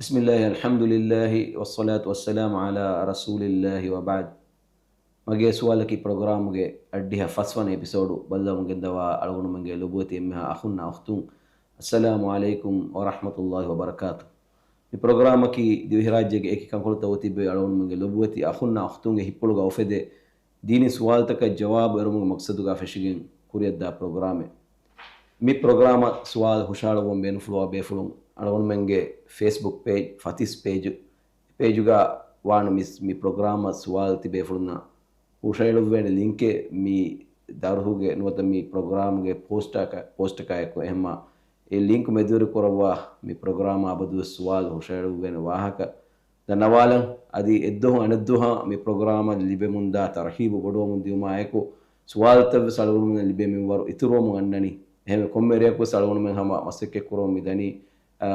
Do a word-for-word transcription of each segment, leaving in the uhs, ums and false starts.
بسم الله، الحمد لله، والصلاة والسلام على رسول الله، وبعد. މަގޭ ސުވާލަކީ ޕްރޮގްރާމުގެ އަށްޑިހަ ފަސްވަނަ އެޕިސޯޑު ބައްލަވަމުން ގެންދަވާ އަޅުގަނޑުމެންގެ ލޮބުވެތި އެންމެހާ އަޚުންނާ އުޚްތުން، އައްސަލާމު ޢަލައިކުމް ވަރަޙްމަތުﷲި ވަބަރަކާތު. މި ޕްރޮގްރާމަކީ ދިވެހިރާއްޖޭގެ އެކި ކަންކޮޅުތައް އޮތިބޭ އަޅުގަނޑުމެންގެ ލޮބުވެތި އަޚުންނާ އުޚްތުންގެ ހިތްޕުޅުގަ އުފެދޭ ދީނީ ސުވާލުތަކަށް ޖަވާބު އެރުމުގެ މަޤްޞަދުގަ ފެށިގެން ކުރިއަށްދާ ޕްރޮގްރާމެއް. މި ޕްރޮގްރާމަށް ސުވާލު ހުށަހަޅައްވަން ބޭނުންފުޅުވާ ބޭފުޅުން އަޅުގަނޑުމެންގެ ފޭސްބުކް ޕޭޖް، ފަތިސް ޕޭޖު، ޕޭޖުގަ ވާނަމަވެސް މި ޕްރޮގްރާމަށް ސުވާލު ތިބޭފުޅުންނަށް ހުށަހެޅުއްވޭނެ ލިންކެއް މި ދަރުހުގެ ނުވަތަ މި ޕްރޮގްރާމުގެ ޕޯސްޓަކަ-، ޕޯސްޓަކާއެކު. އެހެންމާ އެ ލިންކް މެދުވެރި ކުރައްވާ މި ޕްރޮގްރާމަށް އަބަދުވެސް ސުވާލު ހުށަހެޅުއްވޭނެ ވާހަކަ ދަންނަވާލަން. އަދި އެއްދުވަހު އަނެއްދުވަހަށް މި ޕްރޮގްރާމަށް ލިބެމުންދާ ތަރުހީބު ބޮޑުވަމުން ދިއުމާއެކު، ސުވާލުތައްވެސް އަޅުގަނޑުމެންނަށް ލިބޭ މިންވަރު އިތުރުވަމުން އަންނަނީ. އެހެންވެ، ކޮންމެ ރެއަކުވެސް އަޅުގަނޑުމެން ހަމަ މަސައްކަތްކުރަމުން މިދަނީ، އާ،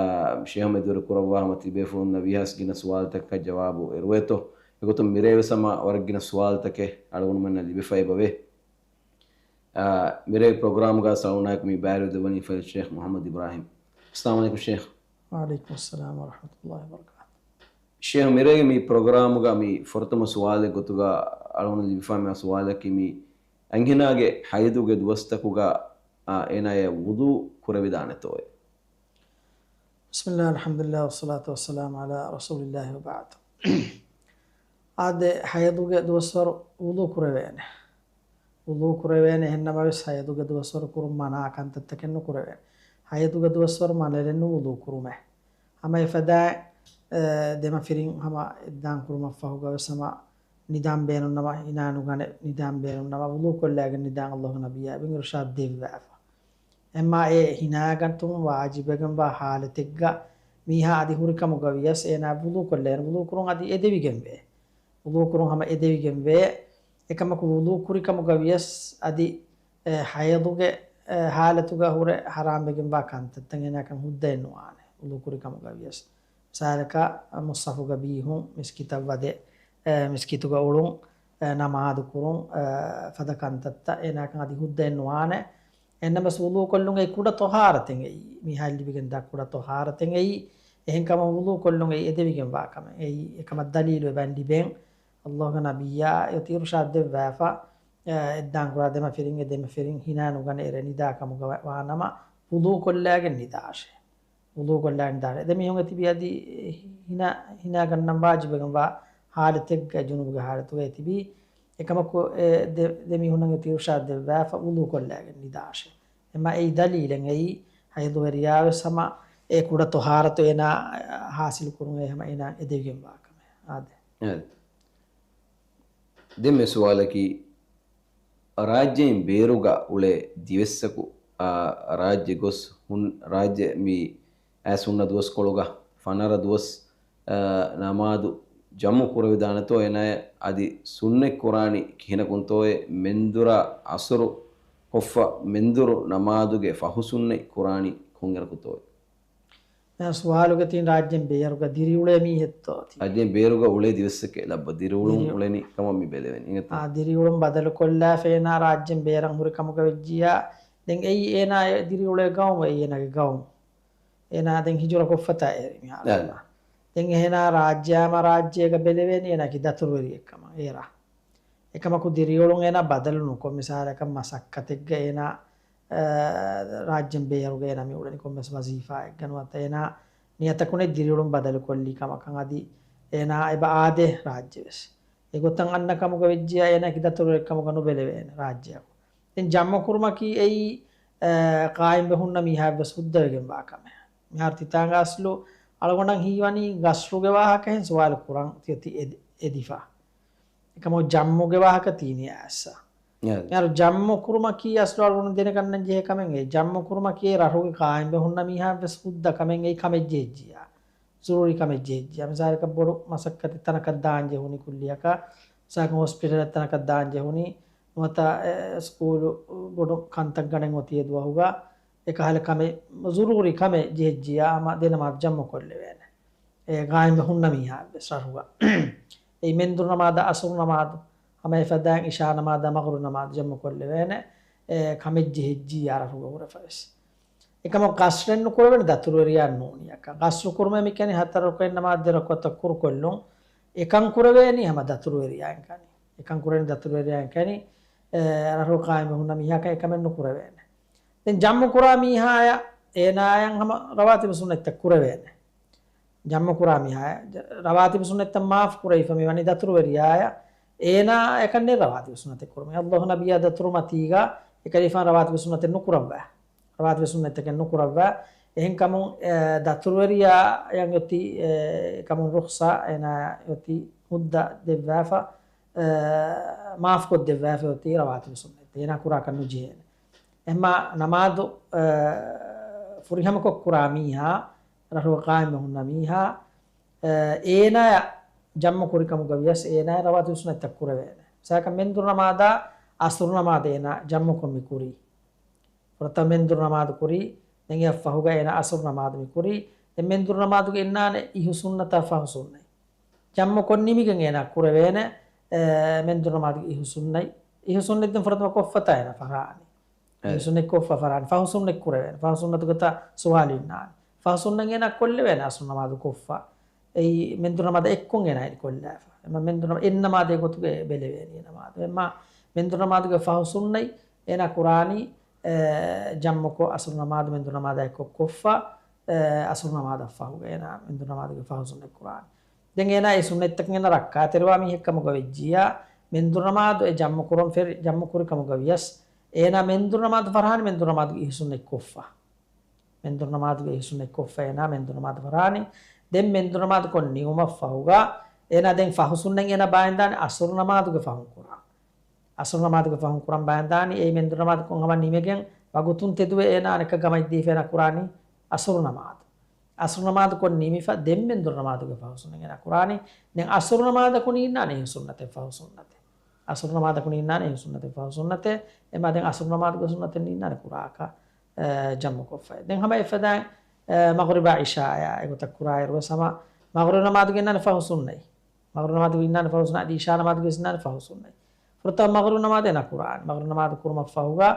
ޝޭހު މެދުވެރި ކުރައްވާ ހަމަ ތިބޭފުޅުންނަށް ވީހާވެސް ގިނަ ސުވާލުތަކަކަށް ޖަވާބު އެރުވޭތޯ. އެގޮތުން މިރޭވެސް ހަމަ ވަރަށް ގިނަ ސުވާލުތަކެއް އަޅުގަނޑުމެންނަށް ލިބިފައިބަވޭ. އާ، މިރޭ ޕްރޮގްރާމްގަ ސަލާމް އަލައިކުމް ބާރު ދެއްވަނީ ފައި ޝޭޚް މުޙައްމަދު އިބްރާހިމް. އައްސަލާމް އަލައިކުމް ޝޭޚް. ވަޢަލައިކުމް އައްސަލާމް ވަރަޙްމަތުﷲި ވަބަރަކާތު. ޝޭޚް، މިރޭގެ މި ޕްރޮގްރާމުގަ މި ފުރަތަމަ ސުވާލެއް ގޮތުގަ އަޅުގަނޑު ލިބިފާ މި ސުވާލަކީ މި އަންހެނާގެ ޙައިޟުގެ ދުވަސްތަކުގަ، އާ، އޭނާޔަށް ވުޟޫ ކުރެވިދާނެތޯއޭ؟ بسم الله، الحمد لله، والصلاة والسلام على رسول الله، وبعد. އާދެ، ޙައިޟުގެ ދުވަސްވަރު ވުޟޫ ކުރެވޭނެ. ވުޟޫ ކުރެވޭނެ، އެހެންނަމަވެސް ޙައިޟުގެ ދުވަސްވަރު ކުރުން މަނާ ކަންތައްތަކެއް ނުކުރެވޭނެ. ޙައިޟުގެ ދުވަސްވަރު މަނަލެއްނު ވުޟޫ ކުރުމެއް. ހަމަ އެފަދައިން، އެ، ދެމަފިރިން ހަމަ އެއްދާން ކުރުމަށްފަހުގަވެސް ހަމަ ނިދާން ބޭނުންނަމަ، ހިނާ ނުގަނެ ނިދާން ބޭނުންނަމަ، ވުޟޫ ކޮށްލައިގެން ނިދާން އައްލާހުގެ ނަބިއްޔާ އެބައިން އިރުޝާދު ދެއްވާފަ. އެމާ އެ ހިނާގަންތުން ވާޖިބެއްގަންވާ ޙާލަތެއްގަ މީހާ އަދި ހުރިކަމުގަ ވިޔަސް އޭނާ ވުޟޫ ކޮށްލޭނެ. ވުޟޫ ކުރުން އަދި އެދެވިގެންވޭ. ވުޟޫ ކުރުން ހަމަ އެދެވިގެންވޭ. އެކަމަކު ވުޟޫ ކުރިކަމުގަ ވިޔަސް އަދި، އެ، ޙައިޟުގެ، އެ، ޙާލަތުގަ ހުރެ ޙަރާމްވެގެންވާ ކަންތައްތައް އޭނާކަން ހުއްދައެއް ނުވާނެ. ވުޟޫ ކުރިކަމުގަ ވިޔަސް. މިސާލަކަށް، މުޞްޙަފުގަ ބީހުން، މިސްކިތަށް ވަދެ، އެ، މިސްކިތުގަ އުޅުން، އެ، ނަމާދު ކުރުން، އެ، ފަދަ ކަންތައްތައް އޭނާކަން އަދި ހުއްދައެއް ނުވާނެ. އެހެންނަމަވެސް ވުޟޫ ކޮށްލުން އެއީ ކުޑަ ޠަހާރަތެއް އެއީ. މީހާ ލިބިގެންދާ ކުޑަ ޠަހާރަތެއް އެއީ. އެހެންކަމުން ވުޟޫ ކޮށްލުން އެއީ އެދެވިގެންވާ ކަމެއް. އެއީ އެކަމަށް ދަލީލު އެބައިން ލިބެން. އައްލާހުގެ ނަބިއްޔާ އޮތީ އިރުޝާދު ދެއްވާފަ، އެ، އެއްދާން ކުރާ ދެމަފިރިން، އެ ދެމަފިރިން ހިނާ ނުގަނެ އެރެ ނިދާ ކަމުގަ ވާ-، ވާނަމަ ވުޟޫ ކޮށްލައިގެން ނިދާށޭ. ވުޟޫ ކޮށްލާ ނިދާށޭ. އެ ދެމީހުން އެތިބީ އަދި ހިނާ، ހިނާ ގަންނަން ވާޖިބެއްގަންވާ ޙާލަތެއްގަ، ޖުނުބުގެ ޙާލަތުގަ އެތިބީ. އެކަމަކު އެ ދެ-، ދެމީހުންނަށް އެތި އިރުޝާދު ދެއްވާފަ ވުޟޫ ކޮށްލައިގެން ނިދާށޭ. އެމާ އެއީ ދަލީލެއް އެއީ، ޙައިޟުވެރިޔާވެސް ހަމަ އެ ކުޑަ ޠަހާރަތު އޭނާ ޙާޞިލު ކުރުން އެ ހަމަ އޭނާ އެދެވިގެންވާ ކަމެއް. އާދެ. އެ. ދެން މި ސުވާލަކީ، ރާއްޖެއިން ބޭރުގަ އުޅޭ ދިވެއްސަކު، އާ، ރާއްޖެ ގޮސް ހުން-، ރާއްޖެ މި އައިސް ހުންނަ ދުވަސްކޮޅުގަ ފަނަރަ ދުވަސް، އާ، ނަމާދު ޖަމު ކުރެވިދާނެތޯ އޭނާޔަށް އަދި ސުންނަތް ކުރާނީ ކިހިނަކުންތޯއޭ؟ މެންދުރާ އަސުރު ކޮށްފަ މެންދުރު ނަމާދުގެ ފަހު ސުންނަތް ކުރާނީ ކޮންއިރަކުތޯއޭ؟ މިހާ ސުވާލުގެ ތިން ރާއްޖެން ބޭރުގަ ދިރިއުޅޭ މީހެއްތޯ ތި؟ ރާއްޖެން ބޭރުގަ އުޅޭ ދިވެއްސެކޭ ލައްބަ ދިރިއުޅުން ދިރިއު-، އުޅެނީ ކަމަށް މި ބެލެވެނީ. އިނގޭތަ؟ އާ، ދިރިއުޅުން ބަދަލުކޮށްލާފަ އޭނާ ރާއްޖެން ބޭރަށް ހުރި ކަމުގަ ވެއްޖިއްޔާ، ދެން އެއީ އޭނާ ދިރިއުޅޭ ގައުމު، އެއީ އޭނާގެ ގައުމު. އޭނާ ދެން ހިޖުރަ ކޮށްފަތާ އޭރި މިހާރު. އާ. ދެން އޭނާ ރާއްޖެ ހަމަ ރާއްޖޭގަ ބެލެވޭނީ އޭނާގެ ދަތުރުވެރިއެއްކަމަށް އޭރަށް. އެކަމަކު ދިރިއުޅުން އޭނާ ބަދަލު ނުކޮށް، މިސާލަކަށް މަސައްކަތެއްގަ އޭނާ، އާ، ރާއްޖެން ބޭރުގަ އޭނާ މި އުޅެނީ ކޮންމެސް ވަޒީފާއެއްގަ ނުވަތަ އޭނާ ނިޔަތަކުންނެއް ދިރިއުޅުން ބަދަލުކޮށްލީ ކަމަކަށް އަދި އޭނާ އެބަ އާދޭ ރާއްޖެވެސް. އެގޮތަށް އަންނަ ކަމުގަ ވެއްޖިއްޔާ އޭނާގެ ދަތުރުވެރިކަމުގަ ނުބެލެވޭނެ ރާއްޖެއަކު. ދެން ޖަމްޢު ކުރުމަކީ އެއީ، އާ، ޤާއިމްވެ ހުންނަ މީހާއަށްވެސް ހުއްދަވެގެންވާ ކަމެއް. މިހާރު ތިތާނގަ އަސްލު އަޅުގަނޑަށް ހީވަނީ ގަސްރުގެ ވާހަކަ ހެން ސުވާލު ކުރަން ތި އޮތީ އެދި-، އެދިފަ. އެކަމަކު ޖަމްޢުގެ ވާހަކަ ތީނީ އައިސް. އާ. މިހާރު ޖަމްޢު ކުރުމަކީ އަސްލު އަޅުގަނޑު ދެނެގަންނަން ޖެހޭ ކަމެއް އެއީ. ޖަމްޢު ކުރުމަކީ ރަށުގެ ޤާއިމްވެ ހުންނަ މީހާއަށްވެސް ހުއްދަ ކަމެއް އެއީ ކަމެއް ޖެހިއްޖިއްޔާ. ޒުރޫރީ ކަމެއް ޖެހިއްޖިއްޔާ. މިސާލަކަށް ބޮޑު މަސައްކަތެއް ތަނަކަށް ދާން ޖެހުނީ ކުއްލިއަކަށް، މިސާލަކަށް ހޮސްޕިޓަލެއް ތަނަކަށް ދާން ޖެހުނީ، ނުވަތަ، އެ، ސްކޫލު ބޮޑު ކަންތައް ގަނެން އޮތީ އެ ދުވަހުގަ އެކަހަލަ ކަމެއް، ޒުރޫރީ ކަމެއް ޖެހިއްޖިއްޔާ ހަމަ ދެ ނަމާދު ޖަމްޢު ކޮށްލެވޭނެ. އެ ޤާއިމްވެ ހުންނަ މީހާއަށްވެސް ރަށުގަ. އެއީ މެންދުރު ނަމާދާ އަސުރު ނަމާދު ހަމަ އެފަދައިން އިޝާ ނަމާދާ މަޣްރިބު ނަމާދު ޖަމްޢު ކޮށްލެވޭނެ. އެ ކަމެއް ޖެހިއްޖިއްޔާ ރަށުގަ ހުރެފަވެސް. އެކަމަކު ޤަޞްރެއް ނުކުރެވޭނެ ދަތުރުވެރިޔާ ނޫނިއަކަށް. ޤަޞްރު ކުރުމޭ މި ކަނީ ހަތަރު ރަކުޢަތް ނަމާދު ދެ ރަކުޢަތަށް ކުރުކޮށްލުން. އެކަން ކުރެވޭނީ ހަމަ ދަތުރުވެރިޔާއިން ކަނީ. އެކަން ކުރެވޭނީ ދަތުރުވެރިޔާއިން ކަނީ، އެ، ރަށު ޤާއިމްވެ ހުންނަ މީހާކަށް އެކަމެއް ނުކުރެވޭނެ. ދެން ޖަމްޢު ކުރާ މީހާޔަށް އޭނާޔަށް ހަމަ ރަވާތިބު ސުންނަތްތައް ކުރެވޭނެ. ޖަމްޢު ކުރާ މީހާޔަށް ރަވާތިބު ސުންނަތްތައް މާފު ކުރެވިފަ މިވަނީ ދަތުރުވެރިޔާޔަށް، އޭނާ އެކަންނޭ ރަވާތިބު ސުންނަތެއް ކުރުމެއް. ﷲ ނަބިއްޔާ ދަތުރު މަތީގަ އެކަލޭފާން ރަވާތިބު ސުންނަތެއް ނުކުރައްވާ. ރަވާތިބު ސުންނަތްތަކެއް ނުކުރައްވާ. އެހެންކަމުން، އެ، ދަތުރުވެރިޔާއަށް އޮތީ، އެ، ކަމުން ރުޚްޞާ، އޭނާ އޮތީ މުއްދަ ދެއްވާފަ، އެ، މާފުކޮށްދެއްވާފަ އޮތީ ރަވާތިބު ސުންނަތް. އޭނާ ކުރާކަށް ނުޖެހޭނެ. އެހެންމާ ނަމާދު، އެ، ފުރިހަމަކޮށް ކުރާ މީހާ، ރަށު ޤާއިމްވެ ހުންނަ މީހާ، އެ، އޭނާޔަށް ޖަމްޢު ކުރިކަމުގަ ވިޔަސް އޭނާޔަށް ރަވާތިބު ސުންނަތްތައް ކުރެވޭނެ. މިސާލަކަށް މެންދުރު ނަމާދާ އަސުރު ނަމާދު އޭނާ ޖަމްޢުކޮށް މި ކުރީ. ފުރަތަމަ މެންދުރު ނަމާދު ކުރީ، ދެން އެއަށް ފަހުގަ އޭނާ އަސުރު ނަމާދު މި ކުރީ. ދެން މެންދުރު ނަމާދުގެ އިންނާނެ އިހު ސުންނަތާ ފަހު ސުންނަތް. ޖަމްޢުކޮށް ނިމިގެން އޭނާ ކުރެވޭނެ، އެ، މެންދުރު ނަމާދުގެ އިހު ސުންނަތް. އިހު ސުންނަތް ދެން ފުރަތަމަ ކޮށްފަތާ އޭނާ ފަށާނީ. އެ. އިހު ސުންނަތް ކޮށްފަ ފަށާނީ. ފަހު ސުންނަތް ކުރެވޭނެ. ފަހު ސުންނަތުގަތާ ސުވާލު އިންނާނެ. ފަހު ސުންނަތް އޭނާ ކޮށްލެވޭނެ އަސުރު ނަމާދު ކޮށްފަ. އެއީ މެންދުރު ނަމާދަށް އެއްކޮށް އޭނާ އެއް ކޮށްލާފަ. އެމަ މެންދުރު ނަމާ-، އެއް ނަމާދެއް ގޮތުގަ ބެލެވޭނީ އެ ނަމާދު. އެމަ މެންދުރު ނަމާދުގެ ފަހު ސުންނަތް އޭނާ ކުރާނީ، އެ، ޖަމްޢުކޮށް އަސުރު ނަމާދު މެންދުރު ނަމާދާ އެއްކޮށް ކޮށްފަ، އެ، އަސުރު ނަމާދަށް ފަހުގަ އޭނާ މެންދުރު ނަމާދުގެ ފަހު ސުންނަތް ކުރާނީ. ދެން އޭނާ އެ ސުންނަތްތަކުން އޭނާ ރައްކާތެރިވާ މީހެއް ކަމުގަ ވެއްޖިއްޔާ، މެންދުރު ނަމާދު އެ ޖަމްޢު ކުރުން ފެރި، ޖަމްޢު ކުރި ކަމުގަ ވިޔަސް، އޭނާ މެންދުރު ނަމާދު ފަށާނީ މެންދުރު ނަމާދުގެ އިހު ސުންނަތް ކޮށްފަ. މެންދުރު ނަމާދުގެ އިހު ސުންނަތް ކޮށްފަ އޭނާ މެންދުރު ނަމާދު ފަށާނީ. ދެން މެންދުރު ނަމާދު ކޮށް ނިމުމަށް ފަހުގަ، އޭނާ ދެން ފަހު ސުންނަތް އޭނާ ބާއިންދާނީ އަސުރު ނަމާދުގެ ފަހުން ކުރާން. އަސުރު ނަމާދުގެ ފަހުން ކުރަން ބާއިންދާނީ އެއީ މެންދުރު ނަމާދު ކޮށް ހަމަ ނިމިގެން ވަގުތުން ތެދުވެ އޭނާ އަނެއްކާ ގަމަށް ދީފަ އޭނާ ކުރާނީ އަސުރު ނަމާދު. އަސުރު ނަމާދު ކޮށް ނިމިފަ ދެން މެންދުރު ނަމާދުގެ ފަހު ސުންނަތް އޭނާ ކުރާނީ. ދެން އަސުރު ނަމާދަކުން އިންނާނެ އިހު ސުންނަތެއް ފަހު ސުންނަތެއް. އަސުރު ނަމާދަކުން އިންނާނެ އިހު ސުންނަތެއް ފަހު ސުންނަތެއް. އެމާ ދެން އަސުރު ނަމާދުގެ ސުންނަތެއް އިންނާނެ ކުރާކަށް، އެ، ޖަމްޢު ކޮށްފައި. ދެން ހަމަ އެފަދައިން، އެ، މަޣްރިބާ އިޝާއާ އެގޮތަށް ކުރާއިރު ވެސް ހަމަ މަޣްރިބު ނަމާދުގެ އިންނާނެ ފަހު ސުންނަތް. މަޣްރިބު ނަމާދުގެ އިންނާނެ ފަހު ސުންނަތް. އަދި އިޝާ ނަމާދުގެ ވެސް އިންނާނެ ފަހު ސުންނަތް. ފުރަތަމަ މަޣްރިބު ނަމާދު އޭނާ ކުރާނީ. މަޣްރިބު ނަމާދު ކުރުމަށް ފަހުގަ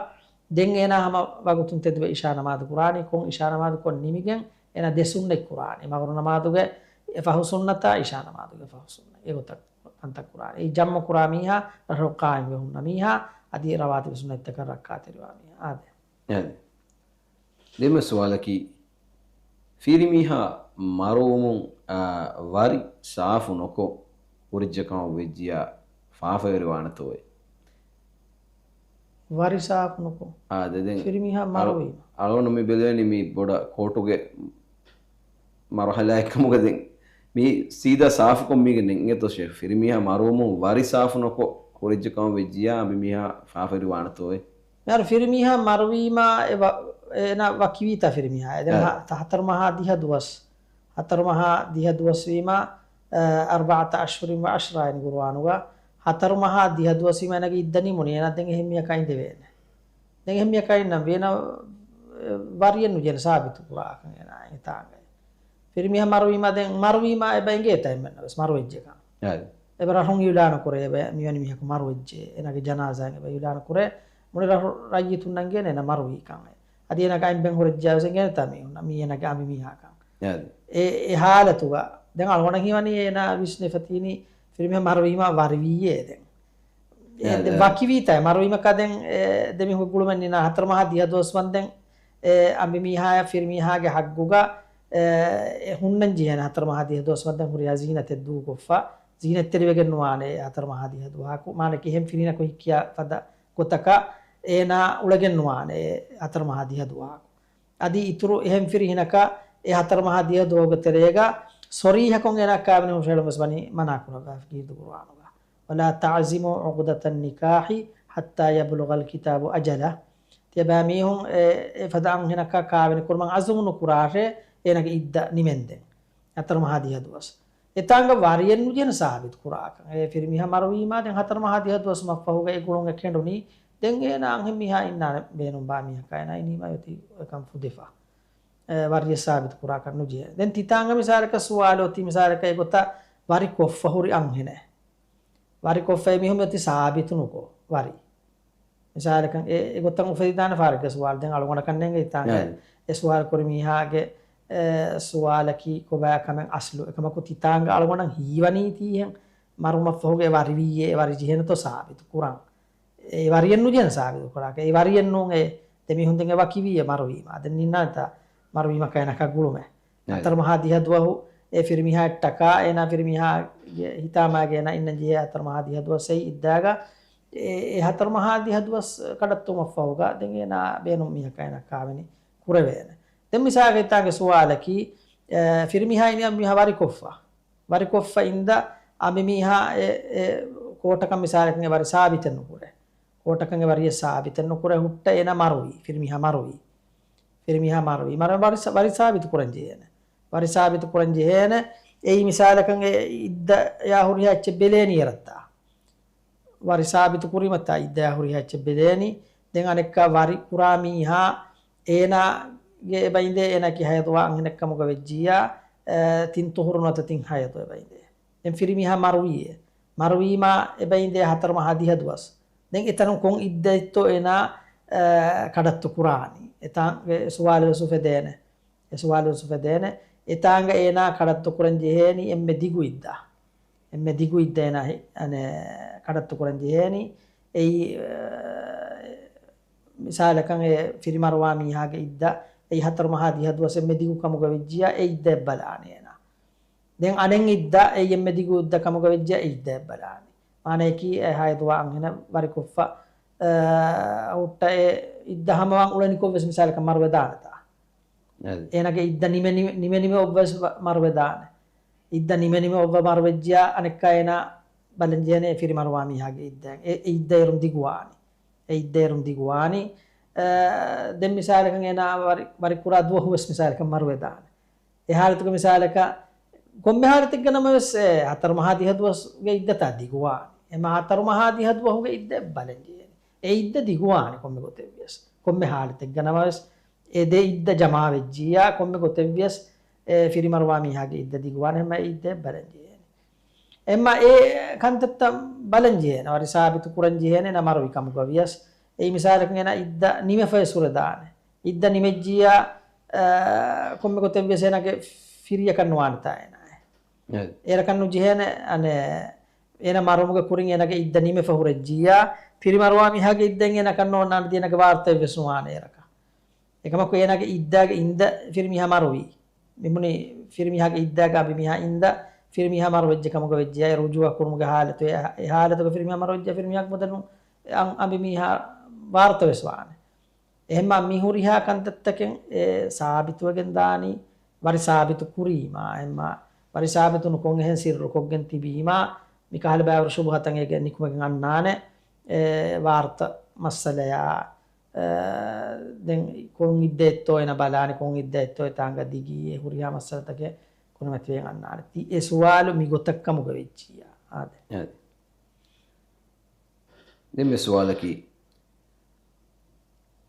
ދެން އޭނާ ހަމަ ވަގުތުން ތެދުވެ އިޝާ ނަމާދު ކުރާނީ. ކޮން އިޝާ ނަމާދު ކޮށް ނިމިގެން އޭނާ ދެ ސުންނަތް ކުރާނީ. މަޣްރިބު ނަމާދުގެ އެ ފަހު ސުންނަތާ އިޝާ ނަމާދުގެ ފަހު ސުންނަތް. އެގޮތަށް ކަންތައް ކުރާނީ. އެ ޖަމްޢު ކުރާ މީހާ، ރަށު ޤާއިމްވެ ހުންނަ މީހާ، އަދި ރަވާތިބު ސުންނަތްތަކަށް ރައްކާތެރިވާ މީހާ. އާދެ. އާދެ. ދެންމެ ސުވާލަކީ، ފިރިމީހާ މަރުވުމުން، އާ، ވަރި ސާފު ނުކޮށް ހުރިއްޖެ ކަމަށް ވެއްޖިއްޔާ ފާފަވެރިވާނެތޯއޭ؟ ވަރި ސާފު ނުކޮށް. އާ، ދެ-، ދެން ފިރިމީހާ އަޅު-، މަރުވީމަ. އަޅުގަނޑު މި ބެލެވެނީ މި ބޮޑަށް ކޯޓުގެ މަރުހަލާއެއްކަމުގަ ދެން މި ސީދާ ސާފުކޮށް މީގެ ނެތް އިނގޭތޯ ޝޭޚް. ފިރިމީހާ މަރުވުމުން ވަރި ސާފު ނުކޮށް ހުރިއްޖެ ކަމަށް ވެއްޖިއްޔާ އަނބިމީހާ ފާފަވެރިވާނެތޯއޭ؟ މިހާރު ފިރިމީހާ މަރުވީމާ އެ ވަ-، އޭނާ ވަކިވީތާ ފިރިމީހާ. ދެން އެ. ހަ-، ހަތަރު މަހާ ދިހަ ދުވަސް، ހަތަރު މަހާ ދިހަ ދުވަސް ވީމާ، އަ، أربعة أشهر وعشرة އިން ޤުރުއާނުގަ. ހަތަރު މަހާ ދިހަ ދުވަސް ވީމާ އޭނާގެ އިއްދަ ނިމުނީ. އޭނާ ދެން އެހެން މީހަކާ އިނދެވޭނެ. ދެން އެހެން މީހަކާ އިންނަން ވީނަ، އެ، ވަރިއެއް ނުޖެހޭނެ ސާބިތު ކުރާކަން އޭނާ އެތާނގަ. ފިރިމީހާ މަރުވީމާ ދެން، މަރުވީމާ އެބަ އެނގޭތަ އެންމެންނަށް ވެސް މަރުވެއްޖެކަން. އެބަ ރަށުން އިއުލާނު ކުރޭ އެބަ މިވެނި މީހަކު މަރުވެއްޖެ. އޭނާގެ ޖަނާޒާއެއް އެބަ އިއުލާނު ކުރޭ. މުޅި ރަށު ރައްޔިތުންނަށް އެނގޭނެ އޭނާ މަރުވީކަން. އަދި އޭނާގެ އަތް ބެން ހުރެއްޖެއްޔާ ވެސް އެނގޭނެތާ މީހުންނަށް މީ އޭނާގެ އަނބިމީހާކަން. އެ، އެ ހާލަތުގަ ދެން އަޅުގަނޑަށް ހީވަނީ އޭނާ ވިސްނެފަ ތީނީ ފިރިމީހާ މަރުވީމާ ވަރިވީއޭ ދެން. އެ، އެ، ދެން އެ. ވަކިވީތާ މަރުވީމަކާ ދެން، އެ، ދެމީހުންގެ ގުޅުމެއް ނީނާ ހަތަރު މަހާ ދިހަ ދުވަސް ވަންދެން، އެ، އަނބިމީހާޔަށް ފިރިމީހާގެ ހައްގުގަ، އެ، އެ ހުންނަން ޖެހޭނެ ހަތަރު މަހާ ދިހަ ދުވަސް ވަންދެން ހުރިހާ ޒީނަތެއް ދޫކޮށްފަ، ޒީނަތްތެރިވެގެން ނުވާނެ ހަތަރު މަހާ ދިހަ ދުވަހަކު. މާނައަކީ އެހެން ފިރިހިނަކު ހިއްކިޔާ ފަދަ ގޮތަކަށް އޭނާ އުޅެގެން ނުވާނެ ހަތަރު މަހާ ދިހަ ދުވަހަކު. އަދި އިތުރު އެހެން ފިރިހިނަކަށް އެ ހަތަރު މަހާ ދިހަ ދުވަހުގެ ތެރޭގަ ޞަރީޙަކޮށް އޭނާ ކާވެނި ހުށަހެޅުން ވެސް ވަނީ މަނާ ކުރައްވާފަ ކީރިތި ޤުރުއާނުގަ. ولا تعزموا عقدة النكاح حتى يبلغ الكتاب أجله. ތިޔަބައިމީހުން އެ، އެ ފަދަ އަންހެނަކާ ކާވެނި ކުރުމަށް ޢަޒުމު ނުކުރާށޭ، އޭނާގެ އިއްދަ ނިމެންދެން. ހަތަރު މަހާ ދިހަ ދުވަސް. އެތާނގަ ވަރިއެއް ނުޖެހޭނެ ސާބިތު ކުރާކަން. އެ ފިރިމީހާ މަރުވީމާ ދެން ހަތަރު މަހާ ދިހަ ދުވަސް މަށްފަހުގަ އެ ގުޅުން އެ ކެނޑުނީ. ދެން އޭނާ އަންހެން މީހާ އިންނާނެ ބޭނުން ބާ މީހަކާ އޭނާ އިނީމާ އޮތީ އެކަން ފުދިފަ. އެ، ވަރިއެއް ސާބިތު ކުރާކަށް ނުޖެހޭ. ދެން ތިތާނގަ މިސާލަކަށް ސުވާލު އޮތީ މިސާލަކަށް އެގޮތަށް ވަރި ކޮށްފަ ހުރި އަންހެނެއް. ވަރި ކޮށްފަ އެމީހުން އޮތީ ސާބިތު ނުކޮށް ވަރި. މިސާލަކަށް އެ، އެގޮތަށް އުފެދިދާނެ ފާރެއްގެ ސުވާލު. ދެން އަޅުގަނޑަކަށް ނޭނގެ ތިތާނގެ އެ ސުވާލު ކުރި މީހާގެ، އެ، ސުވާލަކީ ކޮބާ ކަމެއް އަސްލު. އެކަމަކު ތިތާނގަ އަޅުގަނޑަށް ހީވަނީ ތީހެން މަރުމަށްފަހުގެ އެ ވަރިވީއޭ، އެ ވަރި ޖެހޭނެތޯ ސާބިތު ކުރަން. އެ ވަރިއެއް ނުޖެހޭނެ ސާބިތު ކުރާކަށް. އެ ވަރިއެއް ނޫން އެ ދެމީހުން ދެން އެ ވަކިވީއޭ މަރުވީމާ. ދެން ނިންނާނެތާ މަރުވީމަ ކައިނަކާ ގުޅުމެއް. ހަތަރު މަހާ ދިހަ ދުވަހު އެ ފިރިމީހާއަށްޓަކާ، އޭނާ ފިރިމީހާގެ ހިތާމާގެ އޭނާ އިންނަން ޖެހޭ ހަތަރު މަހާ ދިހަ ދުވަސް އެއީ އިއްދާގަ، އެ، އެ ހަތަރު މަހާ ދިހަ ދުވަސް ކަޑައްތުމަށްފަހުގަ ދެން އޭނާ ބޭނުން މީހަކާ އޭނާ ކާވެނި ކުރެވޭނެ. ދެން މިސާލަކަށް ތާނގެ ސުވާލަކީ، އެ، ފިރިމީހާ އިން މީހާ ވަރިކޮށްފަ. ވަރިކޮށްފަ އިންދަ އަނބިމީހާ އެ، އެ ކޯޓަކަށް މިސާލަކަށް އެ ވަރި ސާބިތެއް ނުކުރޭ. ކޯޓަކަށް އެ ވަރިއެއް ސާބިތެއް ނުކުރޭ ހުއްޓަ އޭނާ މަރުވީ. ފިރިމީހާ މަރުވީ. ފިރިމީހާ މަރުވީ. މަރު ވަރި ސަ-، ވަރި ސާބިތު ކުރަން ޖެހޭނެ. ވަރި ސާބިތު ކުރަން ޖެހޭނެ. އެއީ މިސާލަކަށް އެ އިއްދަޔާ ހުރިހާ އެއްޗެއް ބެލޭނީ އެރަށްތާ. ވަރި ސާބިތު ކުރީމަތާ އިއްދަޔާ ހުރިހާ އެއްޗެއް ބެލޭނީ. ދެން އަނެއްކާ ވަރި ކުރާ މީހާ އޭނާގެ އެބައިނދޭ އޭނާއަކީ ހަޔަދުވާ އަންހެނެއް ކަމުގަ ވެއްޖިއްޔާ، އެ، ތިން ޠުހުރު ނުވަތަ ތިން ހަޔަދު އެބައިނދޭ. ދެން ފިރިމީހާ މަރުވީއޭ. މަރުވީމާ އެބައިނދޭ ހަތަރު މަހާ ދިހަ ދުވަސް. ދެން އެތަނުން ކޮން އިއްދައެއްތޯ އޭނާ، އެ، ކަޑައްތު ކުރާނީ؟ އެތާނގެ ސުވާލު ވެސް އުފެދޭނެ. އެ ސުވާލު ވެސް އުފެދޭނެ. އެތާނގަ އޭނާ ކަޑައްތު ކުރަން ޖެހޭނީ އެންމެ ދިގު އިއްދާ. އެންމެ ދިގު އިއްދަ އޭނާ ހި-، އަނެ، ކަޑައްތު ކުރަން ޖެހޭނީ. އެއީ، އެ، މިސާލަކަށް އެ ފިރިމަރުވާ މީހާގެ އިއްދަ އެއީ ހަތަރު މަހާ ދިހަ ދުވަސް އެންމެ ދިގު ކަމުގަ ވެއްޖިއްޔާ އެ އިއްދައެއް ބަލާނެ އޭނާ. ދެން އަނެއް އިއްދަ އެއީ އެންމެ ދިގު އިއްދަ ކަމުގަ ވެއްޖިއްޔާ އެ އިއްދައެއް ބަލާނެ. މާނަޔަކީ އެ ހަޔަދުވާ އަންހެނަށް ވަރިކޮށްފަ، އަ، ހުއްޓަ އެ އިއްދަ ހަމަވާން އުޅެނިކޮށް ވެސް މިސާލަކަށް މަރުވެދާނެތާ. އަދި. އޭނާގެ އިއްދަ ނިމެ ނިމެ، ނިމެ ނިމެ އޮއްވަ ވެސް ވަ-، މަރުވެދާނެ. އިއްދަ ނިމެ ނިމެ އޮއްވަ މަރުވެއްޖިއްޔާ އަނެއްކާ އޭނާ ބަލަން ޖެހޭނެ އެ ފިރިމަރުވާ މީހާގެ އިއްދައެއް. އެ، އެ އިއްދަ އޭރުން ދިގުވާނީ. އެ އިއްދަ އޭރުން ދިގުވާނީ. އަ، ދެން މިސާލަކަށް އޭނާ ވަރި، ވަރި ކުރާ ދުވަހު ވެސް މިސާލަކަށް މަރުވެދާނެ. އެ ހާލަތުގެ މިސާލަކަށް ކޮންމެ ހާލަތެއްގަ ނަމަވެސް އެ ހަތަރު މަހާ ދިހަ ދުވަސްގެ އިއްދަތާ ދިގުވާނެ. އެމަ ހަތަރު މަހާ ދިހަ ދުވަހުގެ އިއްދަ ބަލަން ޖެހޭނެ. އެ އިއްދަ ދިގުވާނެ ކޮންމެ ގޮތެއްވިޔަސް. ކޮންމެ ހާލަތެއްގަ ނަމަވެސް އެ ދެ އިއްދަ ޖަމާވެއްޖިއްޔާ ކޮންމެ ގޮތެއްވިޔަސް އެ ފިރިމަރުވާ މީހާގެ އިއްދަ ދިގުވާނެ. އެމަ އެ އިއްދަ ބަލަން ޖެހޭނެ. އެމަ އެ ކަންތައްތައް ބަލަން ޖެހޭނެ. ވަރި ސާބިތު ކުރަން ޖެހޭނެ ނަ މަރުވި ކަމުގަ ވިޔަސް. އެއީ މިސާލަކަށް އޭނާ އިއްދަ ނިމެފަވެސް ހުރެދާނެ. އިއްދަ ނިމެއްޖިއްޔާ، އަ، ކޮންމެ ގޮތެއްވިޔަސް އޭނާގެ ފިރިއަކަށް ނުވާނެތާ އޭނާ. އެ. އޭރަކަށް ނުޖެހޭނެ، އަނެ، އޭނާ މަރުވުމުގެ ކުރިން އޭނާގެ އިއްދަ ނިމެފަ ހުރެއްޖިއްޔާ، ފިރިމަރުވާ މީހާގެ އިއްދައިން އޭނަކަށް ނޯންނާނެ ދީނަގެ ވާރުތައެއްވެސް ނުވާނެ އޭރަކަށް. އެކަމަކު އޭނާގެ އިއްދާގެ އިންދަ ފިރިމީހާ މަރުވީ. މިބުނީ ފިރިމީހާގެ އިއްދާގަ އަނބިމީހާ އިންދަ ފިރިމީހާ މަރުވެއްޖެ ކަމުގަ ވެއްޖެއްޔާ އެ ރުޖޫޢަ ކުރުމުގެ ހާލަތު، އެ، އެ ހާލަތުގަ ފިރިމީހާ މަރުވެއްޖެ ފިރިމީހާގެ މުދަލުން އަން-، އަނބިމީހާ ވާރުތަވެސް ވާނެ. އެހެންމާ މި ހުރިހާ ކަންތައްތަކެއް އެ ސާބިތުވެގެން ދާނީ، ވަރި ސާބިތު ކުރީމާ، އެހެންމާ ވަރި ސާބިތު ނުކޮށް އެހެން ސިއްރުކޮށްގެން ތިބީމާ، މިކަހަލަ ބައިވަރު ޝުބުހަތައް އޭގެ ނިކުމެގެން އަންނާނެ، އެ ވާރުތަ މައްސަލަޔާ، އެ ދެން ކޮން އިއްދައެއްތޯ އޭނަ ބަލާނެ، ކޮން އިއްދައެއްތޯ އެތާނގަ ދިގީ، އެ ހުރިހާ މައްސަލަތަކެއް ކުރިމަތިވެގެން އަންނާނެ. ތި އެ ސުވާލު މިގޮތަށް ކަމުގަ ވެއްޖިއްޔާ. އާދެ. އާދެ. ދެން މި ސުވާލަކީ،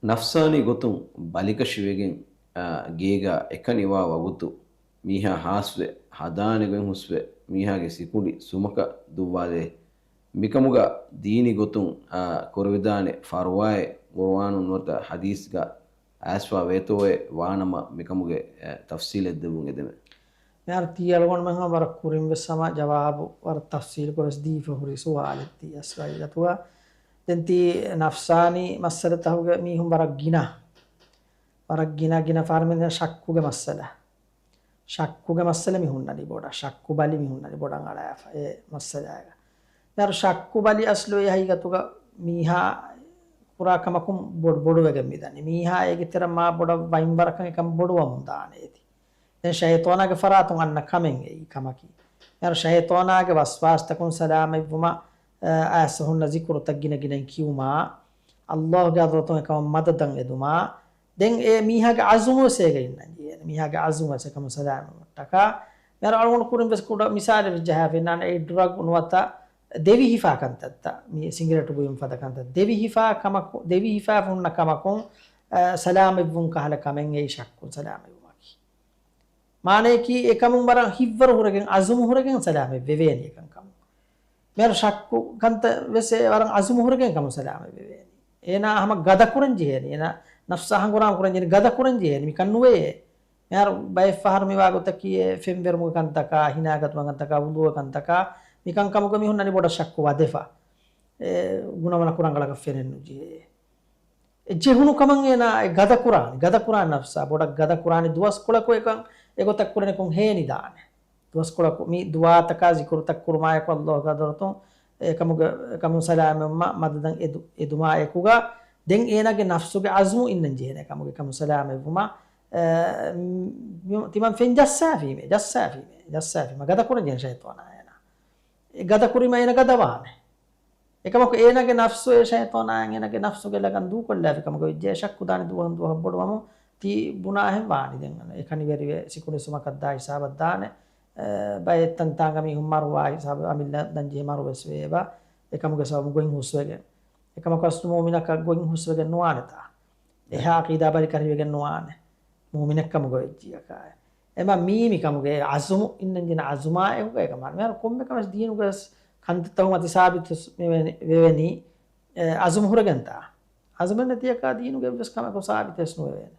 ނަފްސާނީ ގޮތުން ބަލިކަށިވެގެން، އާ، ގޭގާ އެކަނިވާ ވަގުތު މީހާ ހާސްވެ، ހަދާނެ ގޮތް ހުސްވެ، މީހާގެ ސިކުނޑި ސުމަކަށް ދުއްވާލޭ. މިކަމުގަ ދީނީ ގޮތުން، އާ، ކުރެވިދާނެ ފަރުވާއެއް ގުރުއާނުން ނުވަތަ ޙަދީޘްގަ އައިސްފާ ވޭތޯއޭ؟ ވާނަމަ މިކަމުގެ، އެ، ތަފްސީލެއް ދެއްވުން އެދެމެ. މިހާރު ތީ އަޅުގަނޑުމެން ވަރަށް ކުރިން ވެސް ހަމަ ޖަވާބު ވަރަށް ތަފްސީލުކޮށް ވެސް ދީފަ ހުރި ސުވާލެއް ތީ އަސްލު ހަގީގަތުގަ. ދެން ތީ ނަފްސާނީ މައްސަލަތަކުގެ މީހުން ވަރަށް ގިނަ، ވަރަށް ގިނަ، ގިނަ ފާރުމެން ޝައްކުގެ މައްސަލަ. ޝައްކުގެ މައްސަލަ މި ހުންނަނީ ބޮޑަށް، ޝައްކު ބަލި މި ހުންނަނީ ބޮޑަށް އަޅާފަ އެ މައްސަލާގަ. މިހާރު ޝައްކު ބަލި އަސްލު އެ ހަގީގަތުގަ މީހާ ކުރާ ކަމަކުން ބޮޑު، ބޮޑުވެގެން މިދަނީ. މީހާ އޭގެ ތެރެ މާ ބޮޑަށް ވައިން ވަރަކަށް އެކަން ބޮޑުވަމުން ދާނެ އޭތި. ދެން ޝައިޠާނާގެ ފަރާތުން އަންނަ ކަމެއް އެއީ ކަމަކީ. މިހާރު ޝައިޠާނާގެ ވަސްވާސްތަކުން ސަލާމަތްވުމަށް، އަ، އައިސް ހުންނަ ޒިކުރުތައް ގިނަ ގިނައިން ކިޔުމާ، ﷲ ގެ ޙަޟްރަތުން އެކަމަށް މަދަދަށް އެދުމާ، ދެން އެ މީހާގެ ޢަޒުމު ވެސް އޭގަ އިންނަން ޖެހޭނެ. މީހާގެ ޢަޒުމު ވެސް އެކަމުން ސަލާމަތްވުމަށްޓަކާ. މިހާރު އަޅުގަނޑު ކުރިން ވެސް ކުޑަ މިސާލެއް ވެސް ޖަހާފަ އިންނާނެ. އެ ޑްރަގް ނުވަތަ ދެވިހިފާ ކަންތައްތައް، މި ސިނގިރޭޓު ބުއިމުން ފަދަ ކަންތައް، ދެވިހިފާ ކަމަކު، ދެވިހިފާ ހުންނަ ކަމަކުން، އަ، ސަލާމަތްވުން ކަހަލަ ކަމެއް އެއީ ޝައްކުން ސަލާމަތްވުމަކީ. މާނަޔަކީ އެކަމުން ވަރަށް ހިތްވަރު ހުރެގެން ޢަޒުމު ހުރެގެން ސަލާމަތް ވެވޭނީ އެކަން ކަމުން. މިހާރު ޝައްކު ކަންތައް ވެސް އެ ވަރަށް ޢަޒުމު ހުރެގެން ކަމުން ސަލާމަތް ވެވޭނީ. އޭނާ ހަމަ ގަދަ ކުރަން ޖެހޭނީ. އޭނާ ނަފްސާ ހަނގުރާމަ ކުރަން ޖެހޭނީ. ގަދަ ކުރަން ޖެހޭނީ. މިކަން ނުވޭ. މިހާރު ބައެއް ފަހަރު މިވާ ގޮތަކީ އެ ފެންވެރުމުގެ ކަންތަކާ، ހިނާގަތުމުގެ ކަންތަކާ، ވުޟޫގެ ކަންތަކާ، މިކަންކަމުގަ މީހުން އަނެއް ބޮޑަށް ޝައްކު ވަދެފަ. އެ ގުނަވަނަކު ރަނގަޅަކަށް ފެނެއްނުޖެހޭ. އެ ޖެހުނު ކަމަށް އޭނާ އެ ގަދަ ކުރާނެ، ގަދަ ކުރާނެ ނަފްސާ، ބޮޑަށް ގަދަ ކުރާނެ ދުވަސްކޮޅަކު އެކަން އެގޮތަށް ކުރަނިކޮށް ހޭނިދާނެ. ދުވަސްކޮޅަކު މި ދުޢާތަކާ ޒިކުރުތައް ކުރުމާއެކު ﷲ ގެ ޙަޟްރަތުން އެކަމުގެ، އެކަމުން ސަލާމަތްވުމަށް މަދަދަށް އެދު-، އެދުމާއެކުގަ ދެން އޭނާގެ ނަފްސުގެ ޢަޒްމު އިންނަން ޖެހޭނެ އެކަމުގެ އެކަމުން ސަލާމަތްވުމަށް، އެ، މި-، ތިމަން ފެން ޖައްސާފީމޭ، ޖައްސާފީމޭ، ޖައްސާފީމަ ގަދަ ކުރަން ޖެހޭނެ ޝައިޠާނާ އޭނާ. އެ ގަދަ ކުރީމަ އޭނާ ގަދަވާނެ. އެކަމަކު އޭނާގެ ނަފްސު އެ ޝައިޠާނާއަށް އޭނާގެ ނަފްސުގެ ލަގަން ދޫކޮށްލާފި ކަމުގަ ވެއްޖެ. ޝައްކު ދާނެ ދުވަހުން ދުވަހަށް ބޮޑުވަމުން ތި ބުނާހެން ވާނީ. ދެން އެ ކަނިވެރިވެ ސިކުނޑިސުމަކަށް ދާ ހިސާބަށް ދާނެ. އެ، ބައެއް ތަންތާނގަ މީހުން މަރުވާ ހިސާބަށް އަމިއްލަ ދަން ޖެހި މަރުވެސް ވޭބަ. އެކަމުގެ ސަބަބުން ގޮތް ހުސްވެގެން. އެކަމަކު އަސްލު މުއުމިނަކަށް ގޮތް ހުސްވެގެން ނުވާނެތާ. އެހާ ޢަޤީދާ ބަލިކަށިވެގެން ނުވާނެ. މުއުމިނެއްކަމުގަ ވެއްޖިއަކާ. އެމަ މީ މިކަމުގެ އަޒުމު އިންނަންޖެހޭނެ އަޒުމާއެކުގަ އެކަމާ. މިހާރު ކޮންމެ ކަމެއް ދީނުގަ ކަންތައްތަކުން އަތި ސާބިތު ވެވެނީ، އެ، އަޒުމު ހުރެގެންތާ. އަޒުމެއް ނެތިއަކާ ދީނުގެ އެއްވެސް ކަމަކު ސާބިތެއް ނުވެވޭނެ.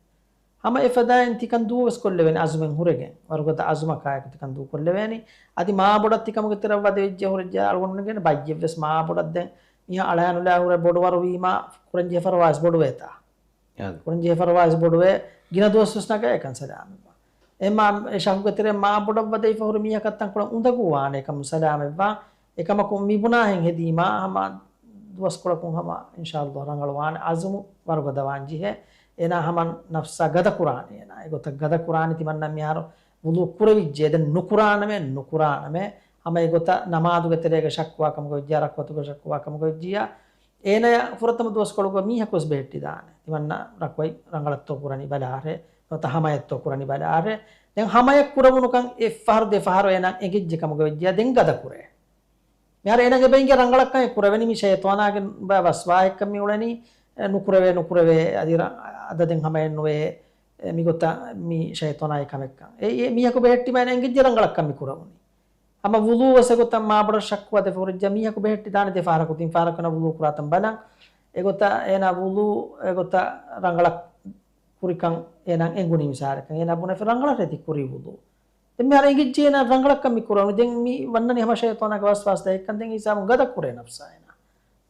ހަމަ އެފަދައިން ތިކަން ދޫވެސް ކޮށްލެވޭނެ އަޒުމެއް ހުރެގެން. ވަރުގަދަ އަޒުމަކާއެކު ތިކަން ދޫކޮށްލެވޭނީ. އަދި މާބޮޑަށް ތިކަމުގެ ތެރެއަށް ވަދެވިއްޖެ ހުރެއްޖެ އަޅުގަނޑުމެން ބައްޔެއްވެސް މާބޮޑަށް ދެން މީހާ އަޅާނުލާ ހުރެ ބޮޑުވަރުވީމާ ކުރަންޖެހޭ ފަރުވާވެސް ބޮޑުވޭތާ. އާދެ. ކުރަންޖެހޭ ފަރުވާވެސް ބޮޑުވޭ، ގިނަ ދުވަސްވެސް ނަގައޭ ކަން ސަލާމަތްވާ. އެމާ އެ ޝައްކުގެ ތެރެއަށް މާބޮޑަށް ވަދެވިފަ ހުރި މީހަކަށް ތަންކޮޅެއް އުނދަގޫވާނެ ކަމު ސަލާމަތްވާ. އެކަމަކު މިބުނާހެން ހެދީމާ ހަމަ ދުވަސްކޮޅަކުން ހަމަ އިންޝާﷲ ރަނގަޅުވާނެ. އަޒުމު ވަރުގަދަވާން ޖެހޭ. އޭނާ ހަމަ ނަފްސާ ގަދަ ކުރާނެ އޭނާ. އެގޮތަށް ގަދަ ކުރާނެ ތިމަންނަ މިހާރު ވުޟޫ ކުރެވިއްޖެ. ދެން ނުކުރާނަމޭ، ނުކުރާނަމޭ. ހަމަ އެގޮތަށް ނަމާދުގެ ތެރޭގަ ޝައްކުވާ ކަމުގަ ވެއްޖިޔާ، ރަކުޢަތުގެ ޝައްކުވާ ކަމުގަ ވެއްޖިޔާ. އޭނަޔަށް ފުރަތަމަ ދުވަސްކޮޅުގަ މީހަކުވެސް ބެހެއްޓިދާނެ. ތިމަންނަ ރަކުޢަތް ރަނގަޅަށްތޯ ކުރަނީ ބަލާހެ، ނުވަތަ ހަމަޔަށްތޯ ކުރަނީ ބަލާހެ. ދެން ހަމަޔަށް ކުރެވުނުކަން އެއްފަހަރު ދެފަހަރު އޭނަ އެނގިއްޖެ ކަމުގަ ވެއްޖިޔާ ދެން ގަދަ ކުރޭ. މިހާރު އޭނަގެ ބެއިންގެ ރަނގަޅަށްކަން ކުރެވެނީ މި ޝައިޠާނާގެ ވަސްވާހެއްކަން މި އުޅެނީ، އެ، ނުކުރެވޭ، ނުކުރެވޭ، އަދި ރަ-، އަދަ ދެން ހަމަޔަށް ނުވޭ، އެ، މިގޮތަށް މި ޝައިޠާނާގެ ކަމެއްކަން. އެ، އެ މީހަކު ބެހެއްޓީމަ އޭނަ އެނގިއްޖެ ރަނގަޅަށްކަން މި ކުރެވުނީ. ހަމަ ވުޟޫ ވެސް އެގޮތަށް މާބޮޑަށް ޝައްކުވާ ދެފަ ހުރެއްޖެ މީހަކު ބެހެއްޓިދާނެ ދެފަހަރަކު ތިން ފަހަރަކު ވުޟޫ ކުރާތަން ބަލަން. އެގޮތަށް އޭނާ ވުޟޫ އެގޮތަށް ރަނގަޅަށް ކުރިކަން އޭނާ އެނގުނީ މިސާލަކަށް. އޭނާ ބުނެފި ރަނގަޅަށް ރޭތި ކުރީ ވުޟޫ. ދެން މިހާރު އެނގިއްޖެ އޭނާ ރަނގަޅަށްކަން މި ކުރަނީ. ދެން މި ވަންނަނީ ހަމަ ޝައިޠާނާގެ ވަސްވާސް ދައްކަން ދެން ހިސާބުން ގަދަ ކުރޭ ނަފްސާ އޭނާ.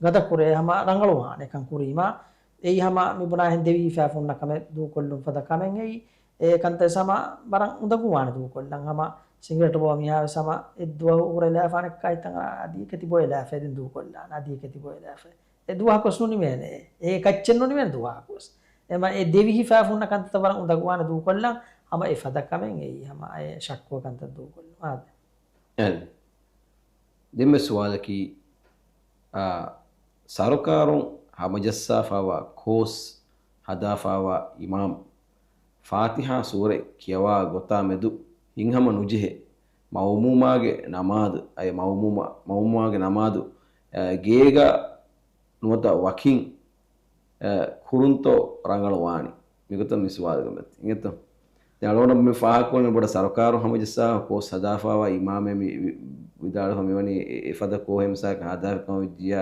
ގަދަ ކުރޭ ހަމަ ރަނގަޅުވާނެ ކަން ކުރީމާ. އެއީ ހަމަ މި ބުނާހެން ދެވިހިފާފުންނަ ކަމެއް ދޫކޮށްލުން ފަދަ ކަމެއް އެއީ. އެ ކަންތައް ހަމަ ވަރަށް އުނދަގޫވާނެ ދޫކޮށްލަން. ހަމަ ސިނގިރޭޓު ބޯ މީހާވެސް ހަމަ އެއްދުވަހު ހުރެލާފާނެ ކައިތަން އަދި އެކެތި ބޮއެލާފަ ދެން ދޫކޮށްލާނެ. އަދި އެކެތި ބޮއެލާފަ. އެ ދުވަހަކުސް ނުނިމޭނެ. އެ ކައްޗެއް ނުނިމޭނެ ދުވަހަކުސް. އެމަ އެ ދެވިހިފާފުންނަ ކަންތައްތައް ވަރަށް އުނދަގޫވާނެ ދޫކޮށްލަން. ހަމަ އެ ފަދަ ކަމެއް އެއީ ހަމަ އެ ޝައްކުވެ ކަންތައް ދޫކޮށްލުން. އާދެ. އެ. ދެންމެ ސުވާލަކީ، އާ، ސަރުކާރުން ހަމަޖައްސާފާވާ ކޯސް ހަދާފާވާ އިމާމް ފާތިހާ ސޫރަތް ކިޔަވާ ގޮތާ މެދު ހިތްހަމަ ނުޖެހޭ މައުމޫމާގެ ނަމާދު، އައި މައުމޫމާ، މައުމޫމާގެ ނަމާދު، އަ، ގޭގަ ނުވަތަ ވަކިން، އަ، ކުރުންތޯ ރަނގަޅު ވާނީ؟ މިގޮތަށް މި ސުވާލުގެ މެދު އިނގޭތޯ؟ ދެން އަޅުގަނޑަށް މި ފާހަގަކުރަނީ ބޮޑަށް ސަރުކާރު ހަމަޖައްސާ ކޯސް ހަދާފާވާ އިމާމެއް މި ވި-، ވިދާޅުވެފަ މިވަނީ އެ-، އެފަދަ ކޯހެއް މިސާލަކަށް ހަދާފި ކަމަށް ވެއްޖިއްޔާ،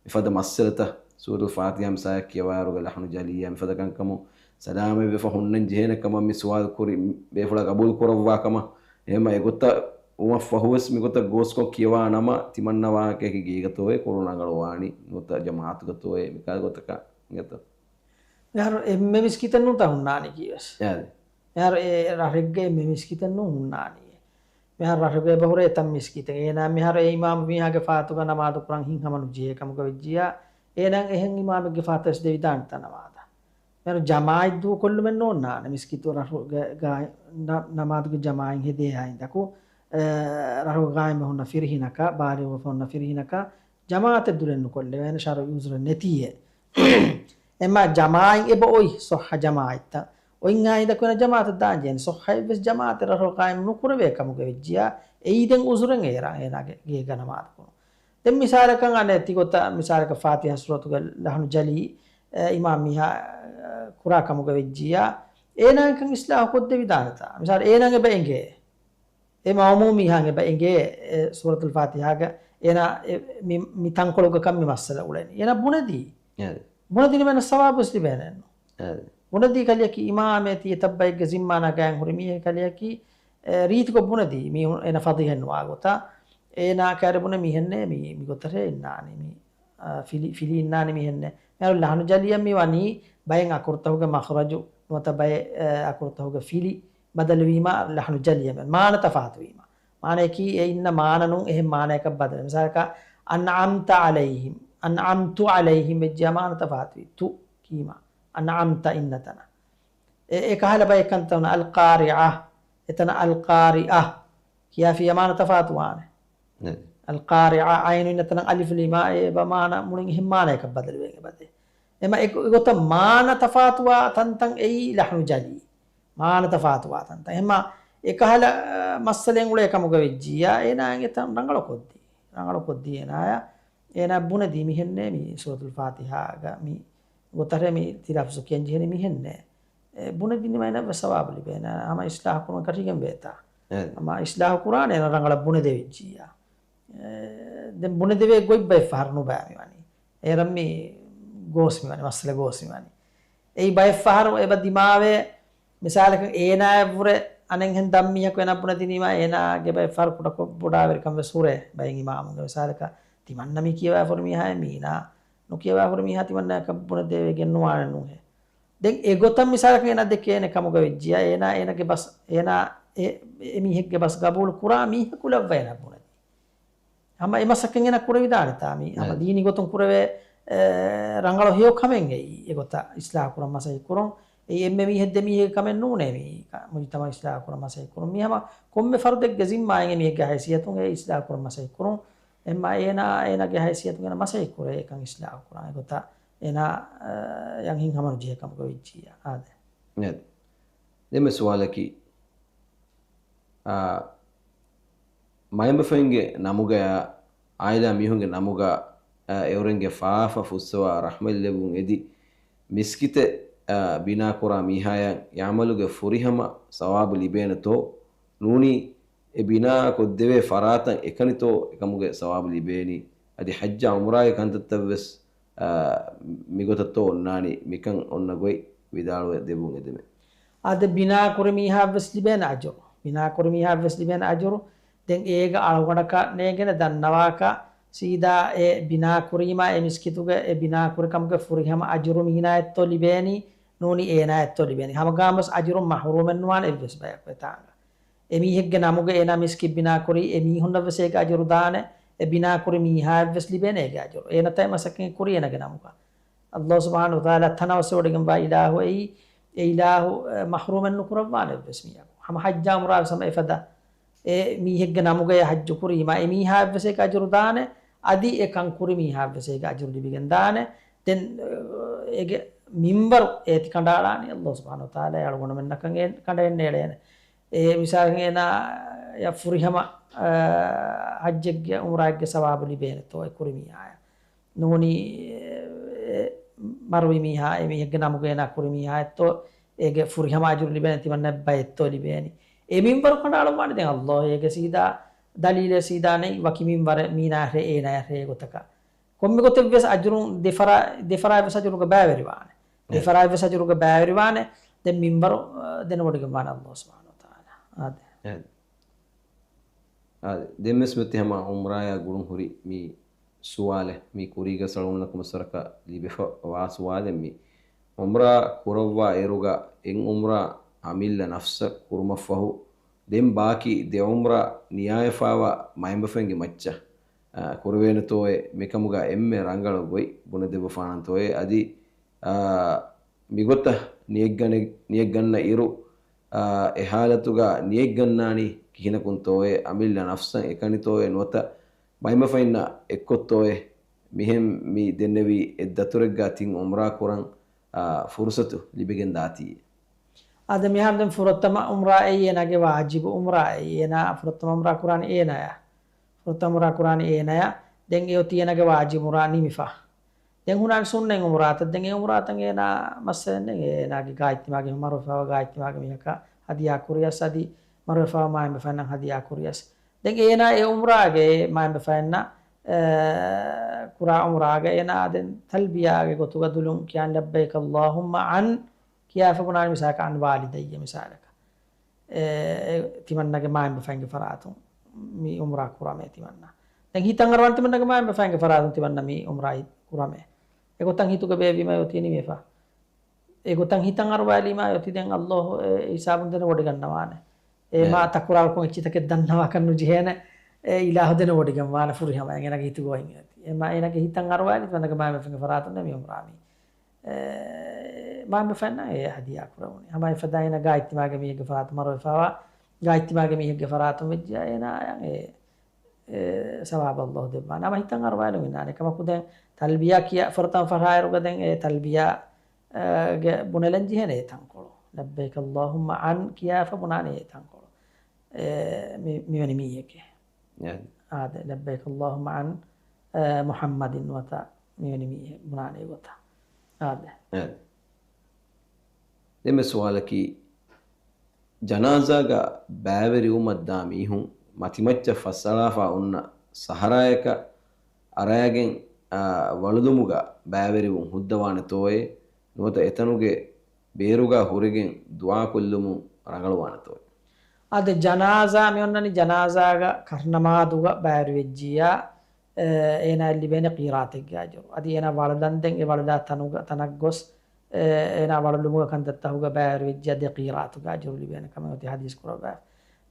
އެފަދަ މައްސަލަތައް ސޫރަތުލް ފާތިހާ މިސާލަކަށް ކިޔަވާއިރުގަ ލަހަނު ޖަލީއާ މިފަދަ ކަންކަމުން ސަލާމަތްވެފަ ހުންނަން ޖެހޭނެ ކަމަށް މި ސުވާލު ކުރި ބޭފުޅާ ގަބޫލު ކުރައްވާ ކަމަށް. އެހެންމަ އެގޮތަށް ވުމަށް ފަހުވެސް މިގޮތަށް ގޯސްކޮށް ކިޔަވާ ނަމަ، ތިމަންނަ ވާހަކައަކީ ގޭގަތޯއޭ ކުރުން ރަނގަޅު ވާނީ، ނުވަތަ ޖަމާއަތުގަތޯއޭ މިކަހަލަ ގޮތަކަށް އިނގޭތޯ؟ މިހާރު އެންމެ މިސްކިތެއް ނޫންތާ ހުންނާނީ ކީވެސް. އާދެ. މިހާރު އެ ރަށެއްގަ އެންމެ މިސްކިތެއް ނޫން ހުންނާނީ. މިހާރު ރަށުގަ އެބަ ހުރޭ އެތައް މިސްކިތެއް. އޭނާ މިހާރު އެ އިމާމު މީހާގެ ފާތުގަ ނަމާދު ކުރަން ހިތްހަމަ ނުޖެހޭ ކަމުގަ ވެއްޖިއްޔާ، އޭނާ އެހެން އިމާމެއްގެ ފާތުވެސް ދެވިދާނެތާ ނަމާދަށް. މިހާރު ޖަމާއަތް ދޫކޮށްލުމެއް ނޯންނާނެ. މިސްކިތު ރަށުގެ ގާ-، ނަ-، ނަމާދުގެ ޖަމާއަތް ހެދޭ ހައިންދަކު، އެ، ރަށުގަ ގާއިމްވެ ހުންނަ ފިރިހިނަކަށް، ބާލިޣުވެފަ ހުންނަ ފިރިހިނަކަށް، ޖަމާއަތެއް ދުލެއް ނުކޮށްލެވޭނެ، ޝަރުޢީ ޢުޛުރެއް ނެތިއޭ. އެމާ ޖަމާއަތް އެބަ އޮތް، ޞައްޙަ ޖަމާއަތްތައް. އޮތް ހައިންދަކު އޭނާ ޖަމާއަތަށް ދާން ޖެހޭނެ. ޞައްޙައެއްވެސް ޖަމާއަތެއް ރަށު ޤާއިމް ނުކުރެވޭ ކަމުގަ ވެއްޖިޔާ، އެއީ ދެން ޢުޛުރެއް އޭރާ އޭނާގެ ގޭގަ ނަމާދު ކުރުން. ދެން މިސާލަކަށް އަނެއް ތިގޮތަށް މިސާލަކަށް ފާތިޙާ ސޫރަތުގެ ލަހަނު ޖަލީ، އެ، އިމާމް މީހާ، އެ، ކުރާ ކަމުގަ ވެއްޖިޔާ، އޭނާ އެކަން އިޞްލާޙު ކޮށްދެވިދާނެތާ. މިސާލު އޭނާ އެބަ އެނގޭ. އެ މައުމޫމީހާ އެބަ އެނގޭ، އެ ސޫރަތުލް ފާތިޙާގަ އޭނާ އެ މި، މި ތަންކޮޅުގަ ކަން މި މައްސަލަ އުޅެނީ. އޭނާ ބުނެދީ. އެ. ބުނެދިނުމެން ސަވާބުސް ލިބޭނެއްނު. އެ. ބުނެދީ ކަލެއަކީ އިމާމެތި އެތައްބައެއްގެ ޒިންމާ ނަގާން ހުރި މީހެއް ކަލެއަކީ، އެ، ރީތިކޮށް ބުނެދީ މީހުން އޭނަ ފަޟީޙަތް ނުވާ ގޮތަށް. އޭނާ ކައިރި ބުނެ މީހެއްނޭ މީ، މި ގޮތަށޭ އިންނާނީ މީ، އަ، ފިލި، ފިލި އިންނާނީ މީހެއްނޭ. މިހާރު ލަހަނު ޖަލިއަށް މި ވަނީ ބައެއް އަކުރުތަކުގެ މަޚްރަޖު ނުވަތަ ބައެއް، އެ، އަކުރުތަކުގެ ފިލި ބަދަލުވީމަ ލަހަނު ޖަލިއަށް މާނަ ތަފާތުވީމަ. މާނަޔަކީ އެ އިންނަ މާނަ ނޫން އެހެން މާނަޔަކަށް ބަދަލު. މިސާލަކަށް، أنعمت عليهم، أنعمت عليهم ވެއްޖިޔާ މާނަ ތަފާތުވި. ތު ކީމަ. أنعمت އިންނަ ތަނަށް. އެ، އެ ކަހަލަ ބައެއް ކަންތައް އަލްޤާރިޢަ، އެތަނަށް އަލްޤާރިޢަ ކިޔާފިޔާ މާނަ ތަފާތުވާނެ. ނެ. އަލްޤާރިޢަ، ޢައިނު އިންނަ ތަނަށް އަލިފު ލީމާ، އެ ބަ މާނަ މުޅިން އެހެން މާނަޔަކަށް ބަދަލުވެގެން އެބަދޭ. އެމަ އެ، އެގޮތަށް މާނަ ތަފާތުވާ ތަންތަން އެއީ ލަހަނު ޖަލީ. މާނަ ތަފާތުވާ ތަންތަން. އެހެންމާ އެކަހަލަ، އަ، މައްސަލައެއް އުޅޭ ކަމުގަ ވެއްޖިއްޔާ، އޭނާ އެތަން ރަނގަޅުކޮށްދީ. ރަނގަޅުކޮށްދީ އޭނާޔަށް. އޭނާ ބުނެދީ މިހެންނޭ މި ސޫރަތުލް ފާތިޙާގަ މި ގޮތަށޭ މި ތި ލަފްޒު ކިޔަން ޖެހެނީ މިހެންނޭ. އެ، ބުނެދިނުމައިނަށް ވެސް ސަވާބު ލިބޭނެ. ހަމަ އިސްލާހު ކުރުން ކަށީގެން ވޭތާ. އެ. ހަމަ އިސްލާހު ކުރާނެ އޭނަ ރަނގަޅަށް ބުނެދެވިއްޖިއްޔާ. އެ، ދެން ބުނެދެވޭ ގޮތް ބައެއް ފަހަރު ނުބައި މިވަނީ. އޭރަށް މި ގޯސް މިވަނީ، މައްސަލަ ގޯސް މިވަނީ. އެއީ ބައެއް ފަހަރު އެބަ ދިމާވޭ، މިސާލަކަށް އޭނާއަށްވުރެ އަނެއްހެން ދަށްމީހަކު އޭނާ ބުނެދިނީމާ، އޭނާގެ ބައެއް ފަހަރު ކުޑަކޮށް ބޮޑާވެރިކަން ވެސް ހުރޭ ބައެއް އިމާމުންގެ. މިސާލަކަށް ތިމަންނަ މި ކިޔަވާފަ ހުރި މީހާއެއް މީނާ ނުކިޔަވާ ހުރި މީހާ ތިމަންނައަކަށް ބުނެދެވިގެން ނުވާނެ ނޫހޭ. ދެން އެގޮތަށް މިސާލަކަށް އޭނާ ދެކޭނެ ކަމުގަ ވެއްޖިއްޔާ، އޭނާ އޭނާގެ ބަސް، އޭނާ އެ، އެ މީހެއްގެ ބަސް ގަބޫލު ކުރާ މީހަކު ލައްވަ އޭނާ ބުނެދީ. ހަމަ އެ މަސައްކަތް އޭނާ ކުރެވިދާނެތާ މީ. ހަމަ ނައި. ދީނީ ގޮތުން ކުރެވޭ، އެ، ރަނގަޅު ހެޔޮ ކަމެއް އެއީ އެގޮތަށް އިސްލާހު ކުރަން މަސައްކަތް ކުރުން. އެއީ އެންމެ މީހެއް ދެ މީހެއްގެ ކަމެއް ނޫނޭ މީ. މުޖުތަމަޢު އިސްލާހު ކުރަން މަސައްކަތް ކުރުން. މީ ހަމަ ކޮންމެ ފަރުދެއްގެ ޒިންމާއެއް އެ މީހެއްގެ ހައިސިއްޔަތުން އެ އިސްލާހު ކުރަން މަސައްކަތް ކުރުން. އެމަ އޭނާ، އޭނާގެ ހައިސިއްޔަތުން އޭނާ މަސައްކަތް ކުރޭ އެކަން އިސްލާހު ކުރާން. އެގޮތަށް އޭނާ، އަ، އަށް ހިތްހަމަނުޖެހޭ ކަމުގަ ވެއްޖިއްޔާ. އާދެ. އެ. ދެންމެ ސުވާލަކީ، އާ، މައިންބަފައިންގެ ނަމުގަޔާ އާއިލާ މީހުންގެ ނަމުގަ، އާ، އެއުރެންގެ ފާފަ ފުއްސަވާ ރަޙްމަތްލެއްވުން އެދި، މިސްކިތެއް، އާ، ބިނާކުރާ މީހާޔަށް އެ ޢަމަލުގެ ފުރިހަމަ ސަވާބު ލިބޭނެތޯ؟ ނޫނީ އެ ބިނާ ކޮށްދެވޭ ފަރާތަށް އެކަނިތޯ އެކަމުގެ ސަވާބު ލިބޭނީ؟ އަދި ޙައްޖާ ޢުމްރާގެ ކަންތައްތައްވެސް، އާ، މިގޮތަށްތޯ އޮންނާނީ؟ މިކަން އޮންނަ ގޮތް ވިދާޅުވެ ދެއްވުން އެދެމެ. އާދެ، ބިނާ ކުރި މީހާއަށްވެސް ލިބޭނެ އަޖުރު. ބިނާ ކުރި މީހާއަށްވެސް ލިބޭނެ އަޖުރު. ދެން އޭގެ އަޅުގަނޑަކަށް ނޭނގޭނެ ދަންނަވާކަށް، ސީދާ އެ ބިނާ ކުރީމާ އެ މިސްކިތުގެ އެ ބިނާ ކުރި ކަމުގެ ފުރިހަމަ އަޖުރު މީނާއަށްތޯ ލިބޭނީ، ނޫނީ އޭނާއަށްތޯ ލިބޭނީ. ހަމަގާމަސް އަޖުރުން މަޙްރޫމެއް ނުވާނެ އެއްވެސް ބަޔަކު އެތާނގަ. އެމީހެއްގެ ނަމުގަ އޭނާ މިސްކިތް ބިނާކުރީ، އެމީހުންނަށްވެސް އޭގެ އަޖުރު ދާނެ، އެ ބިނާކުރި މީހާއަށްވެސް ލިބޭނެ އޭގެ އަޖުރު. އޭނަ ތައް މަސައްކަތް ކުރީ އޭނަގެ ނަމުގަ. އައްލާހު ސުބްޙާނަހު ވަތަޢާލާ ތަނަވަސްވެވޮޑިގެންވާ އިލާހު އެއީ، އެ އިލާހު، އެ، މަޙްރޫމެއް ނުކުރައްވާނެ އެއްވެސް މީހަކު. ހަމަ ޙައްޖާ ޢުމްރާވެސް ހަމަ އެފަދަ އެ މީހެއްގެ ނަމުގައި ޙައްޖު ކުރީމާ، އެ މީހާއަށްވެސް އޭގެ އަޖުރު ދާނެ، އަދި އެ ކަން ކުރި މީހާއަށްވެސް އޭގެ އަޖުރު ލިބިގެން ދާނެ. ދެން، އެ، އޭގެ މިންވަރު އޭތި ކަނޑައަޅާނީ އައްލާހު ސުބްޙާނަހު ވަތަޢާލާ އަޅުގަނޑުމެންނަކަށް އެ ކަނޑައެންނެ އެޅޭނެ. އެ މިސާލަކަށް އޭނާ އަށް ފުރިހަމަ، އަ، ޙައްޖެއްގެ ޢުމްރާއެއްގެ ސަވާބު ލިބޭނެތޯ އެ ކުރި މީހާޔަށް. ނޫނީ، އެ، މަރުވި މީހާ، އެ މީހެއްގެ ނަމުގަ އޭނާ ކުރި މީހާއަށްތޯ އޭގެ ފުރިހަމަ އަޖުރު ލިބޭނެ ތިމަންނަ ބައެއްތޯ ލިބޭނީ. އެ މިންވަރު ކަނޑައަޅައްވާނެ ދެން އައްލާހު އޭގެ ސީދާ ދަލީލެއް ސީދާ ނެތް ވަކި މިންވަރެއް މީނާއަށްރޭ އޭނާއަށްރޭ ގޮތަކަށް. ކޮންމެ ގޮތެއްވެސް އަޖުރުން ދެފަރާ، ދެފަރާއަށްވެސް އަޖުރުގަ ބައިވެރިވާނެ. އެ. ދެފަރާއަށްވެސް އަޖުރުގަ ބައިވެރިވާނެ. ދެން މިންވަރު، އަ، ދެނެވޮޑިގެންވާނެ އައްލާހު ސުބްޙާނަހު ވަތަޢާލާ. އާދެ. އެ. އާދެ. ދެންވެސް މިއޮތީ ހަމަ ޢުމްރާޔާ ގުޅުން ހުރި މި ސުވާލެއް. މި ކުރީގަ ސަޅުންނަކު މަސްވަރަކަށް ލިބިފަ ވާ ސުވާލެއް މި. ޢުމްރާ ކުރައްވާ އިރުގަ އެއް ޢުމްރާ އަމިއްލަ ނަފްސަށް ކުރުމަށްފަހު، ދެން ބާކީ ދެ ޢުމްރާ ނިޔާވެފައިވާ މައިންބަފައިންގެ މައްޗަށް، އާ، ކުރެވޭނެތޯއޭ؟ މިކަމުގަ އެންމެ ރަނގަޅު ގޮތް ބުނެދެއްވަފާނަންތޯއޭ؟ އަދި، އާ، މިގޮތަށް ނިޔަތްގަނެ، ނިޔަތްގަންނަ އިރު، އާ، އެ ޙާލަތުގަ ނިޔަތްގަންނާނީ ކިހިނަކުންތޯއޭ؟ އަމިއްލަ ނަފްސަށް އެކަނިތޯއޭ ނުވަތަ މައިންބަފައިންނަށް އެއްކޮށްތޯއޭ؟ މިހެން މި ދެންނެވި އެއްދަތުރެއްގަ ތިން ޢުމްރާ ކުރަން، އާ، ފުރުޞަތު ލިބިގެން ދާތީ. އާދެ، މިހާރު ދެން ފުރަތަމަ ޢުމްރާ އެއީ އޭނާގެ ވާޖިބު ޢުމްރާ އެއީ. އޭނާ ފުރަތަމަ ޢުމްރާ ކުރާނީ އޭނާޔާ. ފުރަތަމަ ޢުމްރާ ކުރާނީ އޭނާޔާ. ދެން އެއޮތީ އޭނާގެ ވާޖިބު ޢުމްރާ ނިމިފަ. ދެން ހުންނާނީ ސުންނަތް ޢުމްރާތައް. ދެން އެ ޢުމްރާތައް އޭނާ މައްސަލައެއް ނެތް. އޭނާގެ ގާތްތިމާގެ މަރުވެފައިވާ ގާތްތިމާގެ މީހަކަށް ހަދިޔާ ކުރިޔަސް އަދި މަރުވެފައިވާ މައިންބަފައިންނަށް ހަދިޔާ ކުރިޔަސް. ދެން އޭނާ އެ ޢުމްރާގެ މައިންބަފައިންނަށް، އެ، ކުރާ ޢުމްރާގަ އޭނާ ދެން ތަލްބިޔާގެ ގޮތުގަ ދުލުން ކިޔާން، "لبيك اللهم عن" ކިޔާފަ ބުނާނެ މިސާލަކަށް، "عن والدي" މިސާލަކަށް. އެ، އެ، ތިމަންނަގެ މާތްބަފައިންގެ ފަރާތުން މި ޢުމްރާ ކުރަމޭ ތިމަންނަ. ދެން ހިތަށް އަރުވާނެ ތިމަންނަގެ މާތްބަފައިންގެ ފަރާތުން ތިމަންނަ މި ޢުމްރާ ކުރަމޭ. އެގޮތަށް ހިތުގަ ބޭއްވީމަ އޮތީ ނިމިފަ. އެގޮތަށް ހިތަށް އަރުވާލީމަ އޮތީ ދެން ﷲ އެ ހިސާބުން ދެނެވޮޑިގަންނަވާނެ. އެ މާ ތަކުރާރުކޮށް އެއްޗިތަކެއް ދަންނަވާކަށް ނުޖެހޭނެ. އެ އިލާހު ދެނެވޮޑިގަންވާނެ ފުރިހަމަ އެނގެނަގެ ހިތުގަ އޮތް އެއޮތީ. އެ މާ އޭނަގެ ހިތަށް އަރުވާލީ ތިމަންނަގެ މާތްބަފައިންގެ ފަރާތުން މި ޢުމްރާ މީ. އެ، މާތްބަފައިންނަށް އެ ހަދިޔާ ކުރެވުނީ. ހަމަ އެފަދަ އޭނަ ގާތްތިމާގެ މީހެއްގެ ފަރާތުން މަރުވެފަވާ، ގާތްތިމާގެ މީހެއްގެ ފަރާތުން ވެއްޖިޔާ އޭނާއަށް އެ، އެ ސަވާބު ﷲ ދެއްވާނެ. ހަމަ ހިތަށް އަރުވާލުން އިންނާނެ. އެކަމަކު ދެން ތަލްބިޔާ ކިޔާ، ފުރަތަމަ ފަށާއިރުގަ ދެން އެ ތަލްބިޔާ، އެ، ގެ ބުނެލަން ޖެހޭނެ އެ ތަންކޮޅު. "لبيك اللهم عن" ކިޔާފަ ބުނާނެ އެ ތަންކޮޅު. އެ، މި، މިވެނި މީހެކޭ. އާދެ، "لبيك اللهم عن، އެ، محمد" ނުވަތަ މިވެނި މީހެއް ބުނާނެ ގޮތަށް. އާދެ. އާދެ. ދެން ސުވާލަކީ، ޖަނާޒާގަ ބައިވެރިވުމަށްދާ މީހުން މަތިމައްޗަށް ފައްސަޅާފަ އޮންނަ ސަހަރާޔަކަށް އަރައިގެން، އާ، ވަޅުލުމުގަ ބައިވެރިވުން ހުއްދަވާނެތޯއޭ؟ ނުވަތަ އެތަނުގެ ބޭރުގަ ހުރެގެން ދުޢާކޮށްލުމުން ރަނގަޅުވާނެތޯއޭ؟ އާދެ، ޖަނާޒާ މި އޮންނަނީ ޖަނާޒާގަ ކަށަނަމާދުގަ ބައިވެރިވެއްޖިއްޔާ، އެ، އޭނާއަށް ލިބޭނެ ޤީރާތެއްގެ އަޖުރު. އަދި އޭނާ ވަޅުލަންދެން އެ ވަޅުލާ ތަނުގަ، ތަނަށް ގޮސް، އެ، އޭނާ ވަޅުލުމުގަ ކަންތައްތަކުގަ ބައިވެރިވެއްޖިއްޔާ ދެ ޤީރާތުގެ އަޖުރު ލިބޭނެ ކަމަށް އޮތީ ޙަދީޘް ކުރައްވާފަ.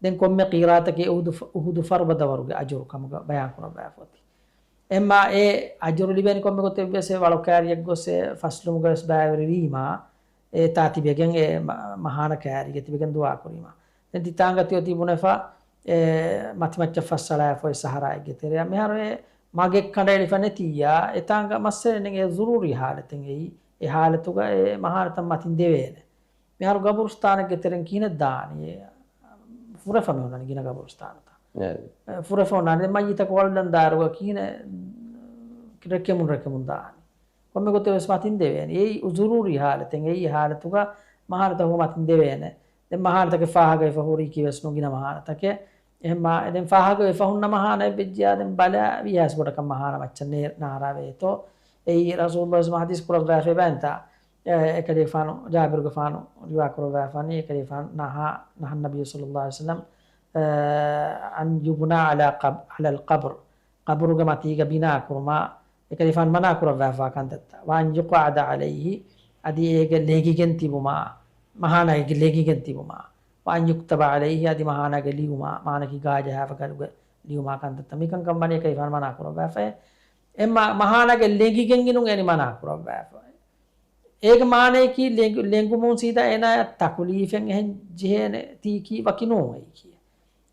ދެން ކޮންމެ ޤީރާތަކީ އުޙުދު ފަ-، އުޙުދު ފަރުބަދަވަރުގެ އަޖުރު ކަމުގަ ބަޔާން ކުރައްވާފަ އޮތީ. އެމާ އެ އަޖުރު ލިބޭނެ ކޮންމެ ގޮތެއްވެސް އެ ވަޅު ކައިރިއަށް ގޮސް އެ ފަސްލުމުގަވެސް ބައިވެރިވީމާ، އެތާ ތިބެގެން އެ މަ-، މަހާނަ ކައިރީގަ ތިބެގެން ދުޢާ ކުރީމާ. ދެން ތިތާނގަ ތިއޮތީ ބުނެފަ، އެ މަތިމައްޗަށް ފައްސަޅާފަ އޮތް ސަހަރާއެއްގެ ތެރެއަށް. މިހާރު އެ މަގެއް ކަނޑައެޅިފަ ނެތިއްޔާ، އެތާނގަ މައްސަލައެއް ނެތް، އެ ޟުރޫރީ ޙާލަތެއް އެއީ. އެ ޙާލަތުގަ އެ މަހާނަތައް މަތިން ދެވޭނެ. މިހާރު ގަބުރުސްތާނެއްގެ ތެރެއިން ކިހިނެއް ދާނީ؟ އެ ފުރެފަ މި އޮންނަނީ ގިނަ ގަބުރުސްތާނުތައް. އެ. އެ، ފުރެފަ އޮންނާނެ. ދެން މައްޔިތަކު ވަޅުލަން ދާއިރުގަ ކިހިނެއް ރެކެމުން ރެކެމުން ދާނީ؟ ކޮންމެ ގޮތެއް ވެސް މަތިން ދެވޭނެ. އެއީ ޒުރޫރީ ޙާލަތެއް. އެއީ ޙާލަތުގަ މަހާނަތަކު މަތިން ދެވޭނެ. ދެން މަހާނަތަކެއް ފާހަގަވެފަ ހުރީކީ ވެސް ނުގިނަ މަހާނަތަކެއް. އެހެންމާ، ދެން ފާހަގަވެފަ ހުންނަ މަހާނައެއް ވެއްޖިއްޔާ ދެން ބަލާ ވީހާވެސް ބޮޑަކަށް މަހާނަ މައްޗަށް ނޭ-، ނާރާވޭތޯ. އެއީ ރަސޫލުﷲ ވެސް ޙަދީޘް ކުރައްވާފައި ބައިންތާ. އެ، އެކަލޭގެފާނު، ޖާބިރުގެފާނު ރިވާ ކުރައްވާފާނީ، އެކަލޭގެފާނު ނަހާ، نهى النبي صلى الله عليه وسلم، އެ، أن يبنى على قب-، على القبر. ޤަބުރުގެ މަތީގަ ބިނާ ކުރުމާ، އެކަލޭގެފާނު މަނާ ކުރައްވާފާ ކަންތައްތައް. وأن يقعد عليه، އަދި އޭގެ ލެނގިގެން ތިބުމާ، މަހާނާގެ ލެނގިގެން ތިބުމާ. وأن يكتب عليه، އަދި މަހާނާގެ ލިޔުމާ، މާނަކީ ގާ ޖަހާފަ ގަލުގަ ލިޔުމާ ކަންތައްތައް. މިކަންކަން ވަނީ އެކަލޭގެފާނު މަނާ ކުރައްވާފައޭ. އެ މަ-، މަހާނާގެ ލެނގިގެން އިނުން އޭނި މަނާ ކުރައްވާފަ. އޭގެ މާނަޔަކީ ލެނގު-، ލެނގުމުން ސީދާ އޭނާއަށް ތަކުލީފެއް އެހެން ޖެހޭނެ ތީކީ ވަކި ނޫން އެއީކީ.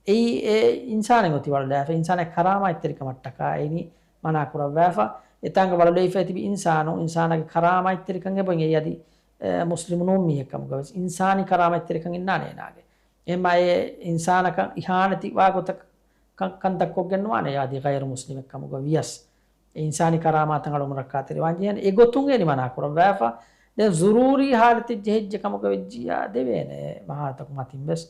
އެއީ އެ އިންސާނެއް އޮތީ ވަޅުލާފަ، އިންސާނާގެ ކަރާމާތްތެރިކަމަށްޓަކާ އޭނި މަނާ ކުރައްވާފަ. އެތާނގަ ވަޅުލައިފައި ތިބި އިންސާނު، އިންސާނާގެ ކަރާމާތްތެރިކަން އެބައޮތް އެއީ އަދި، އެ، މުސްލިމު ނޫން މީހެއް ކަމުގަ ވެސް އިންސާނީ ކަރާމާތްތެރިކަން އިންނާނެ އޭނާގެ. އެހެންމާ އެ އިންސާނަކަށް އިހާނެތި ވާ ގޮތަކަށް ކަން-، ކަންތައް ކޮށްގެން ނުވާނެ އަދި ޣައިރު މުސްލިމެއް ކަމުގަ ވިޔަސް. އެ އިންސާނީ ކަރާމާތަށް އަޅުގަނޑުމެން ރައްކާތެރިވާން ޖެހޭނެ. އެގޮތުން އޭނި މަނާ ކުރައްވާފަ. ދެން ޒުރޫރީ ޙާލަތެއް ޖެހިއްޖެ ކަމުގަ ވެއްޖިއްޔާ ދެވޭނެ. މަހާނަތަކު މަތިން ވެސް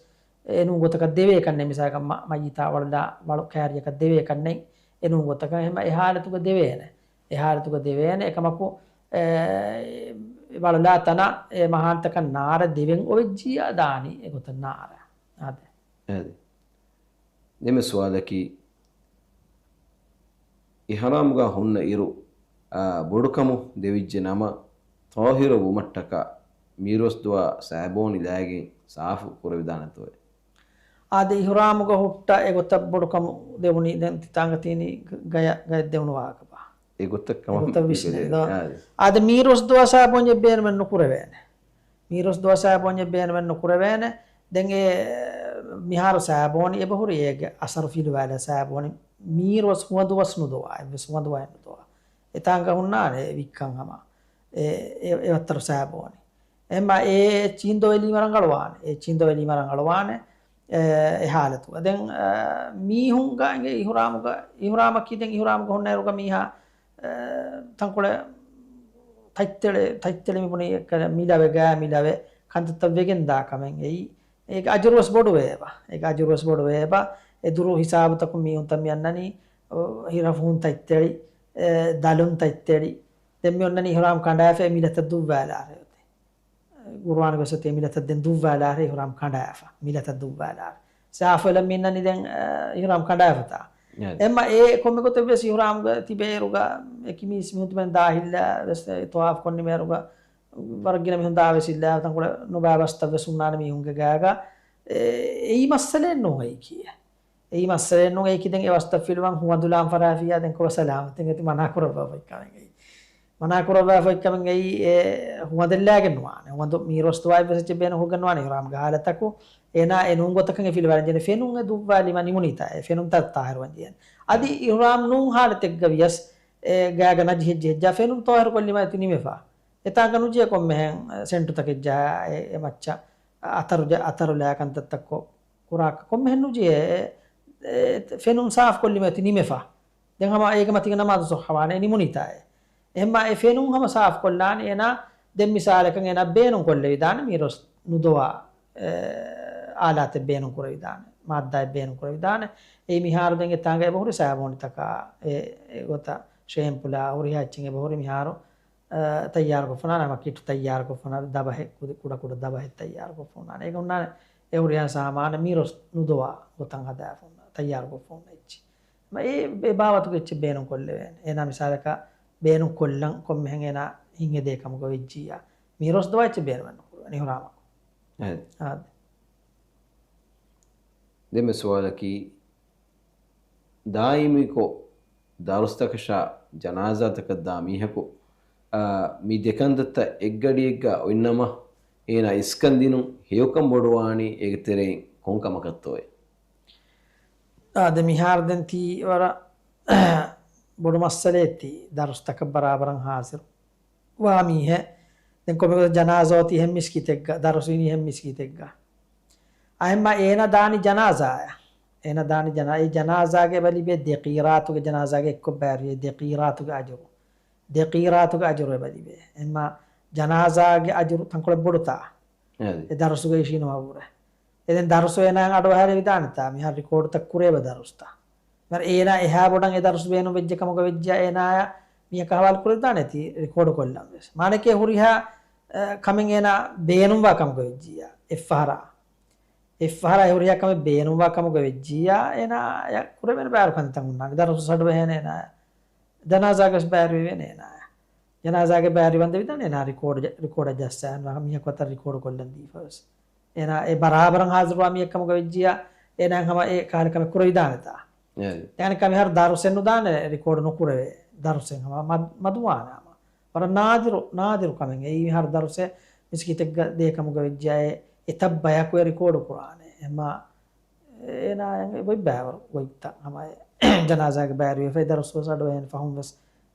އެނޫން ގޮތަކަށް ދެވޭ ކަންނެއް، މިސާލަކަށް މަ-، މައްޔިތާ ވަޅުލާ ވަޅު ކައިރިއަކަށް ދެވޭ ކަންނެއް އެނޫން ގޮތަކަށް. އެހެންމަ އެ ޙާލަތުގަ ދެވޭނެ. އެ ޙާލަތުގަ ދެވޭނެ. އެކަމަކު، އެ، ވަޅުލާ ތަނަށް އެ މަހާނަތަކަށް ނާރަ ދެވެން އޮވެއްޖިއްޔާ ދާނީ އެގޮތަށް ނާރަ. އާދެ. އާދެ. ދެން ސުވާލަކީ، އިޙްރާމުގަ ހުންނަ އިރު، އާ، ބޮޑުކަމު ދެވިއްޖެ ނަމަ، ޠާހިރު ވުމަށްޓަކާ މީރުވަސްދުވާ ސާބޯނި ލައިގެން ސާފު ކުރެވިދާނެތޯއޭ؟ އާދެ، އިޙްރާމުގަ ހުއްޓަ އެގޮތަށް ބޮޑުކަމު ދެވުނީ، ދެން ތިތާނގަ ތީނީ ގަޔަ-، ގަޔަށް ދެވުނު ވާހަކަ ބާ؟ އެގޮތަށް ކަމަކު އެގޮތަށް ވިސްނޭ ދޯ. އާދެ. އާދެ، މީރުވަސްދުވާ ސާބޯންޏެއް ބޭނުމެއް ނުކުރެވޭނެ. މީރުވަސްދުވާ ސާބޯންޏެއް ބޭނުމެއް ނުކުރެވޭނެ. ދެން އެ މިހާރު ސާބޯނި އެބަހުރި އޭގެ އަސަރު ފިލުވާލާ ސާބޯނި މީރުވަސް ހުވަދުވަސް ނުދޮވާ، އެއްވެސް ހުވަދުވައެއް ނުދޮވާ. އެތާނގަ ހުންނާނެ ވިއްކަން ހަމަ. އެ، އެ، އެ ވައްތަރު ސާބޯނި. އެހެންމާ އެ އެއްޗިހިން ދޮވެލީމަ ރަނގަޅުވާނެ. އެ އެއްޗިހިން ދޮވެލީމަ ރަނގަޅުވާނެ. އެ، އެ ހާލަތުގަ. ދެން، އަ، މީހުންގަ އިނގޭ އިޙުރާމުގަ، އިޙުރާމަކީ ދެން އިޙުރާމުގަ ހުންނައިރުގަ މީހާ، އަ، ތަންކޮޅެއް ތަތްތެޅެ، ތަތްތެޅެ މިބުނީ އެއްކަލަ މިލަވެ، ގާ މިލަވެ، ކަންތައްތައް ވެގެން ދާ ކަމެއް އެއީ. އޭގެ އަޖުރުވެސް ބޮޑުވޭބަ. އޭގެ އަޖުރުވެސް ބޮޑުވޭބަ. އެ ދުރު ހިސާބުތަކުން މީހުންތައް މި އަންނަނީ، އޮ، ހިރަފުހުން ތައްތެޅި، އެ، ދަލުން ތައްތެޅި. ދެން މި އޮންނަނީ އިޙްރާމް ކަނޑާފަ އެ މިލަތަށް ދުއްވާލާރޭ އޮތީ. ގުރުއާނުގައި އޮތީ އެ މިލަތަށް ދެން ދުއްވާލާރޭ އިޙްރާމް ކަނޑާފަ. މިލަތަށް ދުއްވާލާރޭ. ސާފު އެލަން މި އިންނަނީ ދެން، އެ، އިޙްރާމް ކަނޑާފަތާ. އެއް. އެމަ އެ ކޮންމެ ގޮތެއް ވެސް އިޙްރާމްގަ ތިބޭއިރުގަ އެކި މީސް މީހުން ތިބެން ދާހިއްލާ ވެސް އެ ޠަވާފު ކޮން ނިމޭއިރުގަ ވަރަށް ގިނަ މީހުން ދާވެސް އިއްލާ ތަންކޮޅެއް ނުބައި ބަސްތައް ވެސް ހުންނާނެ މީހުންގެ ގާގަ. އެ، އެއީ މައްސަލައެއް ނޫން އެއީކީ. އެއީ މައްސަލައެއް ނޫން އެއީކީ. ދެން އެ ބަސްތައް ފިލުވަން ހުވަނދުލާން ފަށާފިއްޔާ ދެން ކޮބާ ސަލާމަތް؟ ދެން އެތި މަނާ ކުރައްވާފައި ކަމެއް އެއީ. މަނާ ކުރައްވާފައި ކަމެއް އެއީ އެ ހުވަނދެއް ލާގެން ނުވާނެ. ހުވަނދު މީރޮސް ދުވާއެއް ވެސް އެއްޗެއް ބޭނުން ކޮށްގެން ނުވާނެ އިޙްރާމްގެ ހާލަތަކު. އޭނާ އެ ނޫން ގޮތަކަށް އެ ފިލުވާލަން ޖެހޭނެ. ފެނުން އެ ދުއްވާލީމަ ނިމުނީތާ އެ ފެނުން ތަ-، ޠާހިރުވަން ޖެހޭނެ. އަދި އިޙްރާމް ނޫން ހާލަތެއްގަ ވިޔަސް އެ ގާގަ ނަޖިހެއްޖެހެއްޖާ ފެނުން ޠާހިރު ކޮށްލީމަ އެތި ނިމެފަ. އެތާނގަ ނުޖެހޭ ކޮންމެހެން ސެންޓުތަކެއް ޖަހާ އެ، އެ މައްޗަށް އަތަރު ޖަ-، އަތަރު ލާ ކަންތައްތައްކޮށް ކުރާކަށް ކޮންމެހެން ނުޖެހޭ. އެ، އެ، ފެނުން ސާފު ކޮށްލީމަ އެތި ނިމެފަ. ދެން ހަމަ އޭގެ މަތީގަ ނަމާދު ޞައްޙަވާނެ ނިމުނީތާއޭ. އެހެންމާ އެ ފެނުން ހަމަ ސާފު ކޮށްލާނެ އޭނާ. ދެން މިސާލަކަށް އޭނާ ބޭނުން ކޮށްލެވިދާނެ މީރޮސް ނުދޮވާ، އެ، އާލާތެއް ބޭނުން ކުރެވިދާނެ، މާއްދާއެއް ބޭނުން ކުރެވިދާނެ. އެއީ މިހާރު ދެން އެތާނގަ އެބަހުރި ސާބޫނުތަކާ، އެ، އެގޮތަށް ޝޭމްޕުލާ ހުރިހާ އެއްޗެއް އެބަހުރި މިހާރު، އަ، ތައްޔާރުކޮށްފަނާނެ، ހަމަ ކިޓު ތައްޔާރުކޮށްފަނާ ދަބަހެއް، ކުދި ކުޑަ ކުޑަ ދަބަހެއް ތައްޔާރުކޮށްފަނާނެ. އޭގަ ހުންނާނެ އެ ހުރިހާ ސާމާނެއް މީރޮސް ނުދޮވާ ގޮތަށް ހަދާފަ ހުންނާ، ތައްޔާރުކޮށްފަ ހުންނަ އެއްޗެއް. ހަމަ އެ، އެ ބާވަތުގެ އެއްޗެއް ބޭނުން ކޮށްލެވޭނެ. އޭނާ މިސާލަކަށް ބޭނުން ކޮށްލަން ކޮންމެހެން އޭނާ ހިތްހެދޭ ކަމުގަ ވެއްޖިއްޔާ، މީރޮސް ދޮވާ އެއްޗެއް ބޭނުމެއް ނުކުރެވޭނެ އިޙްރާމަކު. އެ. އާދެ. ދެންމެ ސުވާލަކީ، ދާއިމީކޮށް ދަރުސްތަކަށާ ޖަނާޒާތަކަށް ދާ މީހަކު، އާ، މި ދެކަންތައްތައް އެއްގަޑިއެއްގަ އޮތްނަމަ، އޭނާ އިސްކަން ދިނުން ހެޔޮކަން ބޮޑުވާނީ އޭގެ ތެރެއިން ކޮން ކަމަކަށްތޯއޭ؟ އާ، ދެ މިހާރު ދެން ތީ ވަރަށް ބޮޑު މައްސަލައެއް ތީ، ދަރުސްތަކަށް ބަރާބަރަށް ހާޒިރު ވާ މީހެއް. ދެން ކޮންމެ ގޮތަށް ޖަނާޒާ އޮތީ އެހެން މިސްކިތެއްގަ، ދަރުސް އިނީ އެހެން މިސްކިތެއްގަ. އަހެންމާ އޭނާ ދާނީ ޖަނާޒާއަށް. އޭނާ ދާނީ ޖަނާ-، އެ ޖަނާޒާގެ އެބަ ލިބޭ ދެ ޤީރާތުގެ ޖަނާޒާގެ އެއްކޮށް ބައިވެރި ދެ ޤީރާތުގެ އަޖުރު. ދެ ޤީރާތުގެ އަޖުރު އެބަ ލިބޭ. އެހެންމާ ޖަނާޒާގެ އަޖުރު ތަންކޮޅެއް ބޮޑުތާ. އެ ދަރުސުގައި އިށީނުމަށްވުރެ. އެ ދެން ދަރުސު އޭނާއަށް އަޑުއަހާލެވިދާނެތާ، މިހާރު ރިކޯޑުތައް ކުރެވޭ ދަރުސްތައް. މިހާރު އޭނާ އެހާ ބޮޑަށް އެ ދަރުސު ބޭނުން ވެއްޖެ ކަމުގަ ވެއްޖިއްޔާ އޭނާއަށް މީހަކަށް ހަވާލު ކުރެވިދާނެތީ ރިކޯޑު ކޮށްލަން ވެސް. މާނައަކީ ހުރިހާ، އަ، ކަމެއް އޭނާ ބޭނުންވާ ކަމުގަ ވެއްޖިއްޔާ އެއްފަހަރާ. އެއްފަހަރާ އެ ހުރިހާ ކަމެއް ބޭނުންވާ ކަމުގަ ވެއްޖިއްޔާ އޭނާއަށް ކުރެވޭނެ ބައިވަރު ކަންތައް ހުންނާނެ. ދަރުސު އަޑުއެހޭނެ އޭނާއަށް. ޖަނާޒާގަސް ބައިވެރިވެވޭނެ އޭނާއަށް. ޖަނާޒާގެ ބައިވެރިވަންދެވިދާނެ އޭނާ ރިކޯޑު ޖަ-، ރިކޯޑަށް ޖައްސާ މީހަކު އަތަށް ރިކޯޑު ކޮށްލަން ދީފަ ވެސް. އޭނާ އެ ބަރާބަރަށް ހާޒިރުވާ މީހެއް ކަމުގަ ވެއްޖިއްޔާ، އޭނާއަށް ހަމަ އެ ކަހަލަ ކަމެއް ކުރެވިދާނެތާ؟ އެ. އެ ކަމެއް ހަރު ދަރުސެއް ނުދާނެ ރިކޯޑު ނުކުރެވޭ. ދަރުސެއް ހަމަ މަ-، މަދުވާނެ ހަމަ. ވަރަށް ނާދިރު، ނާދިރު ކަމެއް. އެއީ ހަރު ދަރުސެއް މިސްކިތެއްގަ ދޭ ކަމުގަ ވެއްޖިއްޔާ އެ، އެތައް ބަޔަކު އެ ރިކޯޑު ކުރާނެ. އެމަ އޭނާއަށް އެބައޮތް ބައިވަރު ގޮތްތައް ހަމަ އެ ޖަނާޒާގެ ބައިވެރިވެފައި ދަރުސް ވެސް އަޑުއެހޭނެ ފަހުން ވެސް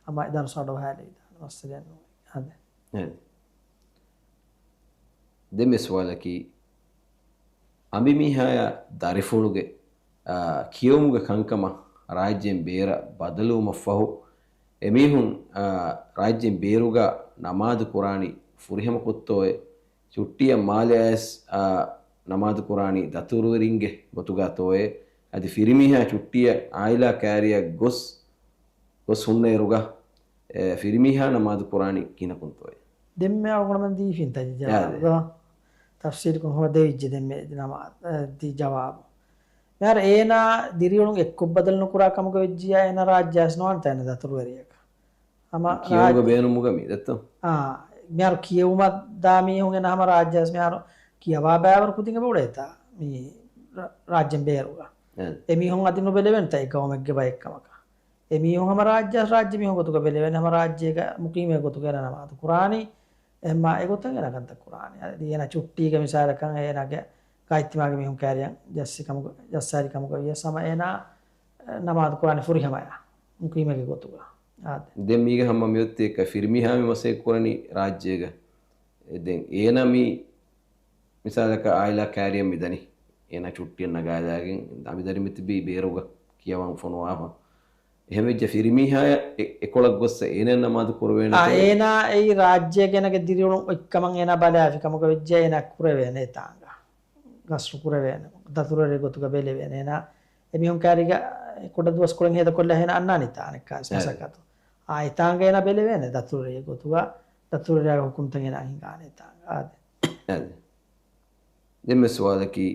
ހަމަ އެ ދަރުސް އަޑުއަހާލެވިދާނެ މައްސަލައެއް ނޫން. އާދެ. އެ. ދެން މި ސުވާލަކީ، އަނބިމީހާޔާ ދަރިފުޅުގެ، އާ، ކިޔެވުމުގެ ކަންކަމަށް ރާއްޖޭން ބޭރަށް ބަދަލުވުމަށްފަހު، އެމީހުން، އާ، ރާއްޖޭން ބޭރުގަ ނަމާދު ކުރާނީ ފުރިހަމަ ކޮށްތޯއޭ؟ ޗުއްޓީއަށް މާލެ އައިސް، އާ، ނަމާދު ކުރާނީ ދަތުރުވެރިންގެ ގޮތުގަ ތޯއޭ؟ އަދި ފިރިމީހާ ޗުއްޓީއަށް އާއިލާ ކާރިއަށް ގޮސް، ގޮސް ހުންނައިރުގަ، އެ، ފިރިމީހާ ނަމާދު ކުރާނީ ކިހިނަކުންތޯއޭ؟ ދެންމެ އަޅުގަނޑުމެން ދީފިންތަ ޖަވާބު؟ އާދެ. ތަފްސީލުކޮށް ހަމަ ދެވިއްޖެ ދެންމެ ނަމާ-، އެ، ދި ޖަވާބު. މިހާރު އޭނާ ދިރިއުޅުން އެއްކޮށް ބަދަލު ނުކުރާ ކަމުގަ ވެއްޖިއްޔާ އޭނާ ރާއްޖެ އައިސް ނުވާނެތާ އޭނާ ދަތުރުވެރިޔަކަށް. ހަމަ ކިޔެވުމުގެ ރާއްޖެ-، ބޭނުމުގަ މި ދެއްތޯ؟ އާ، މިހާރު ކިޔެވުމަށް ދާ މީހުން އޭނާ ހަމަ ރާއްޖެ އައިސް މިހާރު ކިޔަވާ ބައިވަރު ކުދިން އެބަ އުޅޭތާ މި ރާ-، ރާއްޖެން ބޭރުގަ. އެ. އެމީހުން އަދި ނުބެލެވެންތާ އެ ގައުމެއްގެ ބައެއް ކަމަކަށް. އެމީހުން ހަމަ ރާއްޖެ އައިސް ރާއްޖެ މީހުން ގޮތުގަ ބެލެވޭނެ، ހަމަ ރާއްޖޭގަ މުޤީމެއް ގޮތުގަ އޭނާ ނަމާދު ކުރާނީ. އެހެންމާ އެގޮތަށް އޭނާ ކަންތައް ކުރާނީ. އަދި އޭނާ ޗުއްޓީގަ މިސާލަކަށް އޭނާގެ ގާތްތިމާގެ މީހުން ކާރިއަށް ޖައްސި ކަމުގަ، ޖައްސާލި ކަމުގަ ވިޔަސް ހަމަ އޭނާ ނަމާދު ކުރާނީ ފުރިހަމަޔާ މުޤީމެއްގެ ގޮތުގަ. އާދެ. ދެން މީގަ ހަމަ މިއޮތީ އެކަ ފިރިމީހާ މި މަސައްކަތް ކުރަނީ ރާއްޖޭގަ. އެ ދެން އޭނާ މި މިސާލަކަށް އާއިލާ ކާރިއަށް މިދަނީ. އޭނާ ޗުއްޓިއަށް ނަގާލާގެން އަމިދަރި މިތިބީ ބޭރުގަ ކިޔަވަން ފޮނުވާފަ. އެހެންވެއްޖެ ފިރިމީހާޔަށް އެ-، އެކޮޅަށް ގޮއްސަ އޭނަ ނަމާދު ކުރެވޭނެ. އާ، އޭނާ އެއީ ރާއްޖޭގެ އޭނާގެ ދިރިއުޅުން އޮތްކަމަށް އޭނާ ބަލާފި ކަމުގަ ވެއްޖެ އޭނާ ކުރެވޭނެ އެތާނގަ. ގަސްރު ކުރެވޭނެ. ދަތުރުވެރި ގޮތުގަ ބެލެވޭނެ. އޭނާ އެމީހުން ކާރީގަ ކުޑަ ދުވަސް ކުޅެން ހޭދަކޮށްލާ ހޭނަ އަންނާނީތާ އަނެއްކާވެސް އާ. މަސައްކަތު. އާ، އެތާނގަ އޭނަ ބެލެވޭނެ ދަތުރުރެއެއް ގޮތުގަ، ދަތުރުރެއާގެ ހުކުމްތައް އޭނަ ހިނގާނެ އެތާނގަ. އާދެ. އާދެ. ދެންމެ ސުވާލަކީ،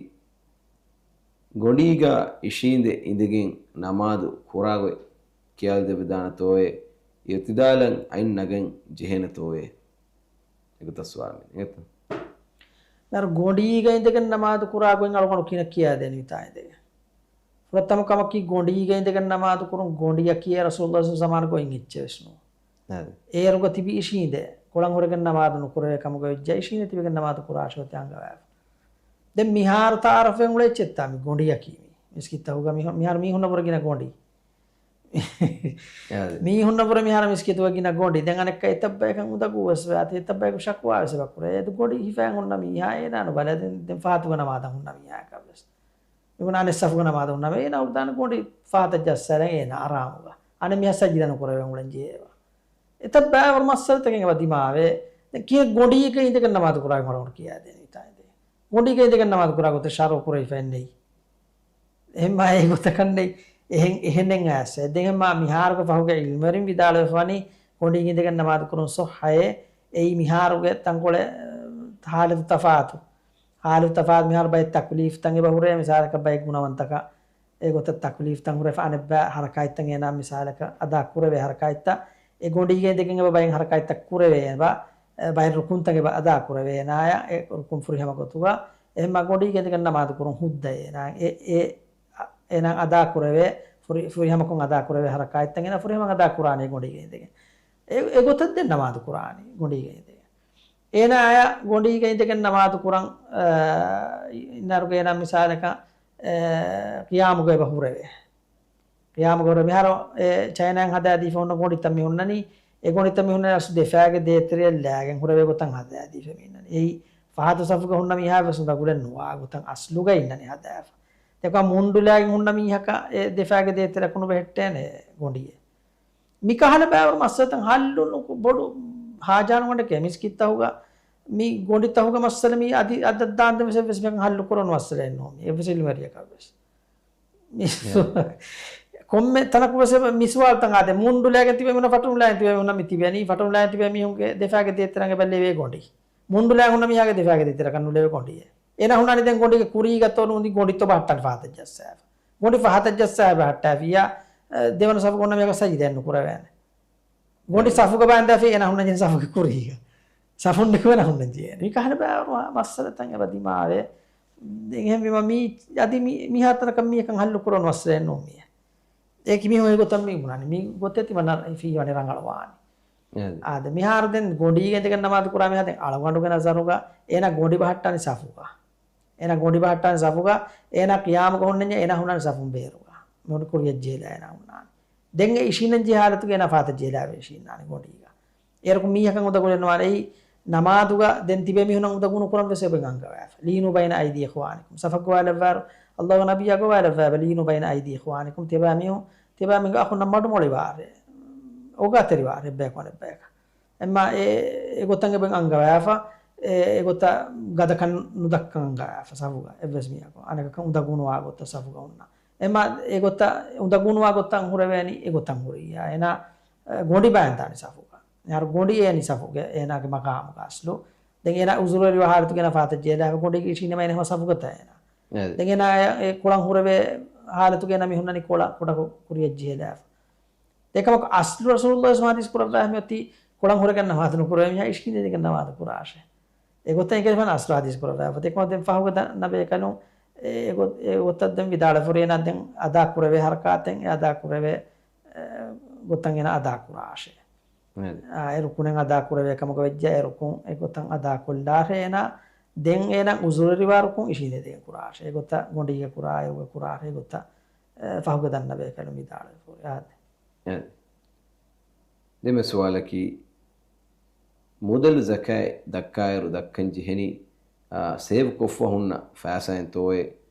ގޮނޑީގަ އިށީނދެ އިނދެގެން ނަމާދު ކުރާގޮތް ކިޔާލަދެވިދާނެތޯއޭ؟ އިއުތިދާލަށް އަތް ނަގަން ޖެހޭނެތޯއޭ؟ އެގޮތަށް ސުވާލު މި އެނގޭތަ؟ މިހާރު ގޮނޑީގަ އިނދެގެން ނަމާދު ކުރާ ގޮތް އަޅުގަނޑު ކިނަ ކިޔާދޭނެ މިތާ އިނދެގެން. ފުރަތަމަ ކަމަކީ ގޮނޑީގަ އިނދެގެން ނަމާދު ކުރުން ގޮނޑިއަކީ ރަސޫލުﷲ ޒަމާނުގައި އެއްޗެއް ވެސް ނޫން. އަދި. އޭރުގަ ތިބި އިށީނދެ ކޮޅަން ހުރެގެން ނަމާދު ނުކުރެވޭ ކަމުގަ ވެއްޖެ އިށީނދެ ތިބެގެން ނަމާދު ކުރާށޭ އޮތީ އަންގަވާފަ. ދެން މިހާރު ތައާރަފްވެގެން އުޅޭ އެއްޗެއްތާ މި ގޮނޑިއަކީ މި މިސްކިތްތަކުގަ މިހު-، މިހާރު މީހުންނަށް ވުރެ ގިނަ ގޮނޑި. އަދި. މީހުންނަށް ވުރެ މިހާރު މިސްކިތުގަ ގިނަ ގޮނޑި. ދެން އަނެއްކާ އެތައް ބަޔަކަށް އުނދަގޫ ވެސް ވޭ. އަދި އެތައް ބަޔަކު ޝަކުވާ ވެސް އެބަ ކުރޭ. އެދު ގޮނޑި ހިފައިގެން ހުންނަ މީހާ އޭނާ ނުބަލާ ދެން، ދެން ފަހަތުގަ ނަމާދަށް ހުންނަ މީހާއަކަށް ވެސް. މި ބުނާ އަނެއް ސަފުގަ ނަމާދަށް ހުންނަ މީހާ އުޅުދާނެ ގޮނޑި ފަހަތަށް ޖައްސާލަން އޭނާ އަރާމުގަ. އަނެއް މީހާ ސަޖިދަ ނުކުރެވެން އުޅެން ޖެހޭ އެވަ. އެތައް ބައިވަރު މައްސަލަތަކެއް އެބަ ދިމާވޭ. ދެން ކިހިނެއް ގޮނޑީގަ އިނދެގެން ނަމާދު ކުރާ ގޮތް ކިޔާދޭނެ މިތާ އިނދެ. ގޮނޑީގަ އިނދެގެން ނަމާދު ކުރާ ގޮތެއް ޝަރުޢު ކުރެވިފައެއް ނެތް. އެހެންމާ އެ ގޮތަކަށް ނެތް. އެހެން، އެހެނެއް އައިސް. ދެން އެހެންމާ މިހާރުގެ ފަހުގެ ޢިލްމުވެރިން ވިދާޅުވެފަވަނީ، ގޮނޑީގަ އިނދެގެން ނަމާދު ކުރުން ޞައްޙައޭ. އެއީ މިހާރުގެ ތަންކޮޅެއް، އަ، ޙާލަތު ތަފާތު. ޙާލަތު ތަފާތު މިހާރު ބައެއް ތަކުލީފްތައް އެބަ ހުރޭ، މިސާލަކަށް ބައެއް ގުނަވަންތަކަށް އެގޮތަށް ތަކުލީފްތައް ހުރެފަ އަނެއްބައި ޙަރަކާތްތައް އޭނާ މިސާލަކަށް އަދާ ކުރެވޭ ޙަރަކާތްތައް. އެ ގޮނޑީގަ އިނދެގެން އެބަ ބައެއް ޙަރަކާތްތައް ކުރެވޭ އެބަ، އެ ބައެއް ރުކުންތައް އެބަ އަދާ ކުރެވޭ އޭނާޔަ، އެ ރުކުން ފުރިހަމަ ގޮތުގަ. އެހެންމާ ގޮނޑީގަ އިނދެގެން ނަމާދު ކުރުން ހުއްދަ އޭނާ. އެ، އެ، އޭނާ އަދާ ކުރެވޭ، ފުރި-، ފުރިހަމަކޮށް އަދާ ކުރެވޭ ޙަރަކާތްތައް އޭނާ ފުރިހަމަ އަދާ ކުރާނީ ގޮނޑީގަ އިނދެގެން. އެ، އެގޮތަށް ދެން ނަމާދު ކުރާނީ ގޮނޑީގަ އިނދެގެން. އޭނާ އަޔަށް ގޮނޑީގަ އިނދެގެން ނަމާދު ކުރަން، އަ، އިންނައިރުގަ އޭނާ މިސާލަކަށް، އެ، ޤިޔާމުގަ އެބަ ހުރެވޭ. ޤިޔާމުގަ ހުރެ މިހާރު އެ ޗައިނާއިން ހަދާދީފަ ހުންނަ ގޮނޑިތައް މި ހުންނަނީ، އެ ގޮނޑިތައް މި ހުންނަނީ އަސްލު ދެފާގެ ދޭތެރެއަށް ލާގެން ހުރެވޭ ގޮތަށް ހަދާދީފަ މި އިންނަނީ. އެއީ ފަހަތު ސަފުގަ ހުންނަ މީހާ ވެސް އުނދަގުލެއް ނުވާ ގޮތަށް އަސްލުގަ އިންނަނީ ހަދާފަ. ދެކޮށް މުންޑު ލާގެން ހުންނަ މީހަކަށް އެ ދެފާގެ ދޭތެރެއަކު ނުބެހެއްޓޭނެ ގޮނޑިއެއް. މި ކަހަލަ ބައިވަރު މައްސަލަތައް ހައްލު ނުކު-، ބޮޑު ހާޖާނުގަނޑެކޭ މިސްކިތްތަހުގަ މި ގޮނޑިތަހުގެ މައްސަލަ މި އަދި އަދަށް ދާންދެން ވެސް އެއްވެސް މީހަކަށް ހައްލު ކުރަން މައްސަލައެއް ނޫން މި އެއްވެސް އިލްމުވެރިޔަކަށް ވެސް. މި ކޮންމެ ތަނަކު ވެސް މި ސުވާލުތައް އާދެ، މުންޑު ލާގެން ތިބޭ މީހުންނަށް ފަޓުން ލާގެން ތިބޭ މީހުންނަށް މި ތިބެނީ، ފަޓުން ލާގެން ތިބޭ މީހުންގެ ދެފާގެ ދޭތެރެއަށް އެބަ ލެވޭ ގޮނޑި. މުންޑު ލާގެން ހުންނަ މީހާގެ ދެފާގެ ދޭތެރެއަކަށް ނުލެވޭ ގޮނޑިއެއް. އޭނަ ހުންނާނީ ދެން ގޮނޑީގެ ކުރީގަ އޮތް ނޫނީ ގޮނޑި އޮތް ބަހައްޓާނެ ފަހަތަށް ޖައްސާފަ. ގޮނޑި ފަހަތަށް ޖައްސާ ބަހައްޓާފިއްޔާ، އަ، ދެވަނަ ސަފުގަ ހުންނަ މީހަކަށް ސަޖިދައެއް ނުކުރެވޭނެ. ގޮނޑި އެ. ސަފުގަ ބާއްވާފިއްޔާ އޭނަ ހުންނަންޖެހޭ ސަފުގެ ކުރީގަ. ސަފުން ނުކުމެން ހުންނަންޖެހޭނެ. މި ކަހަލަ ބައިވަރު މައްސަލަތައް އެބަ ދިމާވޭ. ދެން އެހެންވީމަ މީ އަދި މި-، މިހާތަނަކަށް މީހަކަށް ހައްލު ކުރަން މައްސަލައެއް ނޫން މިއެއް. އެކި މީހުން އެގޮތަށް މި ބުނާނީ. މި ގޮތެއް ތިމަންނަ ފީވަނީ ރަނގަޅުވާނީ. އެ. އާދެ، މިހާރު ދެން ގޮނޑީގަ އިނދެގެން ނަމާދު ކުރާ މީހާ ދެން އަޅުގަނޑުގެ ނަޒަރުގަ އޭނާ ގޮނޑި ބަހައްޓާނީ ސަފުގަ. އޭނާ ގޮނޑި ބަހައްޓާނީ ސަފުގަ، އޭނާ ޤިޔާމުގަ ހުންނަންޏާ އޭނާ ހުންނާނީ ސަފުން ބޭރުގަ. މި ކުރިއަށް ޖެހިލާ އޭނާ ހުންނާނީ. ދެން އެ އިށީނަން ޖެހޭ ހާލަތުގަ އޭނާ ފަހަތަށް ޖެހިލާ އިށީންނާނީ ގޮނޑީގަ. އޭރުކު މީހަކަށް އުނދަގުލެއް ނުވާނެ. އެއީ ނަމާދުގަ ދެން ތިބޭ މީހުންނަށް އުނދަގޫ ނުކުރަން ވެސް އެބަ އަންގަވާފަ. لينوا بين أيدي إخوانكم. ސަފަށް ގޮވާލައްވާއިރު، ﷲ ގެ ނަބިއްޔާ ގޮވާލައްވާފަ، لينوا بين أيدي إخوانكم. ތިޔަބައިމީހުން، ތިޔަބައިމީހުންގެ އަޚުންނަށް މަޑުމޮޅިވާށޭ. އޯގާތެރިވާށޭ އެއްބަޔަކު އަނެއބަޔަކަށް. އެމާ އެ، އެގޮތަށް އެބަ އަންގަވާފަ، އެ، އެގޮތަށް ގަދަކަން ނުދައްކަން އަންގަވާފަ ސަފުގަ އެއްވެސް މީހަކު. އަނެކަކަށް އުނދަގޫނުވާ ގޮތަށް ސަފުގަ ހުންނަ. އެމާ އެގޮތަށް އުނދަގޫނުވާ ގޮތަށް ހުރެވޭނީ އެގޮތަށް ހުރިއްޔާ. އޭނާ، އެ، ގޮނޑި ބާއްވާނީ ސަފުގަ. އަހަރު ގޮނޑި އޭނީ ސަފުގެ އޭނާގެ މަޤާމުގަ އަސްލު. ދެން އޭނާ އުޒުރުވެރިވާ ހާލަތުގަ އޭނާ ފަހަތަށް ޖެހިލާފަ ގޮނޑީގަ އިށީނީމަ އޭނާ ހަމަ ސަފުގަތަ އޭނާ. އެ. ދެން އޭނާ އެ، އެ ކޮޅަން ހުރެވޭ ހާލަތުގަ އޭނާ މި ހުންނަނީ ކޮޅަށް ކުޑަކޮށް ކުރިއަށް ޖެހިލާފަ. އެކަމަކު އަސްލު ރަސޫލުﷲ ޙަދީޘް ކުރައްވާ މިއޮތީ ކޮޅަން ހުރެގެން ނަމާދު ނުކުރެވޭ މީހާ އިށީނދެގެން ނަމާދު ކުރާށޭ. އެގޮތަށް އެނގޭފަ އަސްލު ޙަދީޘް ކުރައްވާފަ. އެކަމަކު ދެން ފަހުގަ ދަ-، ނަބޭކަލުން އެ، އެގޮ-، އެގޮތަށް ދެން ވިދާޅުވެފަ އޭނާ ދެން އަދާ ކުރެވޭ ޙަރަކާތެއް އެ އަދާ ކުރެވޭ، އެ، ގޮތަށް އޭނާ އަދާ ކުރާށޭ. އެ. އާ، އެ ރުކުނެއް އަދާ ކުރެވޭ ކަމަކަށް ވެއްޖެ، އެ ރުކުން އެގޮތަށް އަދާ ކޮށްލާށޭ އޭނާ. ދެން އޭނާ އުޒުރުވެރިވާ ރުކުން އިށީނދެގެން ކުރާށޭ. އެގޮތަށް ގޮނޑީގަ ކުރާ، އެއުގަ ކުރާށޭ. އެގޮތަށް، އެ، ފަހުގަ ދަންނަ ބޭކަލުން ވިދާޅުވެފަ އާދެ. އެ. ދެންމެ ސުވާލަކީ، މުދަލު ޒަކާތް ދައްކާއިރު ދައްކަން ޖެހެނީ، އާ، ސޭވް ކޮށްފަ ހުންނަ ފައިސާއިންތޯއޭ؟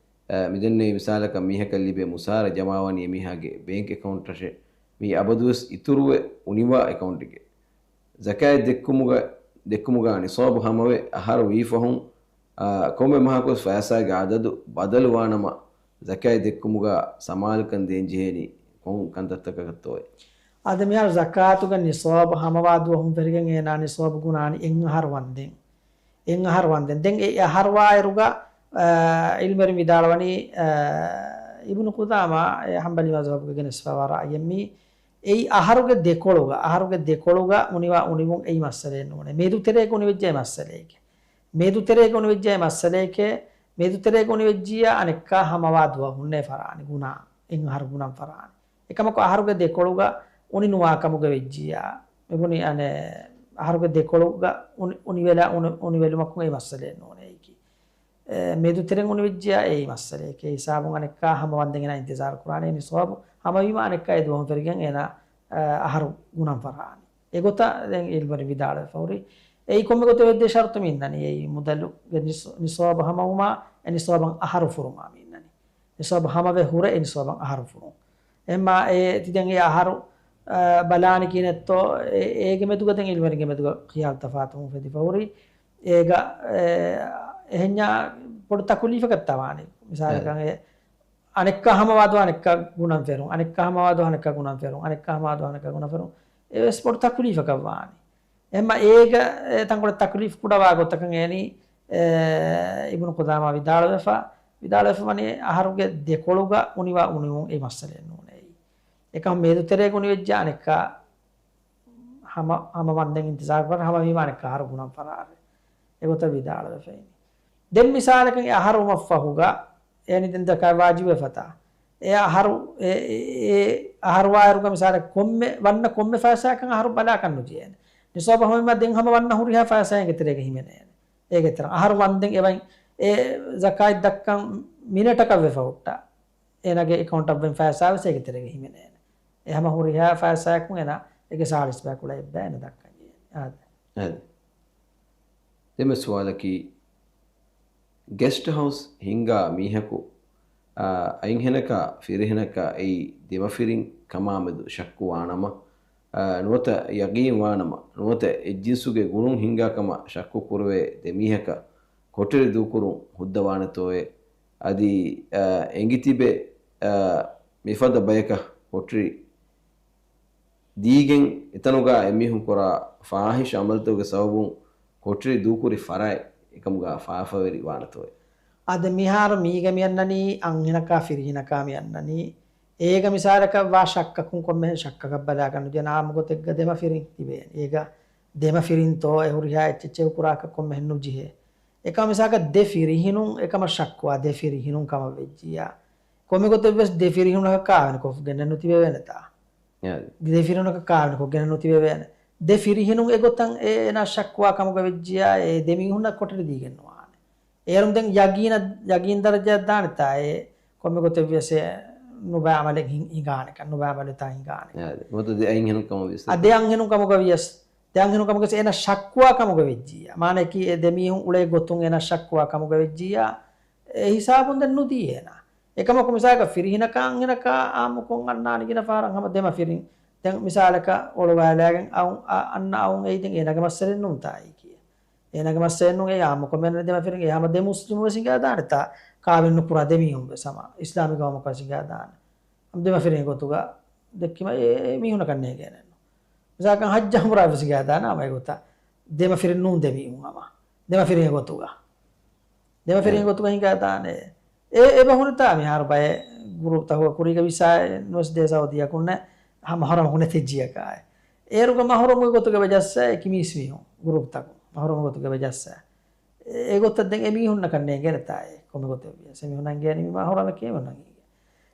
އާ، މިދެންނެވި މިސާލަކަށް މީހަކަށް ލިބޭ މުސާރަ ޖަމާވަނީ އެމީހާގެ ބޭންކް އެކައުންޓަށޭ. މީ އަބަދުވެސް އިތުރުވެ އުނިވާ އެކައުންޓެކޭ. ޒަކާތް ދެއްކުމުގަ، ދެއްކުމުގަ ނިޞާބު ހަމަވެ އަހަރު ވީފަހުން، އާ، ކޮންމެ މަހަކުވެސް ފައިސާގެ އަދަދު ބަދަލުވާނަމަ، ޒަކާތް ދެއްކުމުގަ ސަމާލުކަން ދޭންޖެހޭނީ ކޮން ކަންތައްތަކަކަށްތޯއޭ؟ އާދެ، މިހާރު ޒަކާތުގެ ނިޞާބު ހަމަވާ ދުވަހުން ފެށިގެން އޭނާ ނިޞާބު ގުނާނީ އެއް އަހަރު ވަންދެން. އެއް އަހަރު ވަންދެން. ދެން އެ އަހަރު ވާއިރުގަ، އާ، ޢިލްމުވެރިން ވިދާޅުވަނީ، އާ، އިބްނު ޤުދާމާ އެ ޙަންބަލީ މަޒްހަބުގަ ގެނެސްފަވާ ރައްޔެއް މީ، އެއީ އަހަރުގެ ދެކޮޅުގަ، އަހަރުގެ ދެކޮޅުގަ އުނިވާ އުނިވުން އެއީ މައްސަލައެއް ނޫނޭ. މެދުތެރޭގަ އުނިވެއްޖެ އެއީ މައްސަލައެކޭ. މެދުތެރޭގަ އުނިވެއްޖެ އެއީ މައްސަލައެކޭ. މެދުތެރޭގަ އުނިވެއްޖިއްޔާ އަނެއްކާ ހަމަވާ ދުވަހުންނޭ ފަރާނީ ގުނާ، އެއް އަހަރު ގުނަން ފަރާނީ. އެކަމަކު އަހަރުގެ ދެކޮޅުގަ އުނި ނުވާ ކަމުގަ ވެއްޖިއްޔާ، މިބުނީ އަނެއް އަހަރުގެ ދެކޮޅުގަ އުނި، އުނިވެލާ، އުނި، އުނިވެލުމަކުން އެއީ މައްސަލައެއް ނޫނޭ އެއީކީ. އެ، މެދުތެރެން އުނިވެއްޖިއްޔާ އެއީ މައްސަލައެކޭ. ހިސާބުން އަނެއްކާ ހަމަ ވަންދެން އޭނާ އިންތިޒާރު ކުރާނީ ނިޞާބު ހަމަވީމަ އަނެއްކާ އެ ދުވަހުން ފެށިގެން އޭނާ، އަ، އަހަރު ގުނަން ފަރާނީ. އެގޮތަށް ދެން ޢިލްމުވެރިން ވިދާޅުވެފަ ހުރީ. އެއީ ކޮންމެ ގޮތެއް ވެއްދޭ ޝަރުޠު މި އިންނަނީ. އެއީ މުދަލުގެ ނިޞް، ނިޞާބު ހަމަވުމާ، އެ ނިޞާބަށް އަހަރު ފުރުމާ މި އިންނަނީ. ނިޞާބު ހަމަވެ ހުރެ އެ ނިޞާބަށް އަހަރު ފުރުން. އެހެންމާ އެ ތި ދެން އެ އަހަރު، އަ، ބަލާނީ ކިހިނެއްތޯ، އެ، އޭގެ މެދުގަ ދެން ޢިލްމުވެރިންގެ މެދުގަ ޚިޔާލު ތަފާތުވުން ފެދިފަ ހުރީ. އޭގަ، އެ، އެހެންޏާ ބޮޑު ތަކުލީފަކަށް ތަވާނީ. މިސާލަކަށް އެ އަނެއްކާ ހަމަވާ ދުވަހު އަނެއްކާ ގުނަން ފެރުން، އަނެއްކާ ހަމަވާ ދުވަހު އަނެއްކާ ގުނަން ފެރުން، އަނެއްކާ ހަމަވާ ދުވަހު އަނެއްކާ ގުނަން ފެރުން. އެވެސް ބޮޑު ތަކުލީފަކަށް ވާނީ. އެހެންމާ އޭގަ، އެ، ތަންކޮޅެއް ތަކުލީފް ކުޑަވާ ގޮތަކަށް އޭނީ، އެ، އިބްނު ޤުދާމާ ވިދާޅުވެފަ، ވިދާޅުވެފަ ވަނީ އަހަރުގެ ދެކޮޅުގަ އުނިވާ އުނިވުން އެއީ މައްސަލައެއް ނޫނޭ. އެކަމަ މެދުތެރޭގަ އުނިވެއްޖެ އަނެއްކާ ހަމަ، ހަމަ ވަންދެން އިންތިޒާރު ކުރަން ހަމަވީމަ އަނެއްކާ އަހަރު ގުނަން ފަރާރެއް. އެގޮތަށް ވިދާޅުވެފައިނީ. ދެން މިސާލަކަށް އެ އަހަރު ވުމަށްފަހުގަ އޭނި ދެން ޒަކާތް ވާޖިބުވެފަތާ. އެ އަހަރު، އެ، އެ، އެ އަހަރު ވާއިރުގަ މިސާލަކަށް ކޮންމެ، ވަންނަ ކޮންމެ ފައިސާއަކަށް އަހަރު ބަލާކަށް ނުޖެހޭނެ. ނިޞާބު ހަމަވީމަ ދެން ހަމަ ވަންނަ ހުރިހާ ފައިސާއެއް އޭގެ ތެރޭގަ ހިމެނޭނެ. އޭގެ ތެރޭ އަހަރު ވަންދެން އެވައި އެ ޒަކާތް ދައްކަން މިނެޓަކަށް ވެފަ ހުއްޓާ. އޭނާގެ އެކައުންޓަށް ވެން ފައިސާ ވެސް އޭގެ ތެރޭގަ ހިމެނޭނެ. އެ ހަމަ ހުރިހާ ފައިސާއަކުން އޭނާ އޭގެ ސާޅީސް ބައި ކުޅަ އެއްބައި އޭނާ ދައްކަން ޖެހޭނެ. އާދެ. އާދެ. ދެންމެ ސުވާލަކީ، ގެސްޓް ހައުސް ހިންގާ މީހަކު، އާ، އަތްހެނަކާ ފިރިހެނަކާ އެއީ ދެމަފިރިން ކަމާމެދު ޝައްކު ވާނަމަ، އާ، ނުވަތަ ޔަގީން ވާނަމަ، ނުވަތަ އެއްޖިންސުގެ ގުޅުން ހިންގާ ކަމަށް ޝައްކު ކުރެވޭ ދެ މީހަކަށް ކޮޓަރި ދޫކުރުން ހުއްދަވާނެތޯއޭ؟ އަދި، އާ، އެނގިތިބެ، އާ، މިފަދަ ބަޔަކަށް ކޮޓަރި ދީގެން އެތަނުގަ އެމީހުން ކުރާ ފާހިޝް އަމަލުތަކުގެ ސަބަބުން ކޮޓަރި ދޫކުރި ފަރާތް އެކަމުގަ ފާފަވެރި ވާނެތޯއޭ؟ އާދެ، މިހާރު މީގަ މިއަންނަނީ އަންހެނަކާ ފިރިހެނަކާ މިއަންނަނީ. އޭގަ މިސާލަކަށް ވާ ޝައްކަކުން ކޮންމެހެން ޝައްކަކަށް ބަލާކަށް ނުޖެހޭ އާއްމު ގޮތެއްގަ ދެމަފިރިން ތިބޭނެ. އޭގަ ދެމަފިރިންތޯ އެ ހުރިހާ އެއްޗެއްޗެއް ކުރާކަށް ކޮންމެހެން ނުޖެހޭ. އެކަމަ މިސާލަކަށް ދެ ފިރިހެނުން އެކަމަށް ޝައްކުވާ ދެ ފިރިހެނުން ކަމަށް ވެއްޖިއްޔާ، ކޮންމެ ގޮތެއްވެސް ދެ ފިރިހެނުންނަކަށް ކާވެނިކޮށްގެންނެއް ނުތިބެވޭނެތާ. އާދެ. ދެ ފިރިހެނުންނަކަށް ކާވެނިކޮށްގެންނެއް ނުތިބެވޭނެ. ދެ ފިރިހެނުން އެގޮތަށް އޭނާ ޝައްކުވާ ކަމުގަ ވެއްޖިއްޔާ، އެ ދެ މީހުންނަށް ކޮޓަރި ދީގެން ނުވާނެ. އޭރުން ދެން ޔަގީނަށް، ޔަގީން ދަރަޖައަށް ދާނެތާ އެ ކޮންމެ ގޮތެއްވިޔަސް އެ ނުބައި އަމަލެއް ހި، ހިނގާނެކަން، ނުބައި އަމަލުތާ ހިނގާނެ. އާދެ. ނުވަތަ ދެ އަންހެނުން ކަމަށް ވިޔަސް. އާ، ދެ އަންހެނުން ކަމުގަ ވިޔަސް، ދެ އަންހެނުން ކަމުގަ ވިޔަސް އޭނަ ޝައްކުވާ ކަމުގަ ވެއްޖިއްޔާ. މާނައަކީ އެ ދެ މީހުން އުޅޭ ގޮތުން އޭނަ ޝައްކުވާ ކަމުގަ ވެއްޖިއްޔާ، އެ ހިސާބުން ދެން ނުދީ އޭނަ. އެކަމަކު މިސާލަކަށް ފިރިހެނަކާ އަންހެނަކާ އާއްމުކޮށް އަންނާނެ ގިނަ ފަހަރަށް ހަމަ ދެމަފިރިން. ދެން މިސާލަކަށް އޮޅުވާލާގެން އައު، އަ، އަންނަ އައުން އެއީ ދެން އޭނާގެ މައްސަލައެއް ނޫންތާ އެއީކީ. އޭނާގެ މައްސަލައެއް ނޫން އެއީ އާއްމުކޮށް މިއަންނަ ދެމަފިރިން. އެ ހަމަ ދެ މުސްލިމު ވެސް ހިނގާދާނެތާ ކާވެން ނުކުރާ ދެ މީހުން ވެސް ހަމަ އިސްލާމީ ގައުމަކަށް ވެސް ހިނގާދާނެ. ހަމަ ދެމަފިރިން ގޮތުގަ ދެއްކީމަ އެ، އެ މީހުންނަކަށް ނޭނގޭނެއްނު. މިސާލަކަށް ހައްޖަށް އުމްރާ ވެސް ހިނގާދާނެ ހަމަ އެގޮތަށް. ދެމަފިރިން ނޫން ދެ މީހުން ހަމަ. ދެމަފިރިން ގޮތުގަ. ދެމަފިރިން ގޮތުގަ ހިނގާދާނެ. އެ، އެބަ ހުރިތާ މިހާރު ބައެއް ގުރޫޕްތަކުގަ ކުރީގަ ވިސާއެއް ނުވެސް ދޭ ސައުދީއަކުންނެ ހަމަ މަހުރަމަކު ނެތެއްޖިޔަކާއި. އޭރުގަ މަހުރަމުގެ ގޮތުގަ ވެޖައްސަ އެކި މީސްމީހުން ގުރޫޕްތަކުން. މަހުރަމުގެ ގޮތުގަ ވެޖައްސަ. އެ، އެގޮތަށް ދެން އެމީހުންނަކަށް ނޭނގޭނެތާ އެ ކޮންމެ ގޮތެއް ވިޔަސް. އެމީހުންނަށް އިނގޭނީ މި މަހުރަމެކޭ އެމީހުންނަށް އިނގޭ.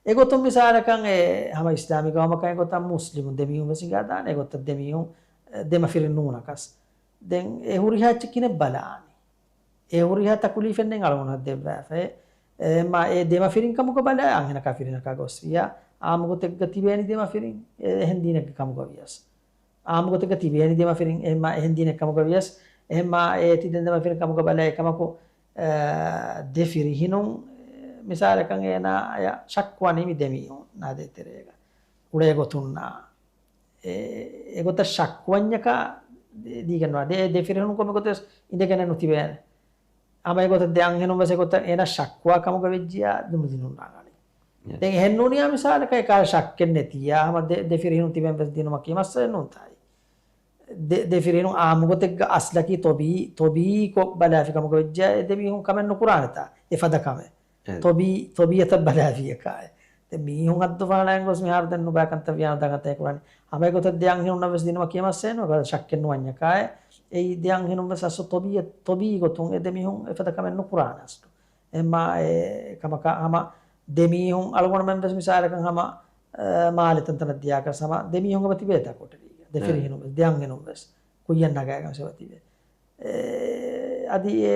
އެގޮތުން މިސާލަކަށް އެ ހަމަ އިސްލާމީ ގައުމަކަށް އެގޮތަށް މުސްލިމު ދެމީހުން ވެސް ހިނގާދާނެ އެގޮތަށް ދެމީހުން، އެ، ދެމަފިރިން ނޫނަކަސް. ދެން އެ ހުރިހާ އެއްޗެއް ކިހިނެއް ބަލާނީ؟ އެ ހުރިހާ ތަކުލީފެއް ނެތް އަޅުގަނޑު ދެއްވާފައި. އެ، މާ އެ ދެމަފިރިން ކަމުގަ ބަލާ އަންހެނަކާ ފިރިހެނަކާ ގޮސްވިޔާ، އާއްމު ގޮތެއްގަ ތިބޭނީ ދެމަފިރިން، އެ، އެހެން ދީނެއްގެ ކަމުގަ ވިޔަސް. އާއްމު ގޮތެއްގަ ތިބޭނީ ދެމަފިރިން، އެހެންމާ އެހެން ދީނެއް ކަމުގަ ވިޔަސް، އެހެންމާ އެ ތި ދެން ދެމަފިރިން ކަމުގަ ބަލާ އެކަމަކު، އަ، ދެ ފިރިހެނުން، އެ، މިސާލަކަށް އޭނާ އަޔަށް ޝައްކުވާނީ މި ދެމީހުން ނާދޭ ތެރޭގަ އުޅޭ ގޮތުންނާ. އެ، އެގޮތަށް ޝައްކުވަންޏަކާ ދީ، ދީގެންވާ. ދެ، ދެ ފިރިހެނުން ކޮންމެ ގޮތެއް ވެސް އިނދެގެނެއް ނުތިބޭނެ. ހަމަ އެގޮތަށް ދެ އަންހެނުން ވެސް އެގޮތަށް އޭނާ ޝައްކުވާ ކަމުގަ ވެއްޖިޔާ ދުނިދިނުންނާން އަނެއް. ދެން އެހެން ނޫނިއްޔާ މިސާލަކަށް އެކާ ޝައްކެއް ނެތިއްޔާ ހަމަ ދެ، ދެ ފިރިހެނުން ތިބެން ވެސް ދިނުމަކީ މައްސަލައެއް ނޫންތާއި. ދެ، ދެ ފިރިހެނުން އާއްމު ގޮތެއްގަ އަސްލަކީ ތޮބީ، ތޮބީކޮށް ބަލާފި ކަމުގަ ވެއްޖެއްޔާ އެ ދެ މީހުން ކަމެއް ނުކުރާނެތާ އެފަދަ ކަމެއް. އެ. ތޮބީ، ތޮބީއަތަށް ބަލާފިއްޔާ ކާއެއް. ދެން މީހުން ހައްދު ފަހަނައިން ގޮސް މިހާރު ދެން ނުބައި ކަންތައް ވިޔާނުދާ ކަންތައް ކުރާނީ. ހަމަ އެގޮތަށް ދެ އަންހެނުންނަށް ވެސް ދިނުމަކީ މައްސަލައެއް ނޫން، ޝައްކެއް ނުވަންޏާ ކާއެއް. އެއީ ދެ އަންހެނުން ވެސް އަސްލު ތޮބީ، ތޮބީ ގޮތުން އެ ދެ މީހުން އެފަދަ ކަމެއް ނުކުރާނެ އަސްލު. އެހެންމާ އެ ކަމަކާ ހަމަ ދެ މީހުން އަޅުގަނޑުމެން ވެސް މިސާލަކަށް ހަމަ، އަ، މާލެ ތަންތަނަށް ދިޔާކަށް ހަމަ ދެ މީހުން އެބަ ތިބޭތާ ކޮޓަރީގަ. ދެ އެ. ފިރިހެނުން ވެސް، ދެ އަންހެނުން ވެސް ކުއްޔަށް ނަގާގެން ވެސް އެބަ ތިބޭ. އެ، އަދި އެ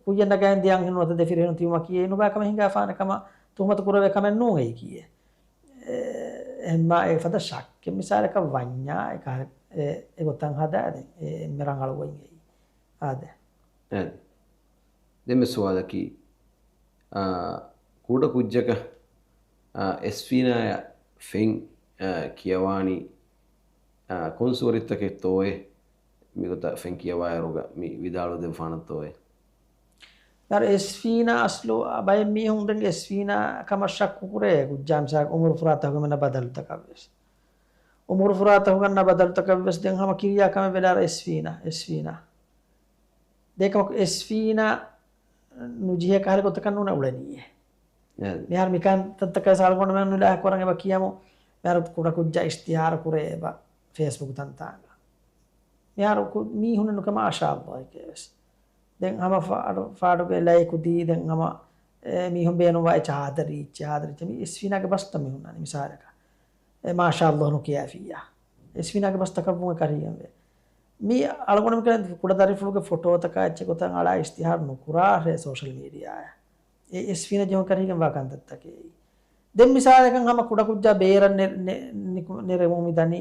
ކުއްޔަށް ނަގާގެން ދެ އަންހެނުން ނުވަތަ ދެ ފިރިހެނުން ތިބުމަކީ އެ ނުބައި ކަމެއް ހިނގާފާނެ ކަމަށް ތުހުމަތު ކުރެވޭ ކަމެއް ނޫން އެއީކީއެއް. އެ، އެހެންމާ އެފަދަ ޝައްކެއް މިސާލަކަށް ވަންޏާ އެކަހަލަ، އެ، އެގޮތަށް ހަދާ ދެން އެ އެންމެ ރަނގަޅު ގޮތް އެއީ. އާދެ. އެ. ދެންމެ ސުވާލަކީ، އާ، ކުޑަ ކުއްޖަކަށް، އާ، އެސްފީނާޔަށް ފެން، އާ، ކިޔަވާނީ، އާ، ކޮން ސޫރަތްތަކެއްތޯއޭ؟ މިގޮތަށް ފެން ކިޔަވާއިރުގަ މި ވިދާޅުވެދެއްވާނަތޯއޭ؟ އަރ އެސްފީނާ އަސްލު ބައެއް މީހުން ދެން އެސްފީނާ ކަމަށް ޝައްކު ކުރޭ ކުއްޖާ މިސާލަކަށް އުމުރު ފުރާތަކުގެ މެންނަ ބަދަލުތަކަށް ވެސް. އުމުރު ފުރާތަކުގަންނަ ބަދަލުތަކަށް ވެސް ދެން ހަމަ ކިރިޔާ ކަމެއް ވެލާރ އެސްފީނާ، އެސްފީނާ. ދޭކަމަކު އެސްފީނާ ނުޖެހޭ ކަހަލަ ގޮތަކަށް ނޫނެ އުޅެނީއޭ. އެ. މިހާރު މިކަން ތަންތަކަށް ސާޅުގަނޑުމެން ނުލާ ކުރަން އެބަ ކިޔަމު. މިހާރު ކުޑަ ކުއްޖާ އިޝްތިހާރު ކުރޭ އެބަ ފޭސްބުކް ތަންތާނގަ. މިހާރު ކު، މީހުންނެއް ނުކަމާ އާޝާ އައްލާހެކޭ ވެސް. ދެން ހަމަ ފާޑު، ފާޑުގެ ލައިކު ދީ ދެން ހަމަ، އެ، މީހުން ބޭނުންވާ އެއްޗެއް ހާދަރީ، އެއްޗެއް ހާދަރީ، އެއްޗެއް މި އެސްފީނާގެ ބަސްތައް މި ހުންނާނީ މިސާލަކަށް. އެ، މާޝާ އައްލާހް ނުކިޔާފިއްޔާ. އެސްފީނާގެ ބަސް ތަކަށްވުމުގެ ކަރީގެންވޭ. މި އަޅުގަނޑު މިކަން ކުޑަ ދަރިފުޅުގެ ފޮޓޯތަކާ އެއްޗެއް ގޮތަށް އަޅާ އިޝްތިހާރު ނުކުރާށޭ ސޯޝަލް މީޑިއާއަށް. އެ އެސްފީނާ ޖެހުން ކަރީގެންވާ ކަންތައްތަކެއް. ދެން މިސާލަކަށް ހަމަ ކުޑަކުއްޖާ ބޭރަށް ނެ، ނެ، ނިކު، ނެރެމުން މިދަނީ.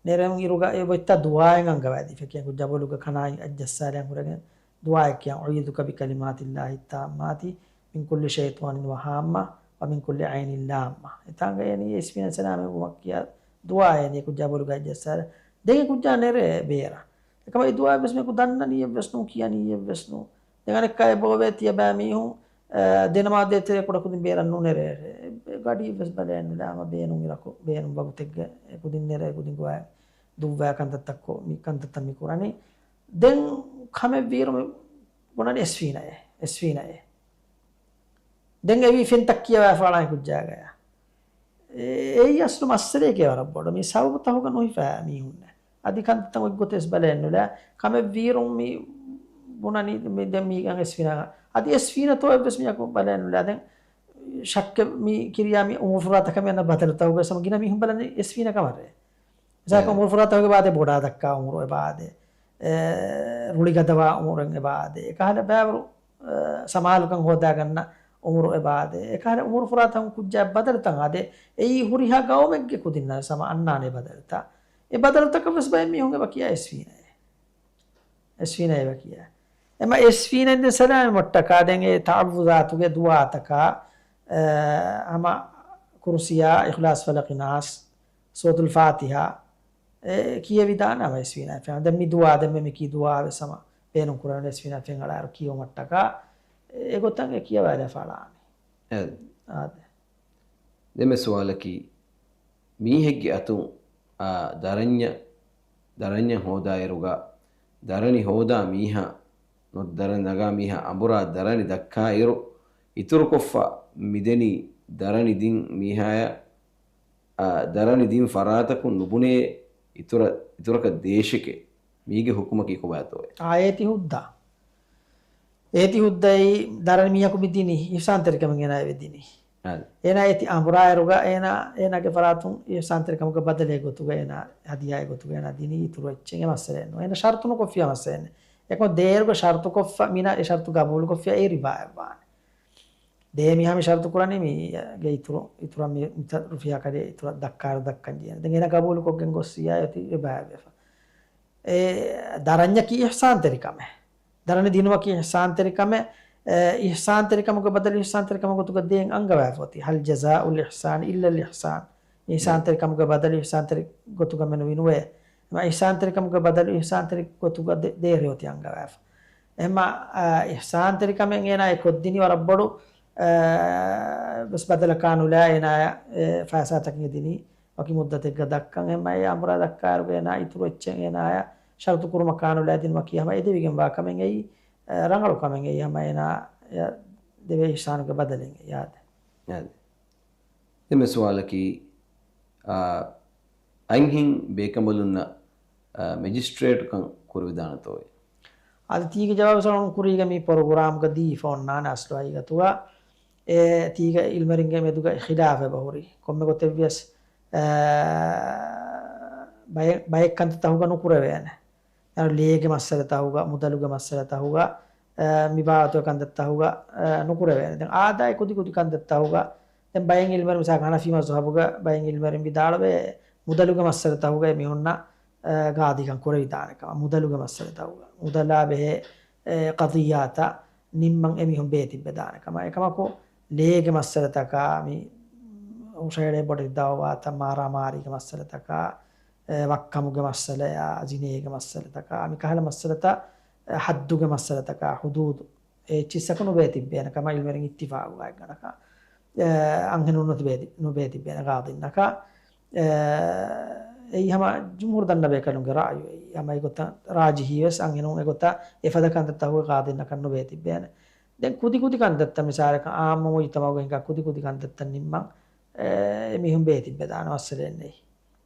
ނެރެމުން އިރުގަ އެ ބޮއްތަ ދުޢާއެއް އަންގަވައިދީފަ ކިޔަން ކުއްޖާ ބޮލުގަ ކަނާއި އައްޖައްސާލެއަށް ހުރެގެން ދުޢާއެއް ކިޔަން، "أعيذك بكلمات الله التامات من كل شيطان وهامة ومن كل عين لامة." އެތާނގަ އޭނީ އެސްފީނާ ސަލާމަތްވުމަށް ކިޔާ ދުޢާ އޭނީ ކުއްޖާ ބޮލުގަ އައްޖައްސާލަ. ދެން ކުއްޖާ ނެރޭ ބޭރަށް. އެކަމަށް އެ ދުޢާ ވެސް މެކު ދަންނަނީއެއްވެސް ނޫ، ކިޔަނީއެއްވެސް ނޫ. ދެން އަނެއްކާ އެބައޮވޭ ތިޔަބައިމީހުން، އަ، ދެނަމާދޭތެރޭ ކުޑަކުދިން ބޭރަށް ނުނެރޭ. ގަޑިއެއްވެސް ބަލައެއް ނުލާ ހަމަ ބޭނުން އިރަކު، ބޭނުން ވަގުތެއްގަ އެ ކުދިން ނެރޭ ކުދިން ގޮވާ ދުއްވާ ކަންތައްތައްކޮ، މި ކަންތައްތައް މި ކުރަނީ. ދެން ކަމެއްވީރު މި ބުނަނީ އެސްފީނާއޭ، އެސްފީނާއޭ. ދެން އެވީ ފެންތައް ކިޔަވާފާޅާން ކުއްޖާގަޔާ. އެ، އެއީ އަސްލު މައްސަލައެކޭ ވަރަށް ބޮޑު. މި ސަބަބުތަހުގަ ނުހިފާ މީހުންނެއް. އަދި ކަންތައްތައް އޮތްގޮތެއް ވެސް ބަލައެއްނުލާ. ކަމެއްވީރުން މި ބުނަނީ މި ދެން މީގަން އެސްފީނާ. އަދި އެސްފީނާތޯ އެއްވެސް މީހަކު ބަލައެއްނުލާ. ދެން ޝައްކެއް މި ކިރިޔާ މި އުމުރު ފުރާތަކަށް މި އަންނަ ބަދަލުތަކުގަ ސަމަ ގިނަ މީހުން ބަލަނީ އެސްފީނާ ކަމަށްރޭ. މިސާލަކަށް އެ. އުމުރު ފުރާތަކުގެ ބާދޭ ބޮޑާ ދައްކާ އުމުރު އެބާދޭ. އެ، ރުޅިގަދަވާ އުމުރެއް އެބާދޭ. އެކަހަލަ ބައިވަރު، އެ، ސަމާލުކަން ހޯދާގަންނަ އުމުރު އެބާދޭ. އެކަހަލަ އުމުރު ފުރާތަކުން ކުއްޖާ ބަދަލުތައް އާދޭ. އެއީ ހުރިހާ ގައުމެއްގެ ކުދިންނަށް ސަމަ އަންނާނެ ބަދަލުތައް. އެ ބަދަލުތަކަށް ވެސް ބައެއް މީހުން އެބަ ކިޔާ އެސްފީނާއޭ. އެސްފީނާ އެބަ ކިޔާ. އެމަ އެސްފީނާ ދެން ސަލާމަތްވުމަށްޓަކާ ދެން އެ ތަޢައްވުޒާތުގެ ދުޢާތަކާ، އެ، ހަމަ ކުރުސިޔާ، އިޚްލާޞް، ފަލަޤި، ނާސް، ސޫރަތުލް ފާތިޙާ، އެ، ކިޔެވިދާނެ ހަމަ އެސްފީނާ ފެން. ދެން މި ދުޢާ، ދެން މި ކީ ދުޢާ ވެސް ހަމަ ބޭނުން ކުރަން އެސްފީނާ ފެން އަޅާއިރު ކިޔެވުމަށްޓަކާ، އެ، އެގޮތަށް އެ ކިޔަވާލާފާޅާނެ. އެ. އާދެ. ދެންމެ ސުވާލަކީ، މީހެއްގެ އަތުން، އާ، ދަރަންޏަށް، ދަރަންޏަށް ހޯދާއިރުގަ، ދަރަނި ހޯދާ މީހާ، ނު، ދަރަނި ނަގާ މީހާ އަނބުރާ ދަރަނި ދައްކާއިރު، އިތުރުކޮށްފަ މިދެނީ ދަރަނި ދިން މީހާޔަށް، އާ، ދަރަނި ދިން ފަރާތަކުން ނުބުނޭ އިތުރަ، އިތުރަކަށް ދޭށެކޭ. މީގެ ޙުކުމަކީ ކޮބާތޯއޭ؟ އާ، އޭތި ހުއްދަ. އޭތި ހުއްދައީ ދަރަނި މީހަކު މި ދިނީ، އިޙްސާންތެރިކަމެއް އޭނާ އެބަ ދިނީ. އާދެ. އޭނާ އޭތި އަނބުރާއިރުގަ އޭނާ، އޭނާގެ ފަރާތުން އިޙްސާންތެރިކަމުގެ ބަދަލެއް ގޮތުގަ އޭނާ، ހަދިޔާއެއް ގޮތުގަ އޭނާ ދިނީ އިތުރު އެއްޗެއް އެ މައްސަލައެއް ނޫން. އޭނާ ޝަރުތު ނުކޮށްފިޔާ މައްސަލައެއް ނެތް. އެކަމަ ދޭއިރުގަ ޝަރުތުކޮށްފަ، މިނަ އެ ޝަރުތު ގަބޫލުކޮށްފިޔާ އެ ރިބާއަށްވާނެ. ދޭ މީހާ މި ޝަރުތު ކުރަނީ މީގެ އިތުރު، އިތުރަށް މި، މިތަ ރުފިޔާ ކަރި އިތުރަށް ދައްކާއިރު ދައްކަން ޖެހޭނެ. ދެން އޭނާ ގަބޫލުކޮށްގެން ގޮއްސިޔާ އޮތީ ރިބާއަށްވެފަ. އެ ދަރަންޏަކީ އިޙްސާންތެރިކަމެއް. ދަރަނި ދިނުމަކީ އިޙްސާންތެރިކަމެއް. އެ، އިޙްސާންތެރިކަމުގެ ބަދަލު އިޙްސާންތެރިކަމުގެ ގޮތުގަ ދޭން އަންގަވާފަ އޮތީ. هل جزاء الإحسان إلا الإحسان. އިޙްސާންތެރިކަމުގެ ބަދަލު އިޙްސާންތެރި ގޮތުގަ މެނުވީ ނުވޭ. އެމަ އިޙްސާންތެރިކަމުގެ ބަދަލު އިޙްސާންތެރި ގޮތުގަ ދޭ، ދޭށޭ އޮތީ އަންގަވާފަ. އެމަ، އާ، އިޙްސާންތެރިކަމެއް އޭނާ އެ ކޮށްދިނީ ވަރަށް ބޮޑު، އެ، ވެސް ބަދަލަކާ ނުލާ އޭނާޔަށް އެ ފައިސާތަކެއް ދިނީ ވަކި މުއްދަތެއްގަ ދައްކަން. އެހެންމަ އެ އަމުރާ ދައްކާއިރުގަ އޭނާ އިތުރު އެއްޗެއް އޭނާޔަށް ޝަރުތު ކުރުމަކާ ނުލާ ދިނުމަކީ ހަމަ އެދެވިގެންވާ ކަމެއް އެއީ، އެ، ރަނގަޅު ކަމެއް އެއީ ހަމަ އޭނާ އެ ދެވޭ އިޙްސާނުގެ ބަދަލެއް އެއީ. އާދެ. އާދެ. ދެންމެ ސުވާލަކީ، އާ، އަތްހެން ބޭކަނބަލުންނަށް، އާ، މެޖިސްޓްރޭޓުކަން ކުރެވިދާނެތޯއޭ؟ އަދި ތީގެ ޖަވާބު ސަލަމަތް ކުރީގަ މި ޕްރޮގްރާމްގަ ދީފަ އޮންނާނެ އަސްލު ހަގީގަތުގަ. އެ ތީގަ އިލްމެރިންގެ މެދުގަ ޚިލާފެއް ބަހުރި. ކޮންމެ ގޮތެއްވިޔަސް، އާ، ބައެއް، ބައެއް ކަންތައްތަކުގަ ނުކުރެވޭނެ. އަދި ލޭގެ މައްސަލަތަކުގަ، މުދަލުގެ މައްސަލަތަކުގަ، އާ، މި ބާވަތުގެ ކަންތައްތަކުގަ، އާ، ނުކުރެވޭނެ. ދެން އާދައި ކުދި ކުދި ކަންތައްތަކުގަ، ދެން ބައެއް އިލްމެރިން މިސާލަކަށް ހަނަފީ މަޒްހަބުގަ ބައެއް އިލްމެރިން ވިދާޅުވޭ، މުދަލުގެ މައްސަލަތަކުގަ އެމީހުންނަށް، އާ، ގާދީކަން ކުރެވިދާނެ ކަމަށް. މުދަލުގެ މައްސަލަތަކުގަ، މުދަލާ ބެހޭ، އެ، ޤަޟިއްޔާތައް ނިންމަން އެމީހުން ބޭތިއްބެދާނެ ކަމަށް. އެކަމަކު، ލޭގެ މައްސަލަތަކާ، މި ހުށަހެޅޭ ބޮޑެތި ދައުވާތައް، މާރާމާރީގެ މައްސަލަތަކާ، އެ، ވައްކަމުގެ މައްސަލަޔާ، ޒިނޭގެ މައްސަލަތަކާ، މި ކަހަލަ މައްސަލަތައް، އެ، ޙައްދުގެ މައްސަލަތަކާ، ޙުދޫދު، އެ އެއްޗިއްސަކު ނުބޭތިއްބޭނެ ކަމަށް އިލްމެރިން އިއްތިފާގު ގާތްގަނޑަކަށް، އެ، އަންހެނުން ނުބޭތި-، ނުބޭތިއްބޭނެ ގާޟީންނަކަށް. އެ، އެއީ ހަމަ ޖުމްހޫރު ދަންނަ ބޭކަލުންގެ ރާއިޔު އެއީ. ހަމަ އެގޮތަށް ރާޖިޙީވެސް އަންހެނުން އެގޮތަށް އެފަދަ ކަންތައްތަކުގަ ގާޟީންނަކަށް ނުބޭތިއްބޭނެ. ދެން ކުދި ކުދި ކަންތައްތައް މިސާލަކަށް އާއްމު މުޖުތަމަޢުގަ ހިނގާ ކުދި ކުދި ކަންތައްތައް ނިންމަން، އެ، އެމީހުން ބޭތިއްބެދާނެ މައްސަލައެއް ނެތް.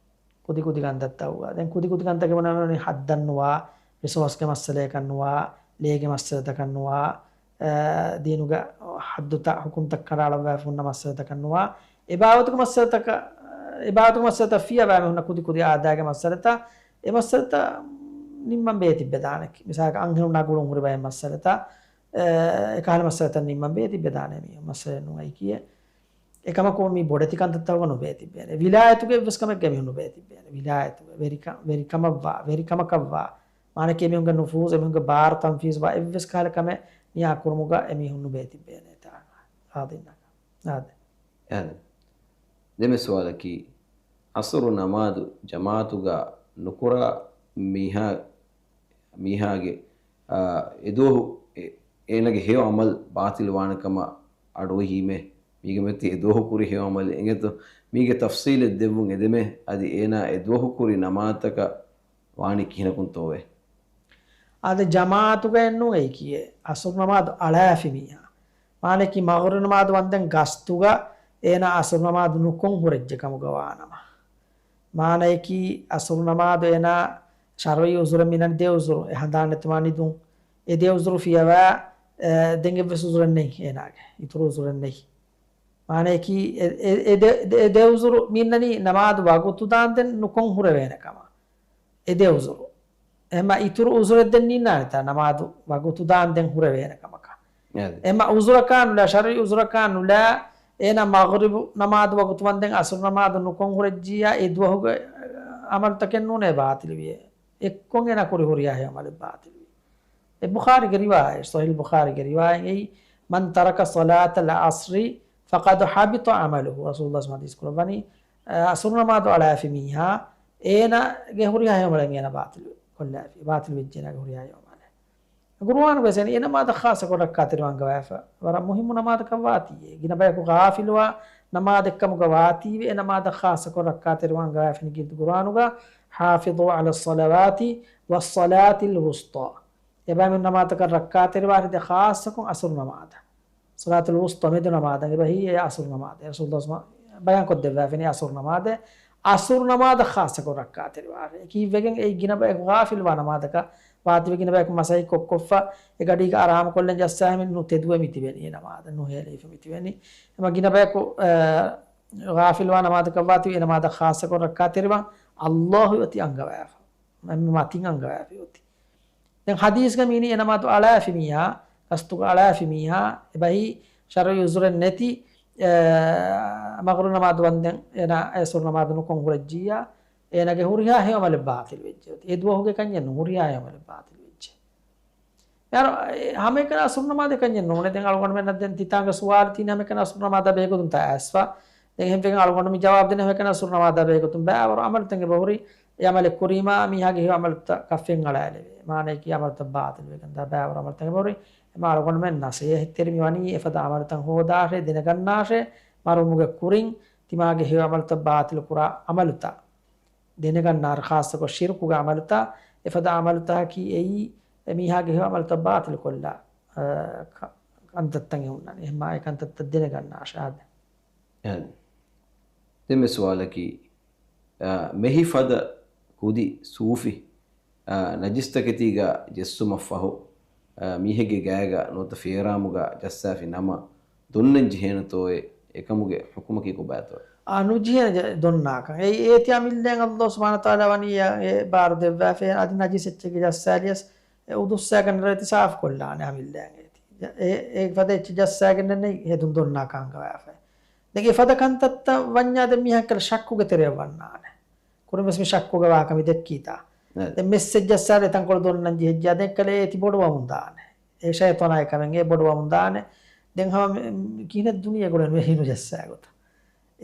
ކުދި ކުދި ކަންތައްތަކުގަ. ދެން ކުދި ކުދި ކަންތަކެއް ބުނަނީ ހައްދަށް ނުވާ، ރިސޯސްގެ މައްސަލައަކަށް ނުވާ، ލޭގެ މައްސަލަތަކަށް ނުވާ، އެ، ދީނުގެ ޙައްދުތައް ޙުކުމްތައް ކަނޑައަޅައްވާފަ ހުންނަ މައްސަލަތަކަށް ނުވާ، އެ ބާވަތުގެ މައްސަލަތަކަށް، އެ ބާވަތުގެ މައްސަލަތައް ފިޔަވާ މި ހުންނަ ކުދި ކުދި އާދައިގެ މައްސަލަތައް، އެ މައްސަލަތައް ނިންމަން ބޭތިއްބެދާނެ. މިސާލަކަށް އަންހެނުންނާ ގުޅުން ހުރި ބައެއް މައްސަލަތައް، އެ، އެކަހަލަ މައްސަލަތައް ނިންމަން ބޭތިއްބެދާނެ މި މައްސަލަ ނޫން އައިކީއެއް. އެކަމަކު މި ބޮޑެތި ކަންތައްތަކުގަ ނުބޭތިއްބޭނެ. ވިލާޔަތުގެ އެއްވެސް ކަމެއްގަ މީހުން ނުބޭތިއްބޭނެ. ވިލާޔަތުގެ ވެރިކަ-، ވެރިކަމަށްވާ، ވެރިކަމަކަށްވާ، މާނައަކީ އެމީހުންގެ ނުފޫޒު، އެމީހުންގެ ބާރު ތަންފީޒުވާ އެއްވެސް ކަހަލަ ކަމެއް ނިޔާ ކުރުމުގަ އެމީހުން ނުބޭތިއްބޭނެ ތާ ގާޟީންނަކަށް. އާދެ. އާދެ. ދެންމެ ސުވާލަކީ، އަސުރު ނަމާދު ޖަމާޢަތުގަ ނުކުރާ މީހާ މީހާގެ، އާ، އެދުވަހު އެ-، އޭނާގެ ހެޔޮ ޢަމަލު ބާޠިލު ވާނެ ކަމަށް އަޑުއެހީމޭ. މީގެ މަތި އެދުވަހު ކުރި ހެޔޮ ޢަމަލެއް އެނގޭތޯ؟ މީގެ ތަފްޞީލެއް ދެއްވުން އެދެމޭ. އަދި އޭނާ އެދުވަހު ކުރި ނަމާދުތަކަށް ވާނީ ކިހިނަކުންތޯއޭ؟ އާދެ، ޖަމާޢަތުގައެއްނޫން އެއީކީއެއް. އަސުރު ނަމާދު އަޅާފި މީހާ. މާނައަކީ މަޣްރިބު ނަމާދު ވަންދެން ގަސްތުގަ އޭނާ އަސުރު ނަމާދު ނުކޮށް ހުރެއްޖެ ކަމުގަ ވާނަމަ. މާނައަކީ އަސުރު ނަމާދު އޭނާ ޝަރުޢީ ޢުޛުރެއް މިނަން ދެ ޢުޛުރު، އެ ހަނދާން ނެތުމާ ނިދުން، އެ ދެ ޢުޛުރު ފިޔަވާ، އެ، ދެން އެއްވެސް ޢުޛުރެއް ނެތް އޭނާގެ، އިތުރު ޢުޛުރެއް ނެތް. މާނައަކީ އެ، އެ، އެ ދެ، އެ ދެ ޢުޛުރު މިންނަނީ ނަމާދު ވަގުތު ދާންދެން ނުކޮށް ހުރެވޭނެ ކަމަށް. އެ ދެ ޢުޛުރު. އެހެންމަ އިތުރު ޢުޛުރެއް ދެން ނިންނާނެތާ ނަމާދު ވަގުތު ދާންދެން ހުރެވޭނެ ކަމަކަށް. އެހެންމަ ޢުޛުރަކާ ނުލާ، ޝަރުޢީ ޢުޛުރަކާ ނުލާ، އޭނާ މަޣްރިބު ނަމާދު ވަގުތު ވަންދެން އަސުރު ނަމާދު ނުކޮށް ހުރެއްޖިއްޔާ އެ ދުވަހުގެ ޢަމަލުތަކެއް ނޫނޭ ބާޠިލުވިޔޭ. އެއްކޮށް އޭނާ ކުރި ހުރިހާ ހެޔޮ ޢަމަލެއް ބާޠިލުވީ. އެ ބުޚާރީގެ ރިވާޔަތް، ޞަޙީޙުލް ބުޚާރީގެ ރިވާޔަތް އެއީ، "من ترك صلاة العصر فقد حبط عمله." ރަސޫލުﷲ ޙަދީޘް ކުރައްވަނީ، އަ، އަސުރު ނަމާދު އަޅާފި މީހާ، އޭނާގެ ހުރިހާ ހެޔޮ ޢަމަލެއް އޭނާ ބާޠިލު ކޮށްލާފި، ބާޠިލު ވެއްޖެ އޭނާގެ ހުރިހާ ހެޔޮ ޢަމަލެއް. ޤުރުއާނުގައި ވެސް އެ ނަމާދަށް ޚާއްޞަކޮށް ރައްކާތެރިވާން އަންގަވާފަ، ވަރަށް މުހިއްމު ނަމާދަކަށް ވާތީ އެ. ގިނަ ބަޔަކު ޣާފިލުވާ ނަމާދެއްކަމުގަ ވާތީވެ، އެ ނަމާދަށް ޚާއްޞަކޮށް ރައްކާތެރިވާން އަންގަވާފިން ކީރިތި ޤުރުއާނުގަ، "حافظوا على الصلوات والصلاة الوسطى." އެބައިމީހުން ނަމާދަކަށް ރައްކާތެރިވާށޭ، ޚާއްޞަކޮށް އަސުރު ނަމާދަށް. ޞަލާތުލް ވުސްޠާ، މެދު ނަމާދަށް، އެބަހީ އެ އަސުރު ނަމާދަށް. ރަސޫލުﷲ ބަޔާންކޮށްދެއްވާފިނީ އަސުރު ނަމާދަށް، އަސުރު ނަމާދަށް ޚާއްޞަކޮށް ރައްކާތެރިވާށޭ. އެކީ ވެގެން އެއީ ގިނަ ބަޔަކު ޣާފިލްވާ ނަމާދަކަށް ވާތީވެ، ގިނަ ބަޔަކު މަސައްކަތް ކޮށްކޮށްފަ އެ ގަޑީގަ އަރާމުކޮށްލަން ޖައްސާފަ ނުތެދުވެ މިތިބެނީ އެ ނަމާދަށް، ނުހޭލިފަ މިތިބެނީ. އެމަ ގިނަ ބަޔަކު، އަ، ޣާފިލްވާ ނަމާދަކަށް ވާތީވެ، އެ ނަމާދަށް ޚާއްޞަކޮށް ރައްކާތެރިވާން ﷲ އޮތީ އަންގަވާފަ. މަތިން އަންގަވާފަ އޮތީ. ދެން ޙަދީޘްގަ މިއިނީ އެ ނަމާދު އަޅާފި މީހާ، ގަސްތުގަ އަޅާފި މީހާ، އެބަހީ ޝަރުޢީ ޢުޛުރެއް ނެތި، އެ، މަޣްރިބު ނަމާދު ވަންދެން އޭނާ އަސުރު ނަމާދު ނުކޮށް ހުރެއްޖިއްޔާ، އޭނާގެ ހުރިހާ ހެޔޮ ޢަމަލެއް ބާޠިލު ވެއްޖެ. އެ ދުވަހުގެ ކަންޏެއް ނޫން، ހުރިހާ ހެޔޮ ޢަމަލެއް ބާޠިލު ވެއްޖެ. މިހާރު އެ ހަމައެކަނި އަސުރު ނަމާދެއް ކަންޏެއް ނޫނޭ. ދެން އަޅުގަނޑުމެންނަށް ދެން ތިތާނގެ ސުވާލު ތީން ހަމައެކަނި އަސުރު ނަމާދާ ބެހޭގޮތުން ތާ އައިސްފަ. ދެން އެހެންވެގެން އަޅުގަނޑު މި ޖަވާބު ދޭނެ ހަމައެކަނި އަސުރު ނަމާދާ ބެހޭގޮތުން. ބައިވަރު ޢަމަލުތައް އެބަހުރި، އެ ޢަމަލެއް ކުރީމާ މީހާގެ ހެޔޮ ޢަމަލުތައް ކަށްފަން އަޅާލެވޭ. މާނައަކީ ޢަމަލުތައް ބާޠިލުވެގެން ދާ ބައިވަރު ޢަމަލުތައް އެބަހުރި. އެމާ އަޅުގަނޑުމެން ނަސޭހަތްތެރި މިވަނީ އެފަދަ އަމަލުތައް ހޯދާށޭ، ދެނެގަންނާށޭ، މަރުވުމުގެ ކުރިން ތިމާގެ ހެޔޮ އަމަލުތައް ބާތިލު ކުރާ އަމަލުތައް ދެނެގަންނާށޭ، ޚާއްޞަކޮށް ޝިރުކުގެ އަމަލުތައް، އެފަދަ އަމަލުތަކަކީ އެއީ އެ މީހާގެ ހެޔޮ އަމަލުތައް ބާތިލުކޮށްލާ، އަ، ކަ-، ކަންތައްތައް ހުންނާނެ. އެހެންމާ އެ ކަންތައްތައް ދެނެގަންނާށޭ. އާދެ. އެހެން. ދެންމެ ސުވާލަކީ، އާ، މެހި ފަދަ ކުދި ސޫފި، އާ، ނަޖިސްތަކެތީގަ ޖެއްސުމަށްފަހު، އާ، މީހެއްގެ ގާގަ ނުވަތަ ފޭރާމުގަ ޖައްސާފި ނަމަ، ދޮންނަން ޖެހޭނެތޯއޭ؟ އެކަމުގެ ޙުކުމަކީ ކޮބާތޯއޭ؟ އާ، ނުޖެހޭނެ ޖެ-، ދޮންނާކަން. އެ-، އޭތި އަމިއްލައިން ﷲ ސުބްޙާނަހޫ ވަތަޢާލާ ވަނީ އެ ބާރު ދެއްވާފައި، އަދި ނަޖިސް އެއްޗެއްގެ ޖައްސާލިޔަސް، އެ އުދުއްސާގަންނަ ރޭތި ސާފުކޮށްލާނެ އަމިއްލައިން އޭތި. އެ-، އެ ފަދަ އެއްޗެއް ޖައްސާގެންނެއް ނެތް ހެދުން ދޮންނާކަން އަންގަވާފައި. ދެން އެފަދަ ކަންތައްތައް ވަންޏާ ދެން މީހަކަށް ޝައްކުގެ ތެރެއަށް ވަންނާނެ. ކުރިން ވެސް މި ޝައްކުގެ ވާހަކަ މި ދެއްކީތާ. އެ. ދެން މެސް އެއްޗެއް ޖައްސާލި ތަންކޮޅު ދޮންނަން ޖެހިއްޖެ، ދެން ކަލޭ އޭތި ބޮޑުވަމުން ދާނެ. އެ ޝައިޠާނާ އެކަމެއް އެ ބޮޑުވަމުން ދާނެ. ދެން ހަމަ މި-، މި-، ކިހިނެއް ދުނިޔެގަ އުޅެން މެހި ނުޖައްސާ ގޮތަށް.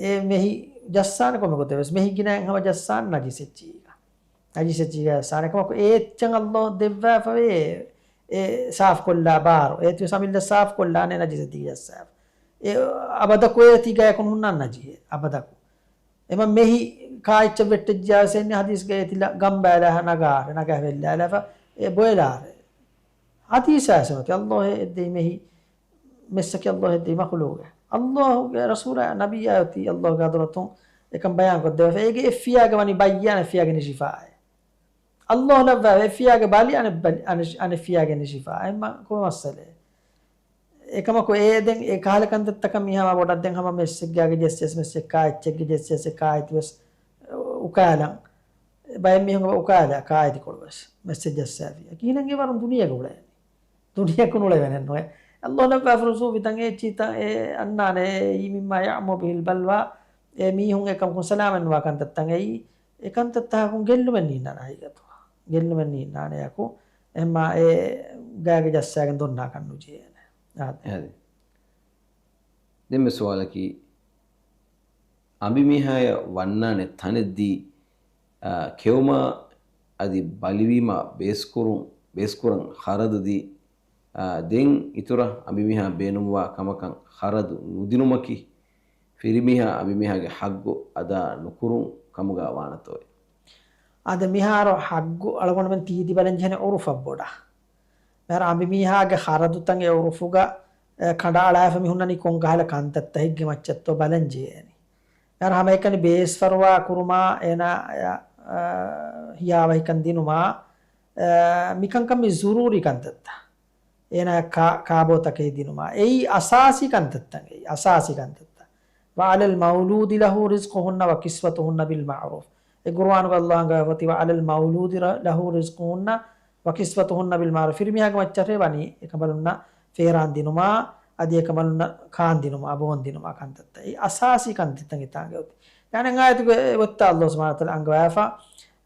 އެ މެހި ޖައްސާނެ ކޮންމެ ގޮތެއް ވެސް. މެހި ގިނައިން ހަމަ ޖައްސާނެ ނަޖިސް އެއްޗީގަ. ނަޖިސް އެއްޗީގަ ޖައްސާނެ. އެކަމަކު އޭތި އަށް ﷲ ދެއްވާފަވޭ އެ ސާފުކޮށްލާ ބާރު. އޭތި ވެސް އަމިއްލަ ސާފުކޮށްލާނެ ނަޖިސް އެއްޗީގަ ޖައްސާފަ. އެ އަބަދަކު އޭތި ގާތްކޮށް ހުންނާން ނަޖިހޭ އަބަދަކު. އެމަ މެހި ކާއެއްޗެއް ވެއްޓެއްޖިޔާ ސެން ހަދީސްގައި އޭތި ލަ-، ގަނބާލާ ނަގާރެ، ނަގާ ވެއްލާލާފަ އެ ބޮއެލާރެ. ހަދީސާ ސެމަތި ﷲ އެއްދެއި މެހި މެއްސަކީ ﷲ އެއްދެއި މަޚުލޫގެ. ﷲ ގެ ރަސޫލާ ނަބިއްޔާ އޮތީ ﷲ ގެ ޙަޟްރަތުން އެކަން ބަޔާން ކޮށްދެވެފަ. އޭގެ އެއްފިޔާގެ ވަނީ ބައްޔާން އެއްފިޔާގެ ނިޝިފާއޭ. ﷲ ލައްވާ އެއްފިޔާގެ ބަލި އަނެއް ބަލި-، އަނެއް-، އަނެއްފިޔާގެ ނިޝިފާ. އެއްމަ ކޮމެ މައްސަލައެއް. އެކަމަކު އޭ ދެން އެ ކަހަލަ ކަންތައްތަކަށް މީހާ ބޮޑަށް ދެން ހަމަ މެއްސެއްގާގެ ޖެއްސެސް މެއްސެއް ކާއެއްޗެއްގެ ޖެއްސެސް އެ ކާއެތި ވެސް އުކާލަން. ބައެއް މީހުން އުކާލާ ކާއެތިކޮޅު ވެސް މެއްސެއް ޖައްސާފިޔާ. ކިހިނެއް އެ ވަރުން ދުނިޔޭގަ އުޅޭނީ؟ ދުނިޔެކުން އުޅެވެނެއް ނުވޭ. ﷲ ލައްވާފަ ރުސޫ ވިތަން އެ ޗީތަން އެ އަންނާނެ އެއީ މިއްމާ ޔަޢުމު ބިހިލް ބަލްވާ. އެ މީހުން އެކަމަކުން ސަލާމަތްނުވާ ކަންތައްތައް އެއީ. އެ ކަންތައްތަކަކުން ގެއްލުމެއް ނީންނާނެ ހަގީގަތުގަ. ގެއްލުމެއް ނީންނާނެއަކު. އެހެންމާ އެ ގާގެ ޖައްސާގެން ދޮންނާކަށް ނުޖެހޭނެ. އާދެ. އެހެން. ދެންމެ ސުވާލަކީ، އަނބިމީހާޔަށް ވަންނާނެ ތަނެއްދީ، އާ، ކެއުމާ އަދި ބަލިވީމާ ބޭސްކުރުން، ބޭސްކުރަން ޚަރަދު ދީ، އާ، ދެން އިތުރަށް އަނބިމީހާ ބޭނުންވާ ކަމަކަށް ޚަރަދު ނުދިނުމަކީ، ފިރިމީހާ އަނބިމީހާގެ ޙައްޤު އަދާ ނުކުރުން ކަމުގަ ވާނެތޯއޭ؟ އާދެ، މިހާރު ޙައްޤު އަޅުގަނޑުމެން ތީދި ބަލަން ޖެހޭނެ ޢުރުފަށް ބޮޑަށް. މިހާރު އަނބިމީހާގެ ޚަރަދުތައް އެ ޢުރުފުގަ، އެ، ކަނޑައަޅާފަ މި ހުންނަނީ ކޮން ކަހަލަ ކަންތައްތަކެއްގެ މައްޗަށްތޯ ބަލަން ޖެހޭނެ. މިހާރު ހަމައެކަނި ބޭސްފަރުވާ ކުރުމާ، އޭނާ، އެ، އެ، ހިޔާވަހިކަން ދިނުމާ، އެ، މިކަންކަން މި ޒުރޫރީ ކަންތައްތައް. އޭނާ ކާ-، ކާބޯތަކެއް ދިނުމާ. އެއީ އަސާސީ ކަންތައްތައް، އެއީ އަސާސީ ކަންތައްތައް. وعلى المولود له رزقهن وكسوتهن بالمعروف. އެ ޤުރުއާނުގަ ﷲ އަންގަވަތި وعلى المولود ر-، له رزقهن وكسوتهن بالمعروف. ފިރިމީހާގެ މައްޗަށޭ ވަނީ އެކަނބަލުންނަށް ފޭރާން ދިނުމާ، އަދި އެކަނބަލުންނަށް ކާން ދިނުމާ، ބޯން ދިނުމާ ކަންތައްތައް. އެއީ އަސާސީ ކަންތައްތައް އެތާނގެ އޮތީ. ޔަޢުނީ އާޔަތުގެ އެ ވައްތަ ﷲ ސުބްޙާނަހޫ ވަތަޢާލާ އަންގަވާފަ،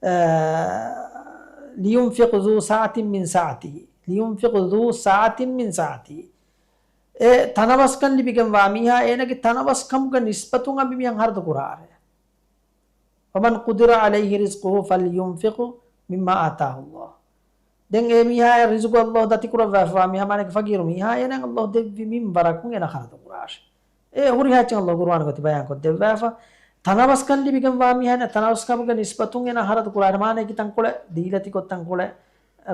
އަ، لينفق ذو سعة من سعته. لينفق ذو سعة من سعته. އެ ތަނަވަސްކަން ލިބިގެންވާ މީހާ އޭނަގެ ތަނަވަސްކަމުގެ ނިސްބަތުން އަނބިމީހަށް ޚަރަދު ކުރާށޭ. ومن قدر عليه رزقه فلينفق مما آتاه الله. ދެން އެ މީހާޔަށް ރިޒުގު ﷲ ދަތިކުރައްވާފަވާ މީހާ، މާނައަކީ ފަގީރު މީހާ، އޭނައަށް ﷲ ދެއްވި މިންވަރަކުން އޭނަ ޚަރަދު ކުރާށޭ. އެ ހުރިހާ އެއްޗެއް ﷲ ޤުރުއާނުގަ ބަޔާންކޮށްދެއްވާފަ. ތަނަވަސްކަން ލިބިގެންވާ މީހާ ތަނަވަސްކަމުގެ ނިސްބަތުން އޭނަ ޚަރަދު ކުރާށޭ. މާނައަކީ ތަންކޮޅެއް ދީލަތިކޮށް ތަންކޮޅެއް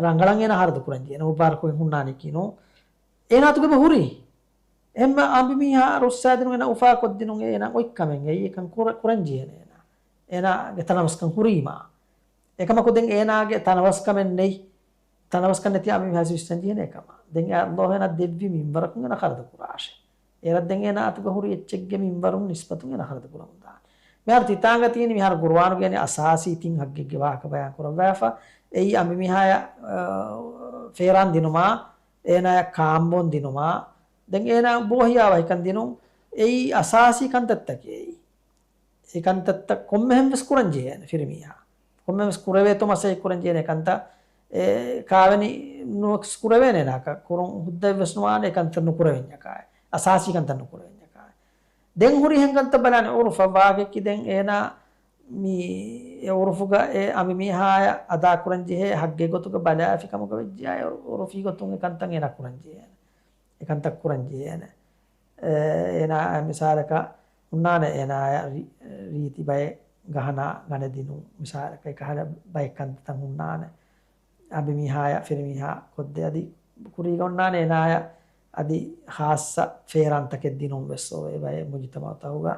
ރަނގަޅަށް އޭނަ ޚަރަދު ކުރަންޖެހޭނެ. މުބާރަކު ހުންނާނެކީ ނޫން. އޭނާ އަތުގަ އެބަ ހުރީ. އެހެންމަ އަނބިމީހާ ރުއްސާދިނުން އޭނަ އުފާކޮށްދިނުން އޭނަ އޮތްކަމެއް އެއީ އެކަން ކުރ-، ކުރަންޖެހޭނެ އޭނަ. އޭނާގެ ތަނަވަސްކަން ހުރީމާ. އެކަމަކު ދެން އޭނާގެ ތަނަވަސްކަމެއް ނެތް. ތަނަވަސްކަން ނެތި އަނބިމީހާ ވިސްނަންޖެހޭނެ އެކަމާ. ދެން އެ ﷲ އޭނާ ދެއްވި މިންވަރަކުން އޭނަ ޚަރަދު ކުރާށޭ. އޭރަށް ދެން އޭނާ އަތުގަ ހުރި އެއްޗެއްގެ މިންވަރުން ނިސްބަތުން އޭނަ ޚަރަދު ކުރަމުންދާނެ. މިހާރު ތިތާނގަ ތިއިން މިހާރު ޤުރުއާނުގައި އަސާސީ ތިން ޙައްޤެއްގެ ވާހަކަ ބަޔާން ކުރައްވާފަ. އެއީ އަނބިމީހާޔަށް، އަ، ފޭރާން ދިނުމާ، އޭނާޔަށް ކާންބޯން ދިނުމާ، ދެން އޭނާ ބޯ ހިޔާވަހިކަން ދިނުން، އެއީ އަސާސީ ކަންތައްތަކެއް އެއީ. އެ ކަންތައްތައް ކޮންމެހެން ވެސް ކުރަން ޖެހޭނެ ފިރިމީހާ. ކޮންމެހެން ވެސް ކުރެވޭތޯ މަސައްކަތް ކުރަން ޖެހޭނެ ކަންތައް، އެ ކާވެނި ނުވެސް ކުރެވޭނެ ނާކަށް ކުރުން ހުއްދައެއް ވެސް ނުވާނެ އެ ކަންތައް ނުކުރެވެންޏަކާ. އަސާސީ ކަންތައް ނުކުރެވެންޏަކާ. ދެން ހުރިހެން ކަންތައް ބަލާނެ ޢުރުފަށް ވާގެކި ދެން އޭނާ މި އެ ޢުރުފުގަ އެ އަނބިމީހާޔަށް އަދާކުރަން ޖެހޭ ޙައްޤެއް ގޮތުގަ ބަލާފި ކަމުގަ ވެއްޖެއްޔާ އެ ޢުރުފީ ގޮތުން އެ ކަންތައް އޭނާ ކުރަން ޖެހޭނެ. އެކަންތައް ކުރަން ޖެހޭނެ. އޭ، އޭނާ މިސާލަކަށް ހުންނާނެ، އޭނާ ރީ-، ރީތި ބައެއް ގަހަނާ ގަނެ ދިނުން މިސާލަކަށް އެކަހަލަ ބައެއް ކަންތައް ހުންނާނެ. އަނބިމީހާޔަށް ފިރިމީހާ ކޮށްދޭ އަދި ކުރީގަ ހުންނާނެ އޭނާޔަށް އަދި ޚާއްޞަ ފޭރާންތަކެއް ދިނުން ވެސް އޮވޭ ބައެއް މުޖުތަމަޢުތަކުގަ.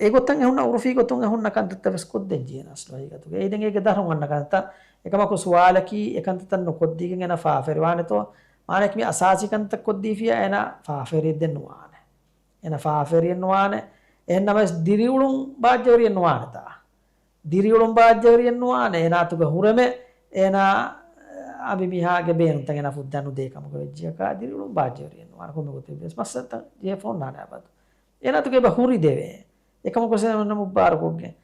އެގޮތަށް އެހުންނަ އުރުފީ ގޮތުން އެހުންނަ ކަންތައްތައް ވެސް ކޮށްދޭން ޖެހޭނެ އަސްލު ހަގީގަތުގަ. އެއީ ދެން އޭގެ ދަށުން އަންނަ ކަންތައް. އެކަމަކު ސުވާލަކީ އެކަންތައްތައް ނުކޮށްދީގެން އޭނާ ފާފައިވާނެތޯ؟ މާނައަކީ މި އަސާސީ ކަންތައް ކޮށްދީފިޔާ އޭނާ ފާފަވެރިއެއް ދެން ނުވާނެ. އޭނާ ފާފަވެރިއެއް ނުވާނެ. އެހެން ނަމަވެސް ދިރިއުޅުން ބާއްޖަވެރިއެއް ނުވާނެތާ. ދިރިއުޅުން ބާއްޖަވެރިއެއް ނުވާނެ. އޭނާ އަތުގަ ހުރެމެ އޭނާ އަނބިމީހާގެ ބޭނުންތައް އޭނާ ފުއްދާ ނުދޭ ކަމުގަ ވެއްޖިއްޔާ ދިރިއުޅުން ބާއްޖަވެރިއެއް ނުވާނެ. ކޮންމެ ގޮތެއް ވެސް މައްސަލަތައް ޖެހިފަ އޮންނާނެ އަބަދު. އޭނާ އަތުގަ އެބަ ހުރި ދެވޭ. އެކަމަކު ވެސް އޭނާ މުއްބާރުކޮށްގެން.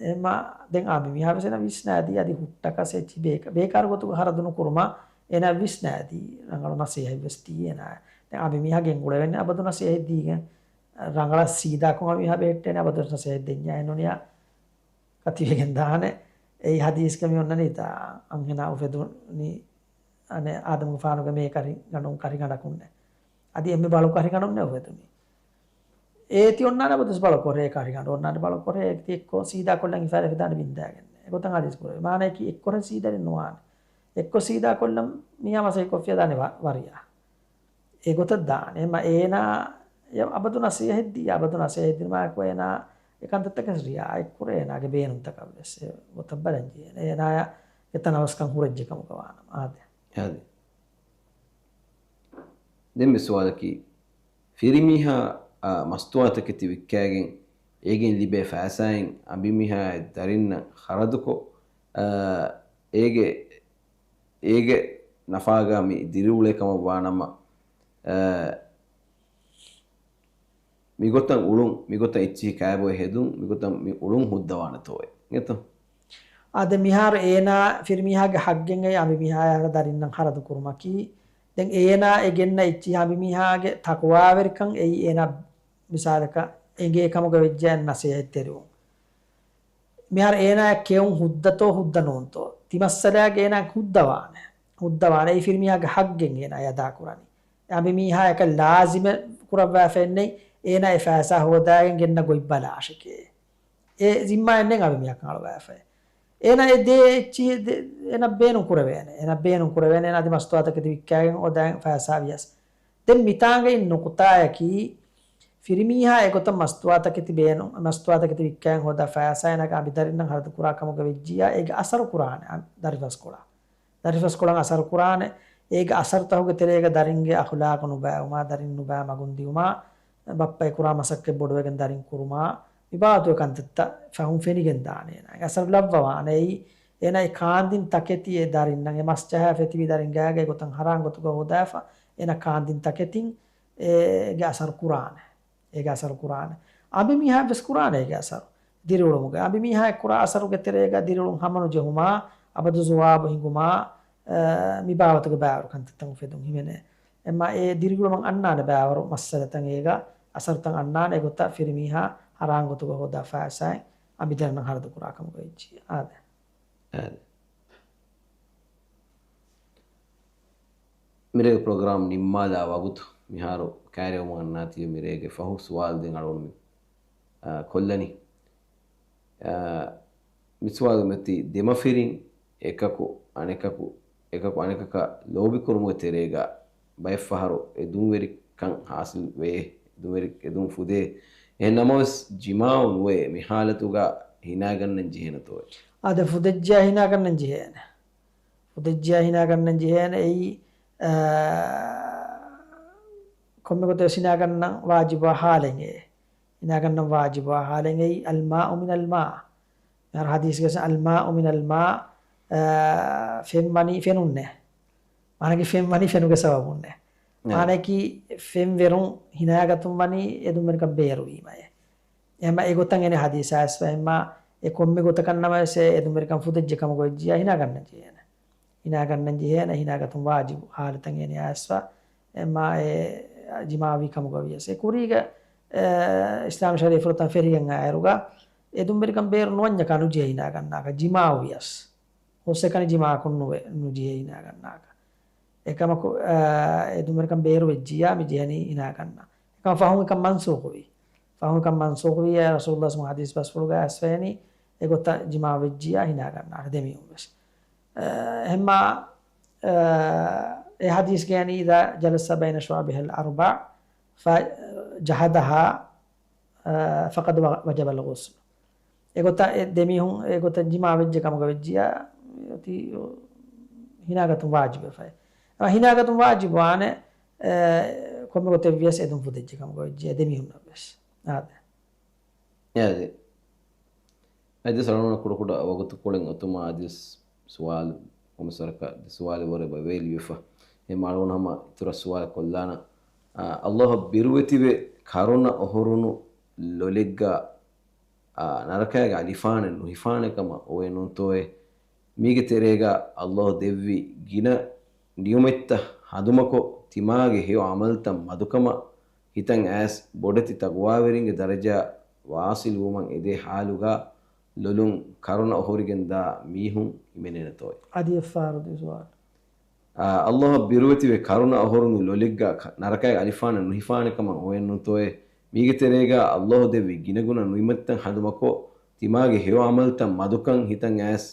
އެމަ ދެން އަނބިމީހާ ވެސް އޭނާ ވިސްނާދީ އަދި ހުއްޓަކަސް އެއްޗި ބޭކ-، ބޭކާރު ގޮތުގަ ހަރަދު ނުކުރުމަށް އޭނާ ވިސްނާދީ. ރަނގަޅު ނަސޭހަތް ވެސް ދީ އޭނާ. ދެން އަނބިމީހާ ގެންގުޅެވެން އަބަދު ނަސޭހަތް ދީގެން. ރަނގަޅަށް ސީދާކޮށް އަނބިމީހާ ބެހެއްޓޭނެ އަބަދު ނަސޭހަތް ދެންޏާ އެންނުނިޔާ ކަތިވެގެން ދާނެ. އެއީ ހަދީސްގަ މި އޮންނަނީތާ އަންހެނާ އުފެދުނީ އަނެއް އާދަމުގެފާނުގެ މޭ ކަރިގަނޑުން ކަރިގަނޑަކުންނޭ. އަދި އެންމެ ބަޅު ކަރިގަނޑުންނޭ އުފެދުނީ. އޭތި އޮންނާނެ އަބަދުވެސް ބަޅު ކޮށްރޭ ކަރިގަނޑު އޮންނާނެ ބަޅު ކޮށްރޭ އޭތި އެއްކޮށް ސީދާ ކޮށްލަން ހިފާރޭ ފެދާނެ ބިންދާގެން. އެގޮތަށް ހަދީސް ކުރެވޭ. މާނައަކީ އެއްކޮށް ސީދަރިން ނުވާނެ. އެއްކޮށް ސީދާ ކޮށްލަން މީހާ މަސައްކަތް ކޮށްފިޔާ ދާނެ ވަ-، ވަރިޔާ. އެގޮތަށް ދާނެ. އެމަ އޭނާ އަބަދު ނަސޭހަތް ދީ، އަބަދު ނަސޭހަތް ދިނުމާއެކު އޭނާ އެކަންތައްތަކަސް ރިއާޔަތް ކުރޭ، އޭނާގެ ބޭނުންތަކަށް ވެސް އެ ގޮތަށް ބަލަން ޖެހޭނެ. އޭނާޔަށް އެތަނަވަސްކަން ހުރެއްޖެ ކަމުގަ ވާނަމަ. އާދެ. އާދެ. ދެން މި ސުވާލަކީ، ފިރިމީހާ، އާ، މަސްތުވާތަކެތި ވިއްކާގެން އޭގެން ލިބޭ ފައިސާއިން އަނބިމީހާ ދަރިންނަށް ޚަރަދުކޮށް، އާ، އޭގެ އޭގެ ނަފާގަ މި ދިރިއުޅޭ ކަމަށް ވާނަމަ، އަ، މިގޮތަށް އުޅުން، މިގޮތަށް އެއްޗިހި ކައިބޮއެ ހެދުން، މިގޮތަށް މި އުޅުން ހުއްދަވާނެތޯއޭ؟ އެތަ؟ އާދެ، މިހާރު އޭނާ ފިރިމީހާގެ ހައްގެއް އެ އަނބިމީހާޔާ ދަރިންނަށް ޚަރަދު ކުރުމަކީ، ދެން އޭނާ އެ ގެންނަ އެއްޗިހި އަނބިމީހާގެ ތަޤްވާވެރިކަން އެއީ އޭނާ މިސާލަކަށް އެނގޭ ކަމުގަ ވެއްޖެ ނަސޭހަތްތެރިވުން. މިހާރު އޭނާއަށް ކެއުން ހުއްދަތޯ ހުއްދަ ނޫންތޯ؟ ތިމައްސަލައިގެ އޭނާއަށް ހުއްދަވާނެ. ހުއްދަވާނެ. އެއީ ފިރިމީހާގެ ހައްގެއް އޭނާ އަދާކުރަނީ. އަނބިމީހާއަކަށް ލާޒިމެއް ކުރައްވާފައެއްނެތް އޭނާ އެ ފައިސާ ހޯދާގެން ގެންނަ ގޮތް ބަލާށެކޭ. އެ ޒިންމާއެއްނެތް އަނބިމީހަކަށް އަޅުވާފައެއް. އޭނާ އެ ދޭ އެއްޗިހި ދެ-، އޭނާ ބޭނުން ކުރެވޭނެ. އޭނާ ބޭނުން ކުރެވޭނެ. އޭނާ އަދި މަސްތުވާތަކެތި ވިއްކާގެން އޮދާ ފައިސާ ވިޔަސް. ދެން މިތާނގައި ނުކުތާއަކީ، ފިރިމީހާ އެގޮތަށް މަސްތުވާތަކެތި ބޭނު-، މަސްތުވާތަކެތި ވިއްކާގެން ހޯދާ ފައިސާއިން އަނބިދަރިންނަށް ޚަރަދުކުރާ ކަމުގަ ވެއްޖިއްޔާ، އޭގެ އަސަރު ކުރާނެ އަ-، ދަރިފަސްކޮޅަށް. ދަރިފަސްކޮޅަށް އަސަރު ކުރާނެ. އޭގެ އަސަރުތަކުގެ ތެރޭގަ ދަރިންގެ އަޚުލާޤު ނުބައިވުމާ، ދަރިން ނުބައި މަގުން ދިއުމާ، ބައްޕަ އެކުރާ މަސައްކަތް ބޮޑުވެގެން ދަރިން ކުރުމާ، މި ބާވަތުގެ ކަންތައްތައް ފަހުން ފެނިގެން ދާނެ އޭނާ. އަސަރު ލައްވަވާނެ. އެއީ އޭނާ އެ ކާންދިން ތަކެތި އެ ދަރިންނަށް، އެ މަސް ޖަހާފަ ތިބި ދަރިން ގާގަ އެގޮތަށް ހަރާން ގޮތުގަ ހޯދާފަ، އޭނާ ކާންދިން ތަކެތިން އޭގެ އަސަރު ކުރާނެ. އޭގެ އަސަރު ކުރާނެ. އަނބިމީހާ ވެސް ކުރާނެ އޭގެ އަސަރު. ދިރިއުޅުމުގަ. އަނބިމީހާ އެ ކުރާ އަސަރުގެ ތެރޭގަ ދިރިއުޅުން ހަމަނުޖެހުމާ، އަބަދު ޒުވާބު ހިނގުމާ، އަ، މި ބާވަތުގެ ބާވަރު ކަންތައްތައް އުފެދުން ހިމެނޭ. އެމަ އެ ދިރިއުޅުމަށް އަންނާނެ ބާވަރު މައްސަލަތައް އޭގަ އަސަރުތައް އަންނާނެ. އެގޮތަށް ފިރިމީހާ ހަރާން ގޮތުގަ ހޯދާ ފައިސާއިން އަނބިދަރިންނަށް ޚަރަދުކުރާ ކަމުގަ ވެއްޖިއްޔާ. އާދެ. އާދެ. މިރޭގެ ޕްރޮގްރާމް ނިންމާލާ ވަގުތު މިހާރު ކައިރިވަމުން އަންނާތީ މިރޭގެ ފަހު ސުވާލު ދެން އަޅުގަނޑު މި، އާ، ކޮށްލަނީ. އާ، މި ސުވާލު މެތި ދެމަފިރިން އެކަކު އަނެކަކު، އެކަކު އަނެކަކަށް ލޯބިކުރުމުގެ ތެރޭގަ ބައެއްފަހަރު އެދުންވެރިކަން ހާސިލް ވޭ، އެދުންވެރި-، އެދުން ފުދޭ. އެހެން ނަމަވެސް ޖިމާޢު ނުވޭ. މި ހާލަތުގަ ހިނާގަންނަން ޖެހޭނެތޯއޭ؟ އާދެ، ފުދެއްޖެޔާ ހިނާގަންނަން ޖެހޭނެ. ފުދެއްޖެޔާ ހިނާގަންނަން ޖެހޭނެ. އެއީ، އާ، ކޮންމެ ގޮތެއް ވެސް ހިނާގަންނަން ވާޖިބު ހާލެއް އެ. ހިނާގަންނަން ވާޖިބު ހާލެއް އެއީ، އަލްމާއު މިނަލް މާ. މިހާރު ހަދީސްގަސް އަލްމާއު މިނަލް މާ، އާ، ފެން ވަނީ ފެނުންނޭ. މާނަކީ ފެން ވަނީ ފެނުގެ ސަބަބުންނޭ. ނައި. މާނަކީ ފެން ވެރުން ހިނާގަތުން ވަނީ އެދުންވެރިކަން ބޭރުވީމައޭ. އެހެންމަ އެގޮތަށް އެނެ ހަދީސާ އައިސްފަ އެހެންމަ އެ ކޮންމެ ގޮތަކަށް ނަމަވެސް އެ އެދުންވެރިކަން ފުދެއްޖެ ކަމުގަ ވެއްޖިއްޔާ ހިނާގަންނަން ޖެހޭނެ. ހިނާގަންނަން ޖެހޭނެ، ހިނާގަތުން ވާޖިބު ހާލަތަށް އެނެ އައިސްފަ އެހެންމަ އެ ޖިމާޢުވީ ކަމުގަ ވިޔަސް. އެ ކުރީގަ، އެ، އިސްލާމް ޝަރީޢަތް ފުރަތަމަ ފެށިގެން އައިރުގަ އެދުންވެރިކަން ބޭރު ނުވަންޏަކާ ނުޖެހޭ ހިނާގަންނާކަށް ޖިމާޢު ވިޔަސް. ހުސްއެކަނި ޖިމާޢަކުން ނުވެ، ނުޖެހޭ ހިނާގަންނާކަށް. އެކަމަކު، އާ، އެ ދެމީހުން ކަން ބޭރު ވެއްޖިއްޔާ މި ޖެހެނީ ހިނާ ކަންނަށް. އެކަމަކު ފަހުން އެކަން މަންސޫޚުވި. ފަހުން އެކަން މަންސޫޚުވިއްޔާ ރަސޫލުﷲ ސުމަ ޙަދީޘް ބަސްފުޅުގަ އައިސްފައިނީ އެގޮތަށް ޖިމާ ވެއްޖިއްޔާ ހިނާ ކަންނަށް ދެމީހުން ވެސް. އެހެންމާ، އާ، އެ ޙަދީޘްގައި އިޒާ ޖަލަސަ ބައިނަ ޝުޢަބިހަލް އަރްބަޢި ފަޖަހަދަހާ، އާ، ފަޤަދް ވަ-، ވަޖަބަލް ޣުސްލު. އެގޮތަށް އެ ދެމީހުން އެގޮތަށް ޖިމާ ވެއްޖެ ކަމުގަ ވެއްޖިއްޔާ، އޮތީ ހިނާގަތުން ވާޖިބުވެފައި. އެމަ ހިނާގަތުން ވާޖިބުވާނެ، އާ، ކޮންމެ ގޮތެއް ވިޔަސް އެދުން ފުދެއްޖެ ކަމުގަ ވެއްޖެ އެ ދެމީހުންނަށް ވެސް. އާދެ. އެއާދެ. އަދި ސަޅުން ކުޑަކުޑަ ވަގުތުކޮޅެއް އޮތުމާ އަދިވެސް ސުވާލު ކޮންމެސްވަރަކަށް ދެ ސުވާލެއް ވުރެ ބަވޭލިވެފަ. އެ މާޅޮނަ ހަމަ އިތުރަށް ސުވާލެއް ކޮށްލާނަ. އާ، ﷲ އަށް ބިރުވެތިވެ ކަރުނަ އޮހޮރުނު ލޮލެއްގަ، އާ، ނަރަކައިގެ އަލިފާނެއް ނުހިފާނެ ކަމަށް އޮވޭ ނޫންތޯއޭ؟ މީގެ ތެރޭގަ ﷲ ދެއްވި ގިނަ ނިޢުމަތްތައް ހަނދުމަކޮށް، ތިމާގެ ހެޔޮ ޢަމަލުތައް މަދުކަމަށް ހިތަށް އައިސް، ބޮޑެތި ތަޤްވާވެރިންގެ ދަރަޖައަށް ވާޞިލް ވުމަށް އެދޭ ޙާލުގަ، ލޮލުން ކަރުނަ އޮހޮރިގެން ދާ މީހުން ހިމެނޭނެތޯއޭ؟ އަދި އެއްފަހަރު ދެ ސުވާލު. އާ، ﷲ އަށް ބިރުވެތިވެ ކަރުނަ އޮހޮރުނު ލޮލެއްގަ ކަ-، ނަރަކައިގެ އަލިފާނެއް ނުހިފާނެ ކަމަށް އޮވޭ ނޫންތޯއޭ؟ މީގެ ތެރޭގަ ﷲ ދެއްވި ގިނަގުނަ ނިޢުމަތްތައް ހަނދުމަކޮށް، ތިމާގެ ހެޔޮ ޢަމަލުތައް މަދުކަން ހިތަށް އައިސް،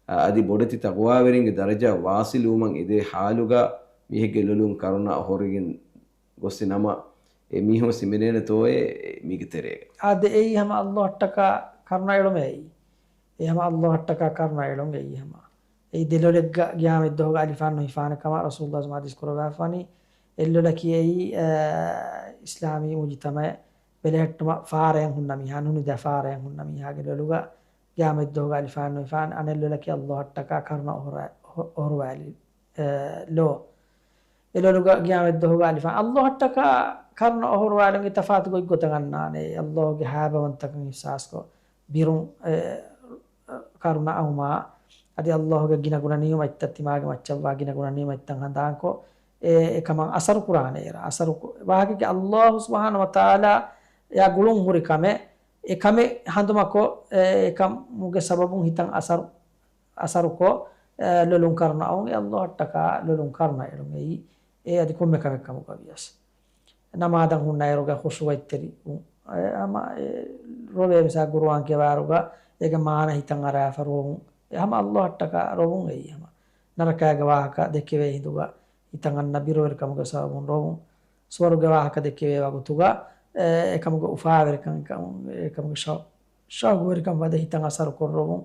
އަ-، އަދި ބޮޑެތި ތަޤްވާވެރިންގެ ދަރަޖައަށް ވާޞިލް ވުމަށް އެދޭ ޙާލުގަ މީހެއްގެ ލޮލުން ކަރުނަ އޮހޮރިގެން ގޮއްސި ނަމަ، އެ މީހުން ހިމެނޭނެތޯއޭ މީގެ ތެރޭގަ؟ އާދެ، އެއީ ހަމަ ﷲ އަށްޓަކާ ކަރުނަ އެޅުމޭ އެއީ. އެ ހަމަ ﷲ އަށްޓަކާ ކަރުނަ އެޅުން އެއީ ހަމަ. އެއީ ދެލޮލެއްގަ ޤިޔާމަތް ދުވަހުގަ އަލިފާން ނުހިފާނެ ކަމަށް ރަސޫލުﷲ ޙަދީޘް ކުރައްވާފަވަނީ. އެއްލޮލަކީ އެއީ، އާ، އިސްލާމީ މުޖުތަމަޢެއް ބެލެހެއްޓުމަށް ފާރަޔަށް ހުންނަ މީހާ، ނުނިދާ ފާރަޔަށް ހުންނަ މީހާގެ ލޮލުގަ ޤިޔާމަތް ދުވަހުގަ އަލިފާން ނުހިފާނެ. އަނެއް ލޮލަކީ ﷲ އަށްޓަކާ ކަރުނަ އޮހޮރު-، އޮހޮ-، އޮހޮރުވާލި، އާ، ލޯ. އެ ލޮލުގަ ޤިޔާމަތް ދުވަހުގަ އަލިފާން. ﷲ އަށްޓަކާ ކަރުނަ އޮހޮރުވާލުމުގެ ތަފާތު ގޮތްގޮތަށް އަންނާނެ. ﷲ ގެ ހައިބަވަންތަކަން އިޙްސާސްކޮށް، ބިރުން، އެ، ކަރުނަ އައުމާ، އަދި ﷲ ގެ ގިނަގުނަ ނިޢުމަތްތައް، ތިމާގެ މައްޗަށްވާ ގިނަގުނަ ނިޢުމަތްތައް ހަނދާންކޮށް، އެ، އެކަމަށް އަސަރު ކުރާނެ އޭރަށް. އަސަރު ކު-، ވާހަކައިގެ ﷲ ސުބްޙާނަހޫ ވަތަޢާލާ އެއާ ގުޅުން ހުރި ކަމެއް، އެ ކަމެއް ހަނދުމަކޮށް، އެ، އެކަމުގެ ސަބަބުން ހިތަށް އަސަރު، އަސަރުކޮށް، އެ، ލޮލުން ކަރުނަ އައުން، އެ ﷲ އަށްޓަކާ ލޮލުން ކަރުނަ އެޅުން އެއީ، އެ އަދި ކޮންމެ ކަމެއް ކަމުގަ ވިޔަސް. ނަމާދަށް ހުންނައިރުގަ ޚުޝޫޢަތްތެރިވުން. އެ ހަމަ އެ ރޮވޭ މިސާ ޤުރުއާން ކިޔަވާއިރުގަ އޭގެ މާނަ ހިތަށް އަރާފަ ރޮވުން. އެ ހަމަ ﷲ އަށްޓަކާ ރޮވުން އެއީ ހަމަ. ނަރަކައިގެ ވާހަކަ ދެކެވޭ ހިނދުގަ ހިތަށް އަންނަ ބިރުވެރިކަމުގެ ސަބަބުން ރޮވުން. ސުވަރުގެ ވާހަކަ ދެކެވޭ ވަގުތުގަ، އެ، އެކަމުގެ އުފާވެރިކަން، އެކަމުގެ ޝައު-، ޝައުގުވެރިކަން ވަދެ ހިތަށް އަސަރުކޮށް ރޮވުން.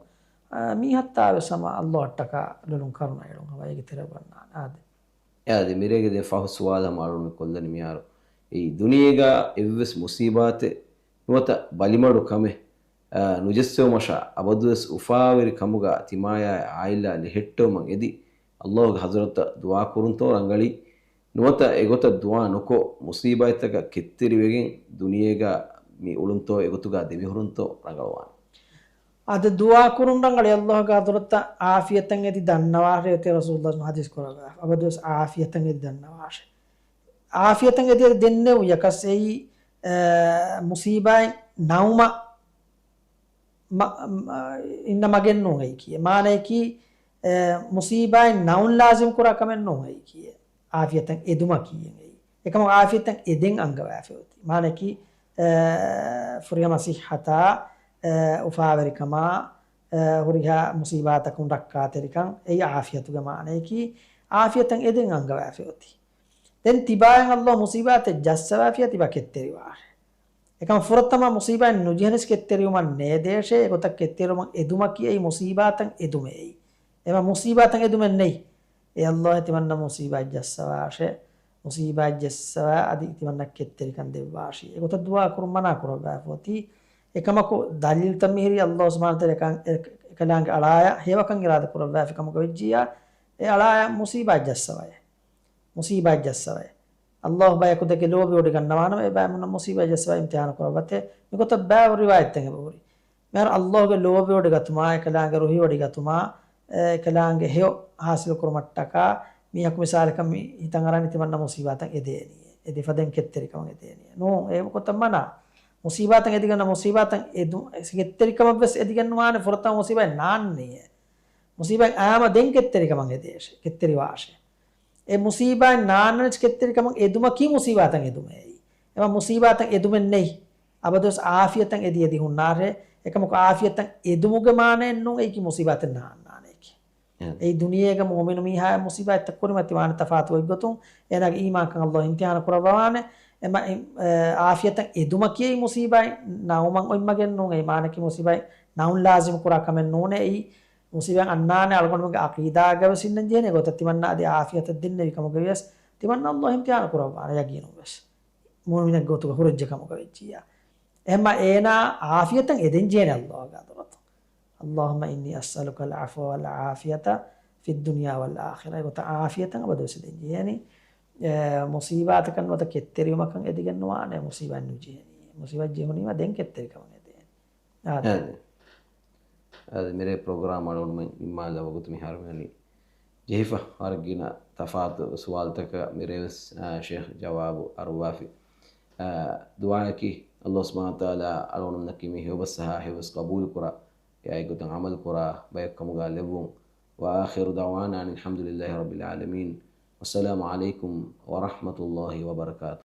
އަ، މީހަށްތާ ވެސް ހަމަ ﷲ އަށްޓަކާ ލޮލުން ކަރުނަ އެޅުން ހަމަ އޭގެ ތެރެއަށް ވަންނާނެ. އާދެ. އެއާދެ، މިރޭގެ ދެން ފަހު ސުވާލު ހަމަ އަޅުން ކޮށްލަނީ މިހާރު. އެއީ ދުނިޔޭގަ އެއްވެސް މުސީބާތެއް ނުވަތަ ބަލިމަޑު ކަމެއް، އާ، ނުޖެއްސެވުމަށާ އަބަދުވެސް އުފާވެރި ކަމުގަ ތިމާޔާ އާއިލާ ލެހެއްޓެވުމަށް އެދި، ﷲ ގެ ޙަޟްރަތަށް ދުޢާ ކުރުންތޯ ރަނގަޅީ؟ ނުވަތަ އެގޮތަށް ދުޢާ ނުކޮށް، މުސީބާތްތަކަށް ކެތްތެރިވެގެން ދުނިޔޭގަ މި އުޅުންތޯ އެގޮތުގަ ދެމިހުރުންތޯ ރަނގަޅުވާނެ؟ އަދި ދުޢާ ކުރުން ރަނގަޅީ ﷲ ގެ ޙަޟްރަތަށް ޢާފިޔަތަށް އެދި ދަންނަވާށޭ އޮތީ ރަސޫލުﷲ ޙަދީޘް ކުރައްވާ. އަބަދުވެސް ޢާފިޔަތަށް އެދި ދަންނަވާށޭ. ޢާފިޔަތަށް އެދި ދެންނެވިޔަކަސް އެއީ، އަ، މުސީބާތް ނައުމަށް މަ-، މަ-، އިންނަ މަގެއް ނޫން އެއީކީ. މާނަޔަކީ، އެ، މުސީބާތް ނައުން ލާޒިމް ކުރާ ކަމެއް ނޫން އެއީކީ. ޢާފިޔަތަށް އެދުމަކީ އެއީ. އެކަމަކު ޢާފިޔަތަށް އެދެން އަންގަވާފަ އޮތީ. މާނަޔަކީ، އެ، ފުރިހަމަ ޞިއްޙަތާ، އެ، އުފާވެރިކަމާ، އެ، ހުރިހާ މުސީބާތަކުން ރައްކާތެރިކަން އެއީ ޢާފިޔަތުގެ މާނަޔަކީ. ޢާފިޔަތަށް އެދެން އަންގަވާފަ އޮތީ. ދެން ތިބާއަށް ﷲ މުސީބާތެއް ޖައްސަވާފިޔާ ތިބާ ކެތްތެރިވާށޭ. އެކަމަ ފުރަތަމަ މުސީބާތް ނުޖެހެނެސް ކެތްތެރިވުމަށް ނޭދޭށޭ، އެގޮތަށް ކެތްތެރިވުމަށް އެދުމަކީ އެއީ މުސީބާތަށް އެދުމޭ އެއީ. އެމަ މުސީބާތަށް އެދުމެއް ނެތް. އޭ ﷲ ތިމަންނަ މުސީބާތް ޖައްސަވާށޭ، މުސީބާތް ޖައްސަވާ އަދި ތިމަންނަ ކެތްތެރިކަން ދެއްވާށި. އެގޮތަށް ދުޢާ ކުރުން މަނާ ކުރައްވާފަ އޮތީ. އެކަމަކު ދަލީލްތައް މިހިރީ ﷲ ސުބްޙާނަހޫ ވަތަޢާލާ އެކަ-، އެކަލާނގެ އަޅާޔަށް ހެޔޮކަން އިރާދަ ކުރައްވާފި ކަމުގަ ވެއްޖިއްޔާ، އެ އަޅާޔަށް މުސީބާތް ޖައްސަވައޭ. މުސީބާތް ޖައްސަވައޭ. ﷲ ބަޔަކު ދެކެ ލޯބިވޮޑިގަންނަވާނަމަ، އެ ބައިމީހުންނަށް މުސީބާތް ޖައްސަވާ އިމްތިޙާނު ކުރައްވަތޭ. މިގޮތަށް ބައެއް ރިވާޔަތްތައް އެބަހުރި. މިހާރު ﷲ ގެ ލޯބިވޮޑިގަތުމާ، އެކަލާނގެ ރުހިވޮޑިގަތުމާ، އެ، އެކަލާނގެ ހެޔޮ ޙާޞިލު ކުރުމަށްޓަކާ، މީހަކު މިސާލަކަށް މި ހިތަށް އަރާނީ ތިމަންނަ މުސީބާތަށް އެދޭނީ. އެދި ފަދައިން ކެތްތެރިކަމަށް އެދޭނީ. ނޫން، އެ ގޮތަށް މަނާ. މުސީބާތަށް އެދިގަންނަ މުސީބާތަށް އެދު-، ކެތްތެރިކަމަށް ވެސް އެދިގަންނުވާނެ ފުރަތަމަ މުސީބާތް ނާންނީ. މުސީބާތް އައީމަ ދެން ކެތްތެރިކަމަށް އެދޭށޭ، ކެތްތެރިވާށޭ. އެ މުސީބާތް ނާންނަން ކެތްތެރިކަމަށް އެދުމަކީ މުސީބާތަށް އެދުމޭ. އެމަ މުސީބާތަށް އެދުމެއް ނެތް. އަބަދުވެސް އާފިޔަތަށް އެދި އެދި ހުންނާށޭ. އެކަމަކު އާފިޔަތަށް އެދުމުގެ މާނައެއް ނޫން އެއީކީ މުސީބާތެއް ނާންނާނެއކީ. އެ. އެއީ ދުނިޔޭގަ މުއުމިނު މީހާއަށް މުސީބާތްތައް ކުރިމަތިވާނެ ތަފާތު އޮތްގޮތުން އޭނާގެ އީމާންކަން އައްލާހު އިމްތިހާނު ކުރައްވަވާނެ. އެމަ، އެ، އާފިޔަތަށް އެދުމަކީ އެއީ މުސީބާތް ނައުމަށް އޮތް މަގެއް ނޫން. އެއީ މާނައަކީ މުސީބާތް ނައުން ލާޒިމު ކުރާ ކަމެއް ނޫނޭ. އެއީ މުސީބާތް އަންނާނެ އަޅުގަނޑުމެންގެ އަޤީދާގަވެސް އިންނަން ޖެހޭނެ ގޮތަށް ތިމަންނާ އަދި އާފިޔަތަށް ދިންނެވި ކަމުގަވިޔަސް ތިމަންނާ އައްލާހު އިމްތިހާނު ކުރައްވާނެ ޔަގީނުންވެސް. މުއުމިނެއްގެ ގޮތުގަ ހުރެއްޖެ ކަމުގަ ވެއްޖިއްޔާ. އެހެންމަ އޭނާ އާފިޔަތަށް އެދެން ޖެހޭނެ އައްލާހުގެ ޙަޟްރަތު. اللهم إني أسألك العفو والعافية في الدنيا والآخرة. އެގޮތަށް އާފިޔަތަށް އަބަދުވެސް އެދެން ޖެހޭނީ. އެ، މުސީބާތަކަށް ނުވަތަ ކެތްތެރިވުމަކަށް އެދިގެން ނުވާނެ، މުސީބާތް ނުޖެހޭނީ. މުސީބާތް ޖެހުނީމަ ދެން ކެތްތެރިކަމަށް އެދޭނެ. އާދެ. އާދެ. އާދެ، މިރޭ ޕްރޮގްރާމް އަޅުގަނޑުމެން ނިންމާލާ ވަގުތު މިހާރު މިވަނީ ޖެހިފަ. ވަރަށް ގިނަ ތަފާތު ސުވާލުތަކަށް މިރޭވެސް، އާ، ޝޭޚް ޖަވާބު އަރުވާފި. އާ، ދުޢާއަކީ، އައްލާހު ސުބްޙާނަހު ވަތަޢާލާ އަޅުގަނޑުމެންނަކީ މި ހެޔޮބަސް އަހާ ހެޔޮބަސް ޤަބޫލު ކުރާ، އެއާއެއް ގޮތަށް ޢަމަލު ކުރާ ބަޔަކު ކަމުގަ ލެއްވުން. وآخر دعوانا أن الحمد لله رب العالمين. والسلام عليكم ورحمة الله وبركاته.